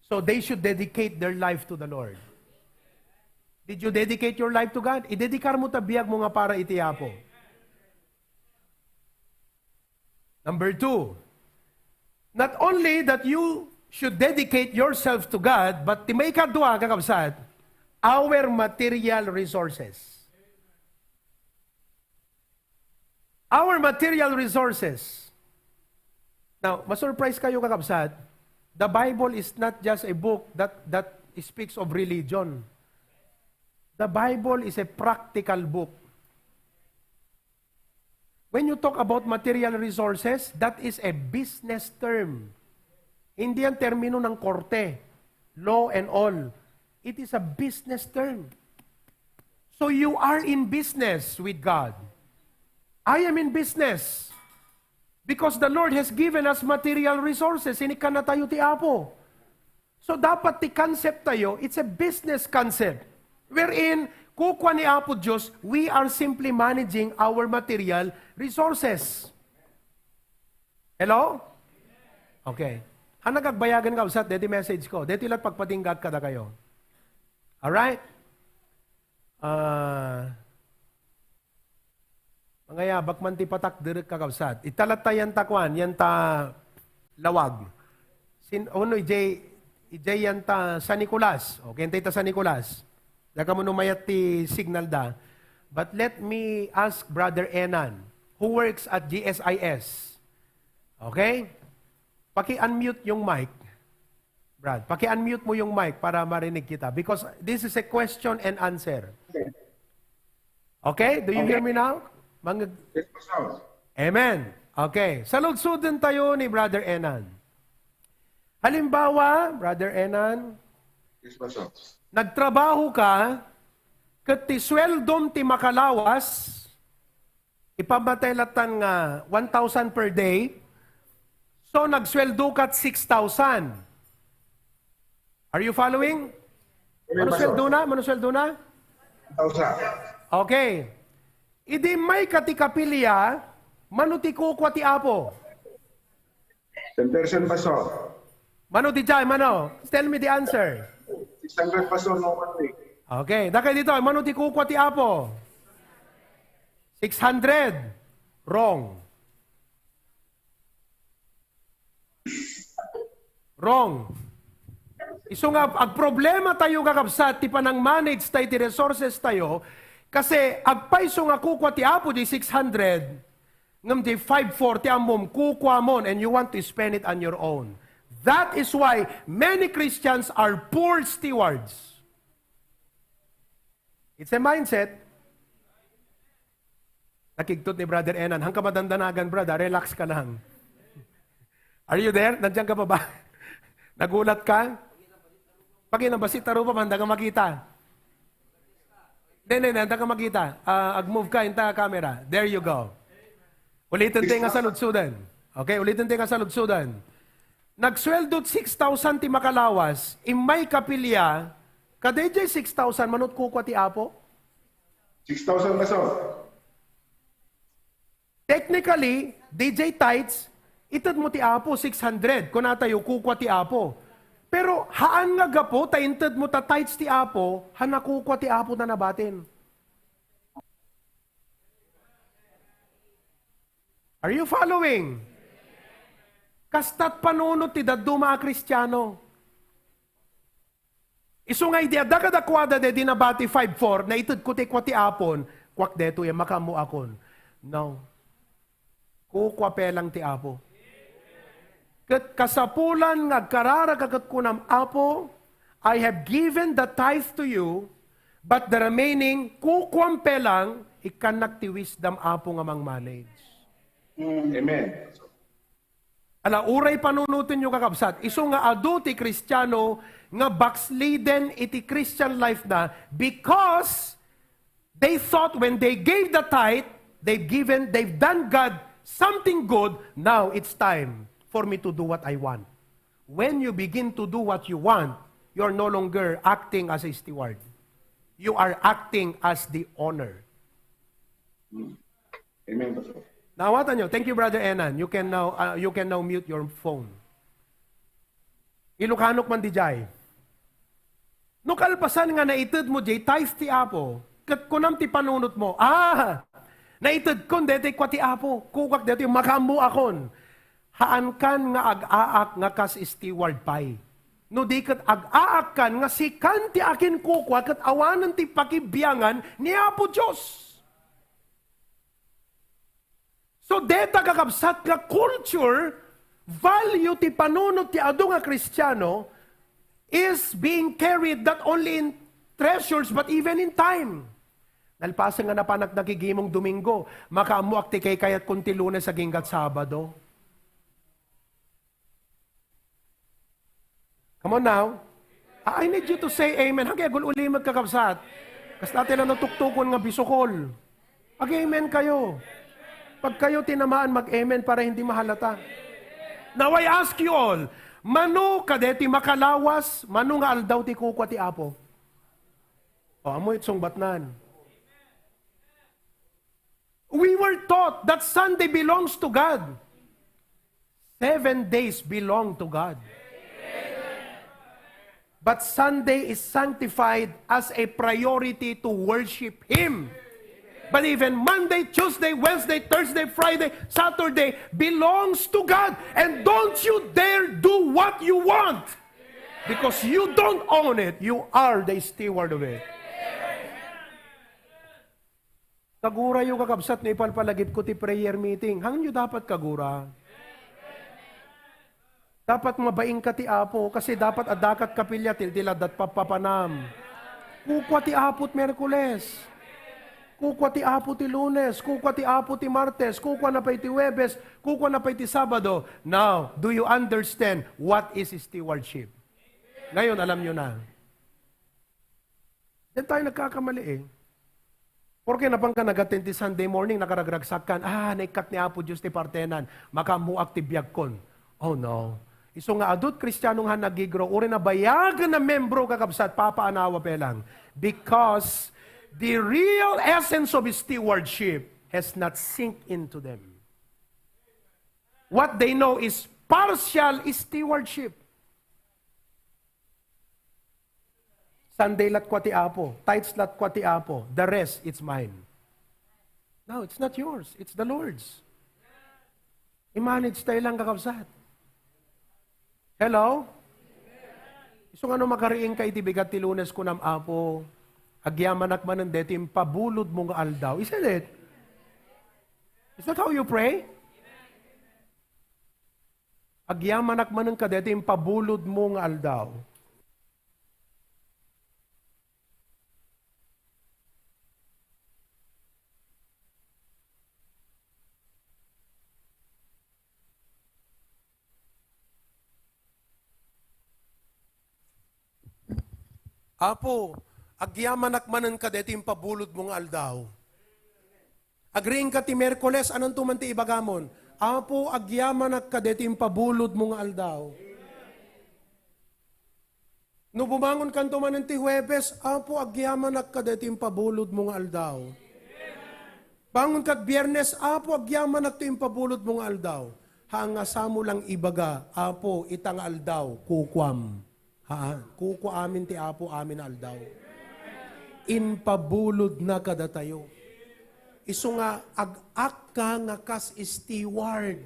So they should dedicate their life to the Lord. Did you dedicate your life to God? Idedikar mo ta biag mo nga para iti Apo. Number two, not only that you should dedicate yourself to God, but ti maikadua, kakabsat, our material resources. Our material resources. Now, masurprise kayo, kakabsat, the Bible is not just a book that, that speaks of religion. The Bible is a practical book. When you talk about material resources, that is a business term. Hindi yan termino ng korte, law and all. It is a business term. So you are in business with God. I am in business because the Lord has given us material resources. Inikkan na tayo ti Apo. So dapat ti concept tayo, it's a business concept. Wherein, kukua ni Apo Diyos, we are simply managing our material resources. Hello? Okay. Hanag agbayagan, kakabsat, deti message ko. Deti lat pagpatingga kadakayo. Alright? Ah, mangayabak man ti patakderek, kakabsat. Ita latta yan ta kuan, yan ta lawag. Sin, ono, ijay, ijay yan ta San Nicolas. Okay, yan ta San Nicolas. Diak ammo no mayat ti signal da. But let me ask Brother Enan, who works at G S I S. Okay? Paki-unmute yung mic. Brad, paki-unmute mo yung mic para marinig kita because this is a question and answer. Okay? Do you hear me now? Mang- Yes, Pastor. Amen. Okay. Saludsuden tayo ni Brother Enan. Halimbawa, Brother Enan, Yes, Pastor. Nagtrabaho ka, ket ti sueldom ti makalawas, ipammatay latan nga one thousand per day. So, nagsweldo ka six thousand. Are you following? Amen, Mano Pastor. Sweldo na? Mano sweldo na? Thousand. Okay. Idi may ka ti kapilya, mano ti kukua ti Apo? Ten percent, Pastor. Mano di jay, mano? Tell me the answer. Six hundred, Pastor, no one week. Okay, dakay dito, mano ti kukua ti Apo? Six hundred. Wrong. Wrong. Isu nga, agproblema tayo, kakabsat, ti panang-manage tayo, ti resources tayo, kasi agpayso nga kukua ti Apo di six hundred, ngem di five four ti ammom, kukuamon, and you want to spend it on your own. That is why many Christians are poor stewards. It's a mindset. Nakigtot ni Brother Enan. Hangka madandanagan, brad, ah. Relax ka lang. Are you there? Nandiyan ka pa ba? Nagulat ka? Pag inabasi, taro pa, handa ka makita. Hindi, hindi, hindi, handa ka makita. Ah, ag-move ka, inta camera. There you go. Ulitin tayo nga saludsudan. Okay, ulitin tayo nga saludsudan. Nagsweldo six thousand ti makalawas, immay kapilya, kadayjay six thousand manut kukua ti Apo? Six thousand peso. Technically, D J tithes, ited mo ti Apo, six hundred, kuna tayo, kukua ti Apo. Pero haan nga gapu, ta inted mo ta tithes ti Apo, ha nakukua ti Apo na nabatin. Are you following? Kastat panunot ti dadduma a Kristiano. Isu nga idi adda kadakuada daydi nabati five four, naitedko ti kua ti Apon, kuak daytoy a makaammoakon. No. Kukua pelang ti Apo. Ket kasapulan nga agkararag ka ket kunam, "Apo, I have given the tithe to you, but the remaining, kukuam pelang, ikkannak ti wisdom, Apo, nga mang-manage." Amen. Ala, uray panunotenyo, kakabsat, isu nga adu ti Kristiano nga backslidden iti Christian life na because they thought when they gave the tithe, they've given, they've done God something good, now it's time for me to do what I want. When you begin to do what you want, you're no longer acting as a steward. You are acting as the owner. Amen, Pastor. Naawatan nyo. Thank you, Brother Enan. You can now, uh, you can now mute your phone. Ilocanok man di jay. No kalpasan nga naited mo jay tithes ti Apo, ket kunam ti panunot mo, "Ah, naited kon deti kua ti Apo, kukak deti makaammo akon." Haankan nga ag-aak nga kas steward pay. No di ket ag-aakkan nga sikan ti akinkukua ket awanen ti pakibiangan ni Apo Dios. So, deta, kakabsat, nga culture, value ti panunot ti adu nga Kristiano is being carried not only in treasures but even in time. Nalpasen nga napanak nagigimong Domingo, makaammoak ti kaykayat kon ti Lunes aginggat Sabado. Come on now. I I need you to say amen. Hanggang agul-ulimag, kakabsat. Kas dati lang natuktukon nga bisukol. Ag-amen kayo. Pag kayo tinamaan, mag-amen para hindi mahalata. Now I ask you all, mano kadeti makalawas, mano nga aldaw ti kukua ti Apo? O, amo it sungbatnan. We were taught that Sunday belongs to God. Seven days belong to God. But Sunday is sanctified as a priority to worship Him. But even Monday, Tuesday, Wednesday, Thursday, Friday, Saturday belongs to God. And don't you dare do what you want. Because you don't own it. You are the steward of it. Kagurayo, kakabsat, no ipalpalagipko ti prayer meeting. Haanyo dapat kagura? Dapat mabain ka ti Apo, kasi dapat adda kat kapilya ti, ti laddat pappapanam. Kukua ti Apo ti Miyerkules. Kukua ti Apo ti Lunes. Kukua ti Apo ti Martes. Kukua na pay ti Huwebes. Kukua na pay ti Sabado. Now, do you understand what is stewardship? Ngayon, alam nyo na. Diyan tayo nagkakamali eh. Porke napan ka nag-attend ti Sunday morning, nakaragragsakkan, "Ah, naikkat ni Apo Dios ti partenan, makaammoak ti biagkon." Oh no. Isu nga adut Kristiano nga nagigro, uray nabayagen a membro, kakabsat, papaanawa pay lang. Because the real essence of stewardship has not sink into them. What they know is partial stewardship. Sunday lat kua ti Apo, tithes lat kua ti Apo, the rest, it's mine. No, it's not yours. It's the Lord's. I-manage tayo lang, kakabsat. Hello? Isu nga no makariing ka iti bigat ti Lunes, kunam, "Apo, agyamanak manen deti impabulod mo nga aldaw." Isn't it? Is that how you pray? "Agyamanak manen kadeti impabulod mo nga aldaw." "Apo, agyamanak manen kadeti impabulod mo nga aldaw." Agriingka ti Miyerkules, ananto man ti ibagamon? "Apo, agyamanak kadeti impabulod mo nga aldaw." No bumangonkanto manen ti Huwebes, "Apo, agyamanak kadeti impabulod mo nga aldaw." Bangon kad Biyernes, "Apo, agyamanak ti impabulod mo nga aldaw." Haan nga samo lang ibaga, "Apo, ita nga aldaw, kukuam." Haan, kukua amin ti Apo amin a aldaw. Impabulodna kadatayo. Isu nga ag-akka nga kas steward.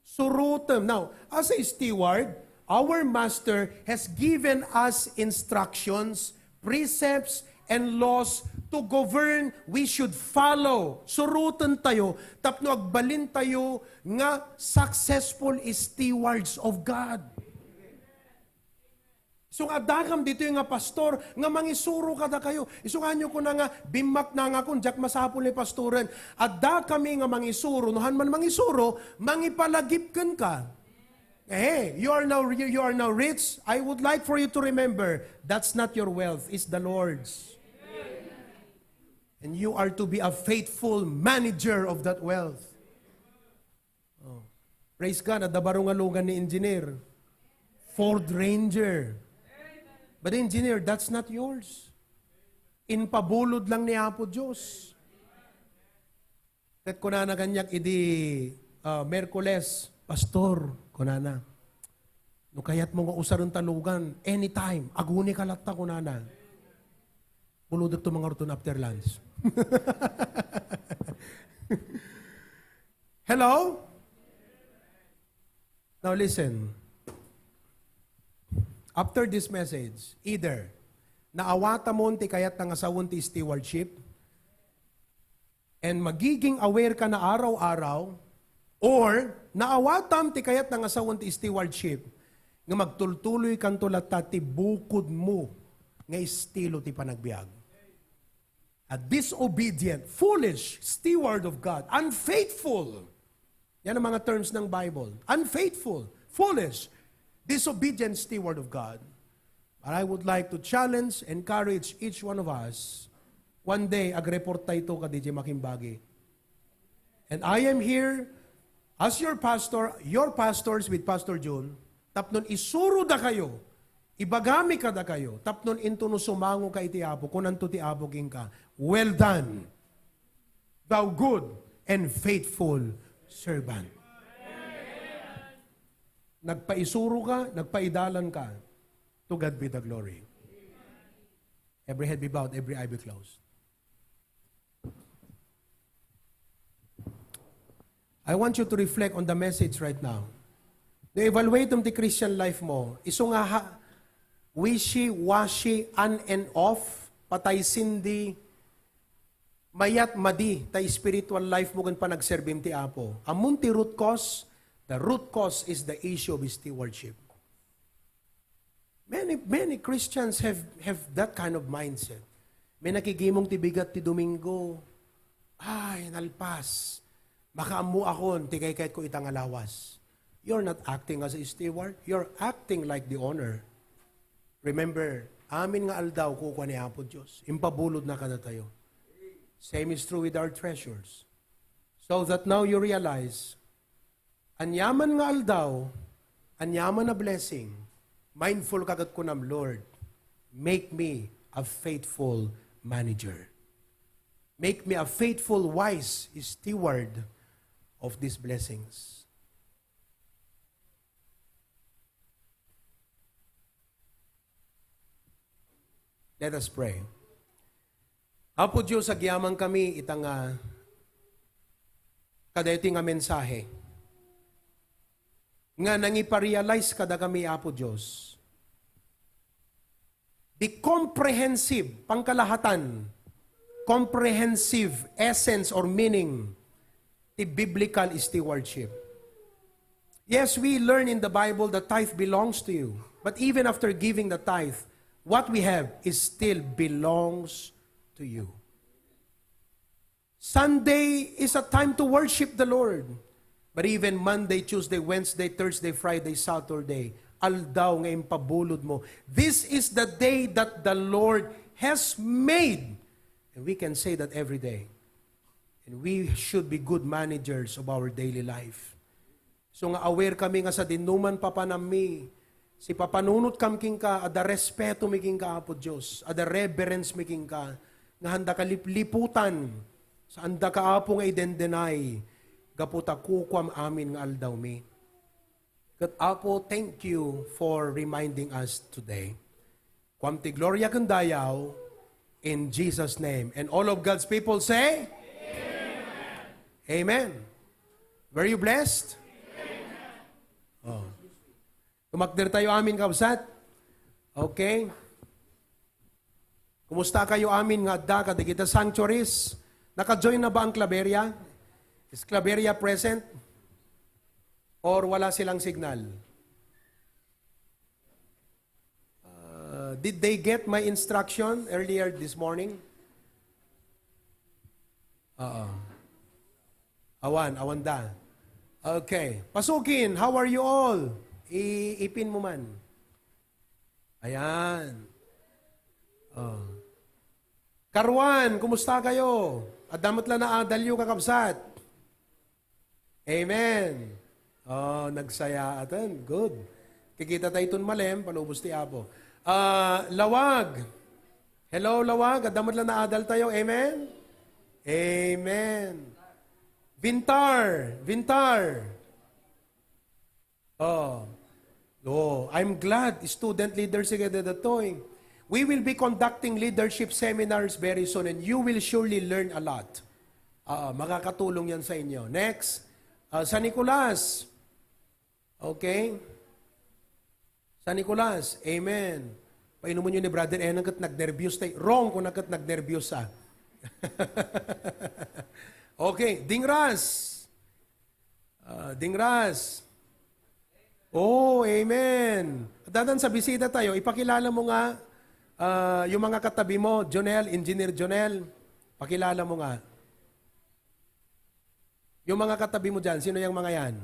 Surotem. Now, as a steward, our master has given us instructions, precepts, and laws to govern, we should follow. Suroten tayo, tapno agbalin tayo nga successful stewards of God. Isu nga addakam ditoy nga pastor nga mangisuro kadakayo. Isu nga ania kuna nga, "Bimmakna nga kun, diak masapul ni pastoren." Addakami nga mangisuro, no haan man mangisuro, mangipalagip kenka. "Hey, you are now, you are now rich. I would like for you to remember, that's not your wealth, it's the Lord's. And you are to be a faithful manager of that wealth." Oh. Praise God, adda baro nga lugan ni engineer. Ford Ranger. But engineer, that's not yours. Impabulod lang ni Apo Dios. Ket kunana kaniak idi, ah, Miyerkules, "Pastor," kunana, "no kayatmo nga usaren ta lugan, anytime, aguni ka latta," kunana. Bulodekto mangarton after lunch. Hello? Now listen. After this message, either naawatamon ti kayatna nga sawen ti stewardship, And magiging aware ka na araw-araw, or naawatam ti kayatna nga sawen ti stewardship, nga magtultuloykanto latta ti bukodmo nga estilo ti panagbiag. A disobedient, foolish steward of God, unfaithful. Yan ang mga terms ng Bible. Unfaithful, foolish, disobedient steward of God. But I would like to challenge, encourage each one of us. One day, agreport tayo to kadi makimbagi. And I am here as your pastor, your pastors with Pastor Jun, tapnon isuro da kayo, ibagami kada kayo, tapnon intuno sumango ka iti Apo, kunanto ti Apo ginka, "Well done, thou good and faithful servant." Nagpaisuro ka, nagpaidalan ka. To God be the glory. Every head be bowed, every eye be closed. I want you to reflect on the message right now. No evaluate ti Christian life mo. Isu nga ha, wishy-washy, on and off, patay sindi, mayat madi ta spiritual life mo ken panagserbim ti Apo. Ammom ti root cause? The root cause is the issue of stewardship. Many, many Christians have, have that kind of mindset. May nakigimong ti bigat ti Domingo. Ay, nalpas. Makaammo akon ti kaykayatko ita nga lawas. You're not acting as a steward. You're acting like the owner. Remember, amin nga aldaw kukua ni Apo Dios. Impabulodna kadatayo. Same is true with our treasures. So that now you realize, aniaman nga aldaw, aniaman a blessing, mindful ka ket kunam, "Lord, make me a faithful manager. Make me a faithful, wise steward of these blessings." Let us pray. Apo Dios, agyamankami ita nga kadaytoy nga mensahe nga nangiparealize kadakami, Apo Dios, the comprehensive, pangkalahatan, comprehensive essence or meaning ti biblical stewardship. Yes, we learn in the Bible that tithe belongs to you. But even after giving the tithe, what we have is still belongs to you. Sunday is a time to worship the Lord. But even Monday, Tuesday, Wednesday, Thursday, Friday, Saturday, aldaw nga impabulod mo. This is the day that the Lord has made. And we can say that every day. And we should be good managers of our daily life. So nga aware kami nga sadinoman papanammi, sipapanunot kam kenka, adda respeto mi kenka, Apo Dios, adda reverence mi kenka, nga handa ka lipliputan, saan daka, Apo, nga idendenay, gapu ta kukuam amin nga aldawmi. Ket, Apo, thank you for reminding us today. Kuam ti gloria ken dayaw in Jesus' name. And all of God's people say, Amen. Were you blessed? Oh. Tumakder tayo amin, kabsat. Okay. Kumusta kayo amin nga adda kadagita sanctuaries? Naka-join na ba ang Claveria? Is Claveria present? Or wala silang signal? Uh, did they get my instruction earlier this morning? Oo. Awan, awan da. Okay. Pasukin, how are you all? I-, ipin mo man. Ayan. Oh. Karuan, kumusta kayo? Adda met la naadalyo, kakabsat? Amen. Oh, nagsayaatan. Good. Kikita tayo itong malem, palubos ti Apo. Ah, Lawag. Hello, Lawag. Adda met la naadal tayo. Amen? Amen. Vintar. Vintar. Oh. Oh, I'm glad student leader sige detoy. We will be conducting leadership seminars very soon and you will surely learn a lot. Ah, makakatulong yan sa inyo. Next, ah, San Nicolas. Okay? San Nicolas, amen. Painumon nyo ni Brother Enang ket nagnerbios tay. Wrong kung ket nagnerbios, ah. Okay, Dingras. Ah, Dingras. Oh, amen. Dadan sa bisita tayo, ipakilala mo nga ah, yung mga katabi mo, Jonel, Engineer Jonel, pakilala mo nga. Yung mga katabi mo dyan, sino yung mga yan?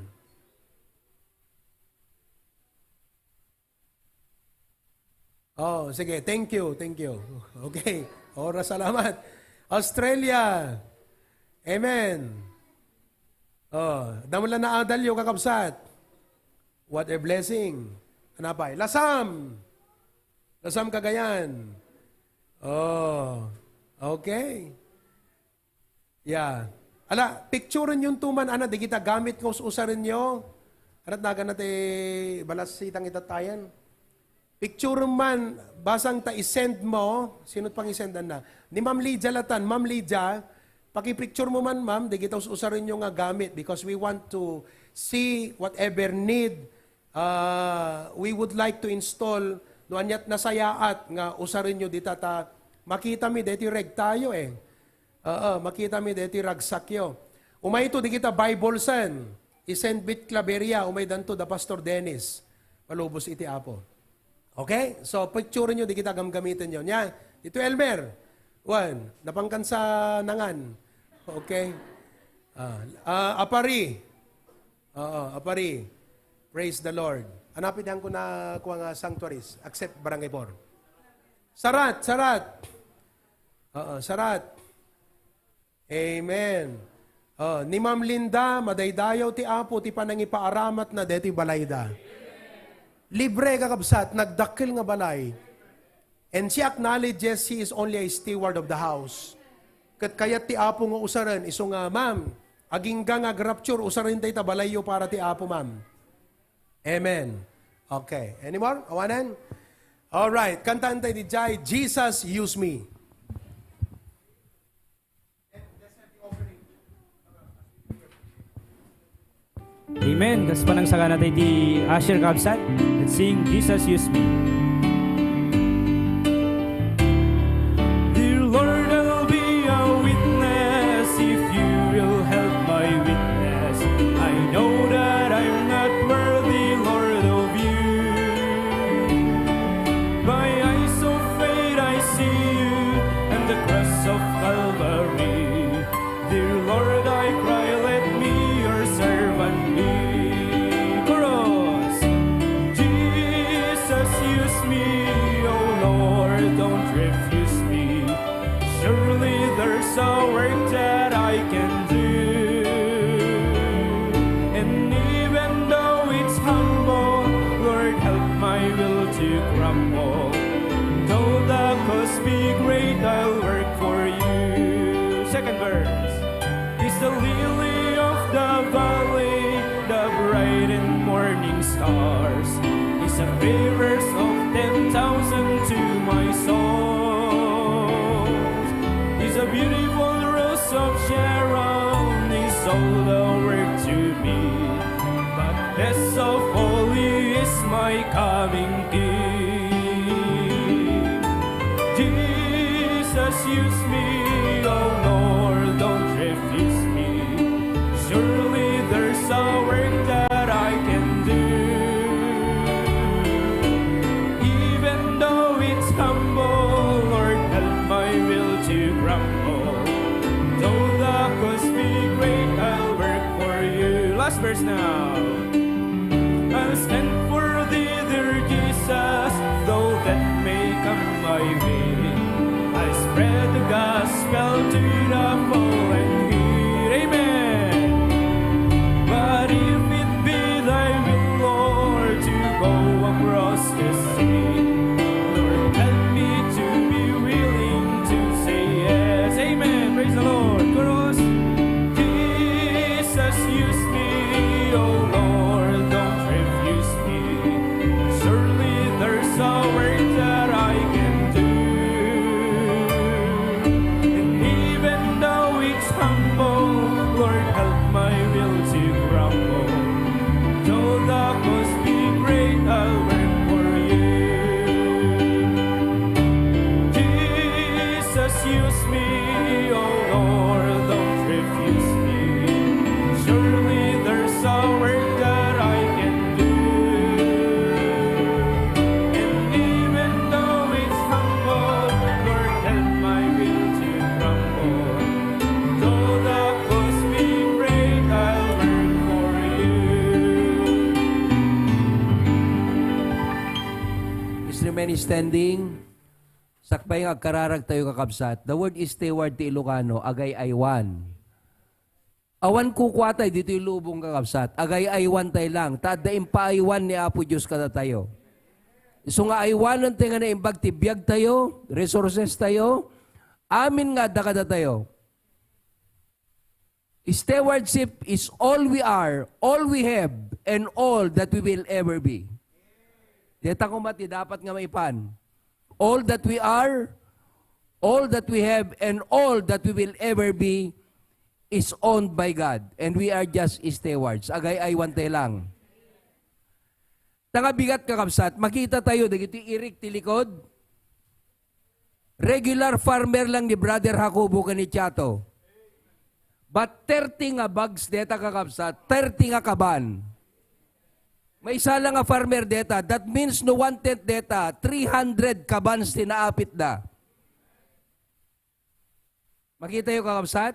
Oh, sige. Thank you, thank you. Okay. Oras, salamat. Australia. Amen. Oh, damla na adalyo, kakabsat. What a blessing. Anapay? Lasam. Lasam, Cagayan. Oh, okay. Yeah. Ala, picturen yun tuman, ana, di kita gamit nga us-usaren nyo. Anat nagan na ti balas itang itatayan. Picture man, basang ta isend mo, sino pang isend na? Ni Ma'am Lydia latan, Ma'am Lydia, pakipicture mo man, ma'am, di kita us-usaren nyo nga gamit because we want to see whatever need, ah, we would like to install no aniat nasayaat nga usaren nyo dita ta makita mi deti reg tayo eh. Oo, makita mi deti ragsakyo. Umay to di kita Bible sen. Isend bit Claveria, umay danto da Pastor Dennis. Palubos iti Apo. Okay? So, picture nyo, di kita gamgamiten yon. Nya, ito Elmer. One, napangkan sa nangan. Okay? Ah, ah, Apari. Oo, Apari. Praise the Lord. Anapit yan ko na kuha nga sanctuaries, except Barangay four. Sarat, Sarat. Oo, Sarat. Amen. Oh, ni Ma'am Linda, madaydayaw ti Apo ti panangipaaramatna deti balayda. Libre, kakabsat, nagdakkel nga balay. And she acknowledges she is only a steward of the house. Ket kayat ti Apo nga usaren, isu nga, "Ma'am, agingga nga agrapture, usaren dayta balayyo para ti Apo, ma'am." Amen. Okay. Any more? Awanen? All right. Kantaan tayo di Jai, Jesus, Use Me. Amen. Kas panagsagana tayo ti usher, kabsat. Let's sing Jesus Use Me. Dear Lord, I'll be a witness if you will help my witness. I know that I'm not worthy, Lord, of you. By eyes of faith I see you and the cross of Calvary. Dear Lord, I cry, let me your servant be. Chorus. Jesus, use me, oh Lord, don't refuse me. Surely there's a work that I can do. And even though it's humble, Lord, help my will to crumble. Though the cost be great, I'll work for you. Second verse. Is the lily of the valley, the bright and morning stars. Is the fairest of ten thousand to my soul. Is a beautiful rose of Sharon, is all the world to me. But best of all is my coming King. Jesus, use me, oh Lord, don't refuse me. Surely there's a work that I can do. Even though it's humble, Lord, help my will to crumble. Though the cost be great, I'll work for you. Last verse now. I'll stand for thee, dear Jesus, though death may come my way. I'll spread the gospel to the poor and needy. Amen. But if it be thy will, Lord, to go across the sea, Lord, help me to be willing to say yes. Amen. Praise the Lord. Chorus. Jesus, use me, oh Lord, don't refuse me. Surely there's a work that I can do. And even though it's humble, Lord, help my will to crumble. Though the cost be great, I'll work for you. Jesus, use me, oh Lord, don't refuse Standing, sakbay nga agkararag tayo, kakabsat. The word steward ti Ilocano, agay-aywan. Awan kukuatay ditoy lubong, kakabsat. Agay-aywan tay lang. Ta adda impaaywan ni Apo Dios kadatayo. Isu nga aywanen tay nga naimbag ti biag tayo, resources tayo, amin nga adda kadatayo. Stewardship is all we are, all we have, and all that we will ever be. Deta koma ti dapat nga maipan. All that we are, all that we have, and all that we will ever be is owned by God, and we are just stewards. Agay-aywan tay lang. Tanga bigat, kakabsat, makita tayo dagiti irik ti likod. Regular farmer lang ni Brother Jacobo ken ni Chato. But thirty nga bags deta, kakabsat, thirty nga kaban. Maysa lang nga farmer deta, that means no one tenth deta, three hundred kabans ti naapitda. Makita yo, kakabsat?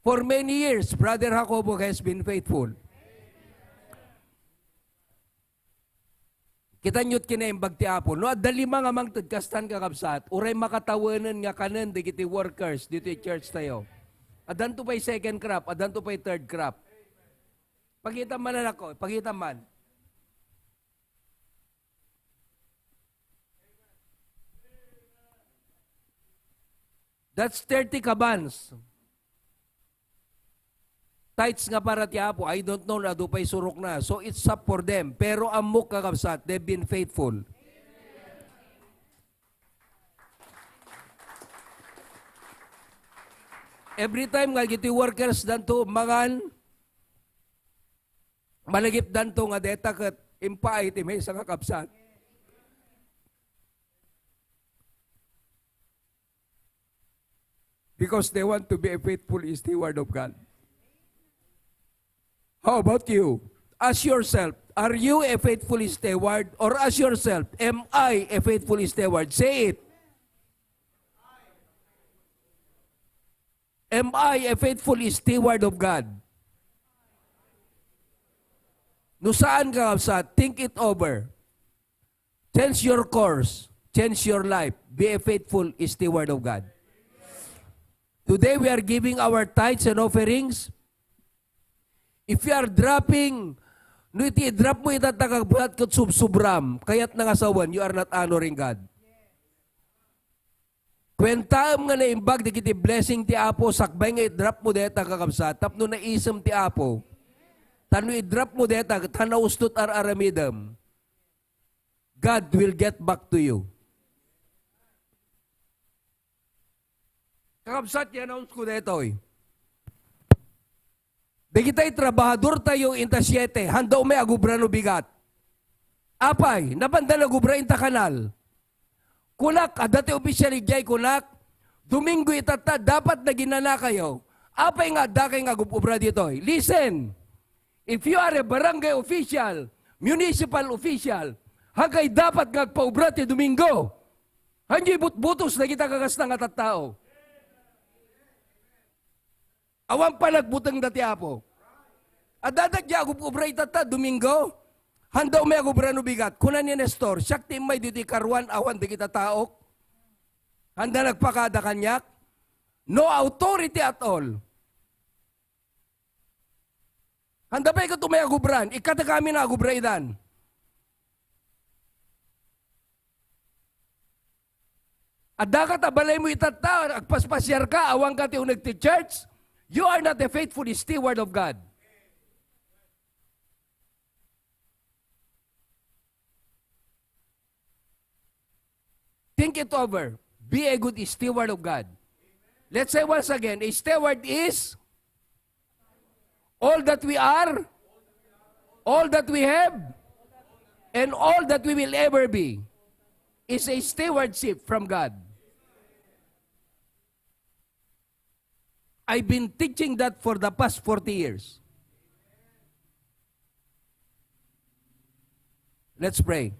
For many years, Brother Jacobo has been faithful. Kita niyo't kinaimbag ti Apo. No, adda lima nga mangted kastan, kakabsat, uray makatawenen nga kanen dagiti workers ditoy church tayo. Addanto pay second crop, addanto pay third crop. Pakita man, anak ko, pakita man. That's thirty kabans. Tithes nga para ti Apo. I don't know no adu pay surok na. So it's up for them. Pero ammok, kakabsat, they've been faithful. Every time nga dagiti workers danto mangan, malagipdanto nga deta ket impaay ti maysa nga kabsat. Because they want to be a faithful steward of God. How about you? Ask yourself, are you a faithful steward? Or ask yourself, am I a faithful steward? Say it. Am I a faithful steward of God? No saan, kakabsat, think it over. Change your course. Change your life. Be a faithful steward of God. Today we are giving our tithes and offerings. If you are dropping, no iti i-drop mo ita, kakabsat, ket subsubram, kayatna nga sawen, you are not honoring God. Kuentaem nga naimbag dagiti blessing ti Apo sakbay nga i-drop mo deta, kakabsat, tapno naisem ti Apo. Ta no i-drop mo deta, ket naustot ar-aramidem. God will get back to you. Kakabsat, i-announce ko detoy. Dagitay trabahador tayo inta siete, handa umay agubra no bigat. Apay, napanda nagubra inta kanal. Kunak, adda ti opisyal idiay kunak, Domingo itatta, dapat naginana kayo. Apay nga adda kay nga agub-ubra ditoy? Listen, if you are a barangay official, municipal official, hagay dapat nga agpaubra ti Domingo. Hanyo ibutbutos dagita kakasta nga tattao. Awan panagbutengda ti Apo. Adda dagiti agub-ubra itatta, Domingo. Handa umay agubra no bigat. Kuna ni Nestor, "Siak ti immay ditoy karuan, awan dagita taok. Handa nagpakada kaniak." No authority at all. Handa pay ket umay agubran. Ikkatek amin a agubra idan. Adda ka ta balaymo itatta, agpaspasiar ka, awan ka ti uneg ti church, you are not a faithful steward of God. Think it over. Be a good steward of God. Let's say once again, a steward is all that we are, all that we have, and all that we will ever be is a stewardship from God. I've been teaching that for the past forty years. Let's pray.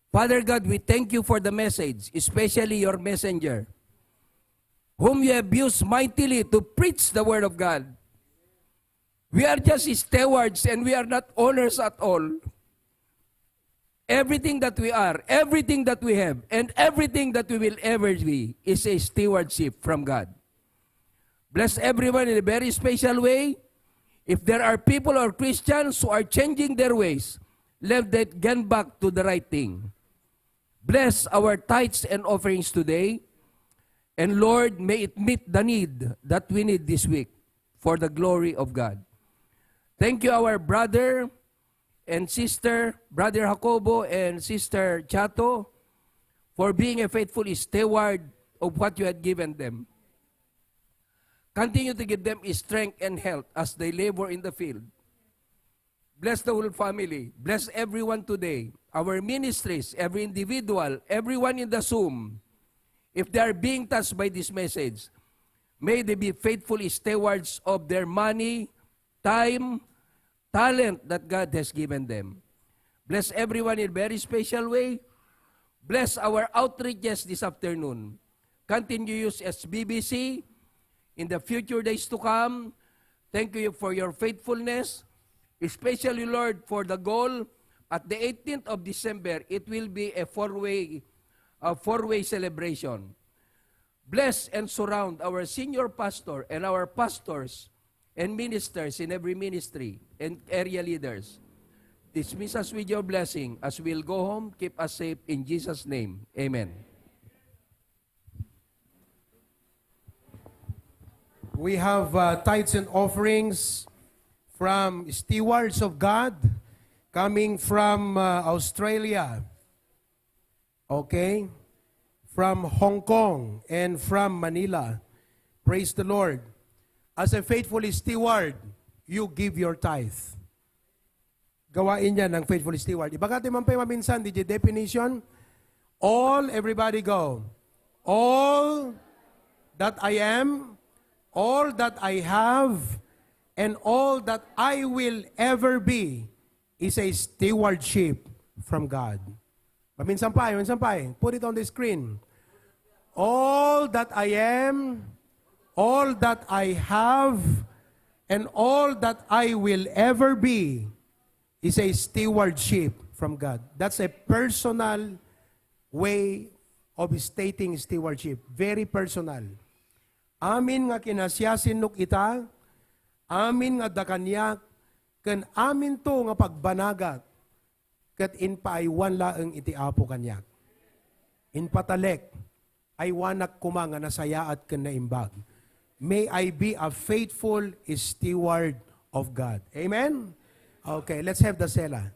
Father God, we thank you for the message, especially your messenger, whom you have used mightily to preach the word of God. We are just stewards and we are not owners at all. Everything that we are, everything that we have, and everything that we will ever be is a stewardship from God. Bless everyone in a very special way. If there are people or Christians who are changing their ways, let them get back to the right thing. Bless our tithes and offerings today. And Lord, may it meet the need that we need this week for the glory of God. Thank you, our brother and sister, Brother Jacobo and Sister Chato, for being a faithful steward of what you had given them. Continue to give them strength and health as they labor in the field. Bless the whole family. Bless everyone today. Our ministries, every individual, everyone in the Zoom. If they are being touched by this message, may they be faithful stewards of their money, time, talent that God has given them. Bless everyone in a very special way. Bless our outreaches this afternoon. Continue use S B B C in the future days to come. Thank you for your faithfulness, especially, Lord, for the goal. At the eighteenth of December, it will be a four-way, a four-way celebration. Bless and surround our senior pastor and our pastors and ministers in every ministry and area leaders. Dismiss us with your blessing as we'll go home. Keep us safe in Jesus' name. Amen. We have, uh, tithes and offerings from stewards of God coming from, uh, Australia. Okay? From Hong Kong and from Manila. Praise the Lord. As a faithful steward, you give your tithe. Gawain yan ng faithful steward. Ibaga ti man pay maminsan, di definition. All, everybody go. All that I am, all that I have, and all that I will ever be is a stewardship from God. Paminsan pa, paminsan pa. Put it on the screen. All that I am, all that I have, and all that I will ever be is a stewardship from God. That's a personal way of stating stewardship. Very personal. Amin nga kinasiasinnok ita, amin nga adda kaniak, ken aminto nga pagbanagat, ket impaaywan laeng iti Apo kaniak. Impatalek, aywanak koma nga nasayaat ken naimbag. May I be a faithful steward of God. Amen? Okay, let's have the Selah.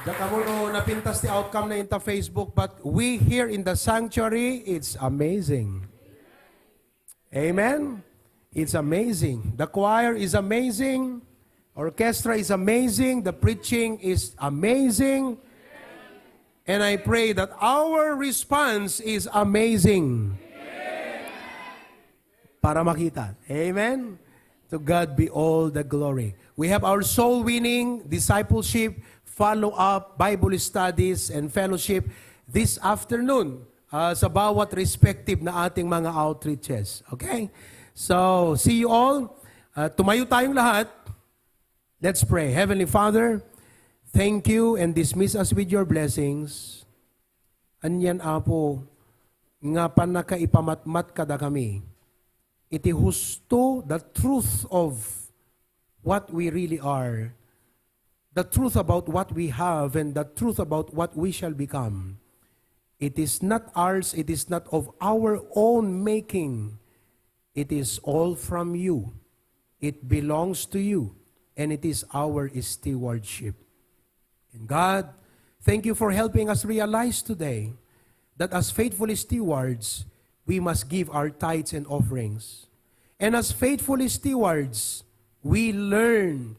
Diak ammo no napintas ti outcome na inta Facebook, but we here in the sanctuary, it's amazing. Amen? It's amazing. The choir is amazing. Orchestra is amazing. The preaching is amazing. And I pray that our response is amazing. Para makita. Amen? To God be all the glory. We have our soul winning, discipleship, follow up, Bible studies, and fellowship this afternoon, ah, sa bawat respective na ating mga outreaches. Okay? So, see you all. Ah, tumayo tayong lahat. Let's pray. Heavenly Father, thank you and dismiss us with your blessings. Anian, Apo, nga pannakaipamatmat kadakami iti husto, the truth of what we really are, the truth about what we have, and the truth about what we shall become. It is not ours, it is not of our own making. It is all from you. It belongs to you, and it is our stewardship. And God, thank you for helping us realize today that as faithful stewards, we must give our tithes and offerings. And as faithful stewards, we learn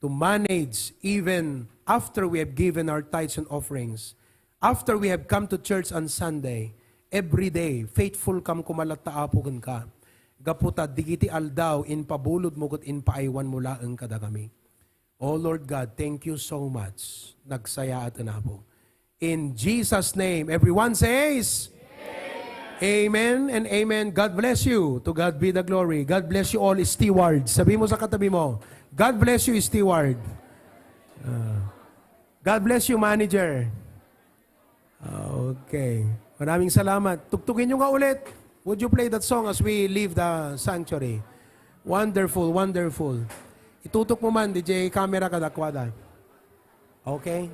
to manage even after we have given our tithes and offerings. After we have come to church on Sunday, every day, faithful kam koma latta, Apo, kenka. Gapu ta digiti aldaw, impabulodmo ket impaaywanmo laeng kadakami. Oh Lord God, thank you so much. Nagsayaaten, Apo. In Jesus' name, everyone says, Amen and amen. God bless you. To God be the glory. God bless you all, steward. Sabi mo sa katabi mo, "God bless you, steward." Ah. God bless you, manager. Okay. Maraming salamat. Tugtugin nyo nga ulit. Would you play that song as we leave the sanctuary? Wonderful, wonderful. Itutok mo man, D J, camera kadakuada. Okay?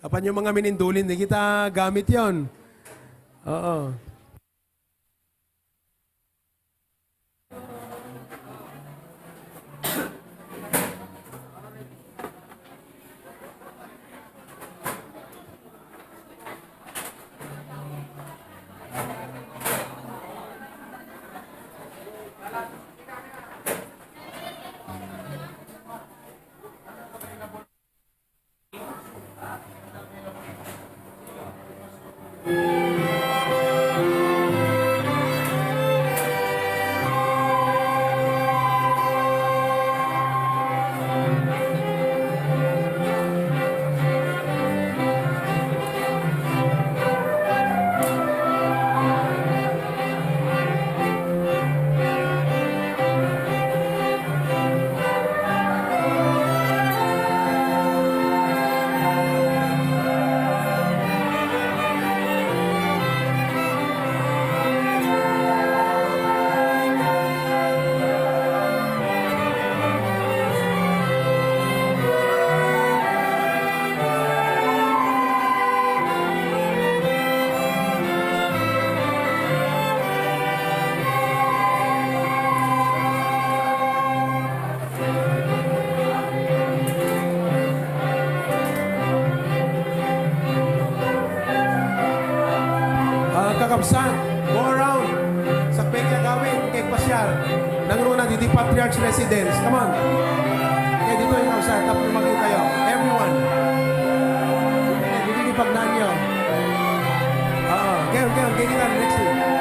Apan yung mga minindulin, di kita gamit yon. Oo. Ah, kakabsat, go around. Sakbay nga agawid, kay pasiar. Nangruna didi Patriarch Residence. Come on. Okay, dito yung outside. Tapos makita tayo. Everyone. Okay, dito yung pagdaan nyo. Ah, okay, okay, okay, kita. Next thing.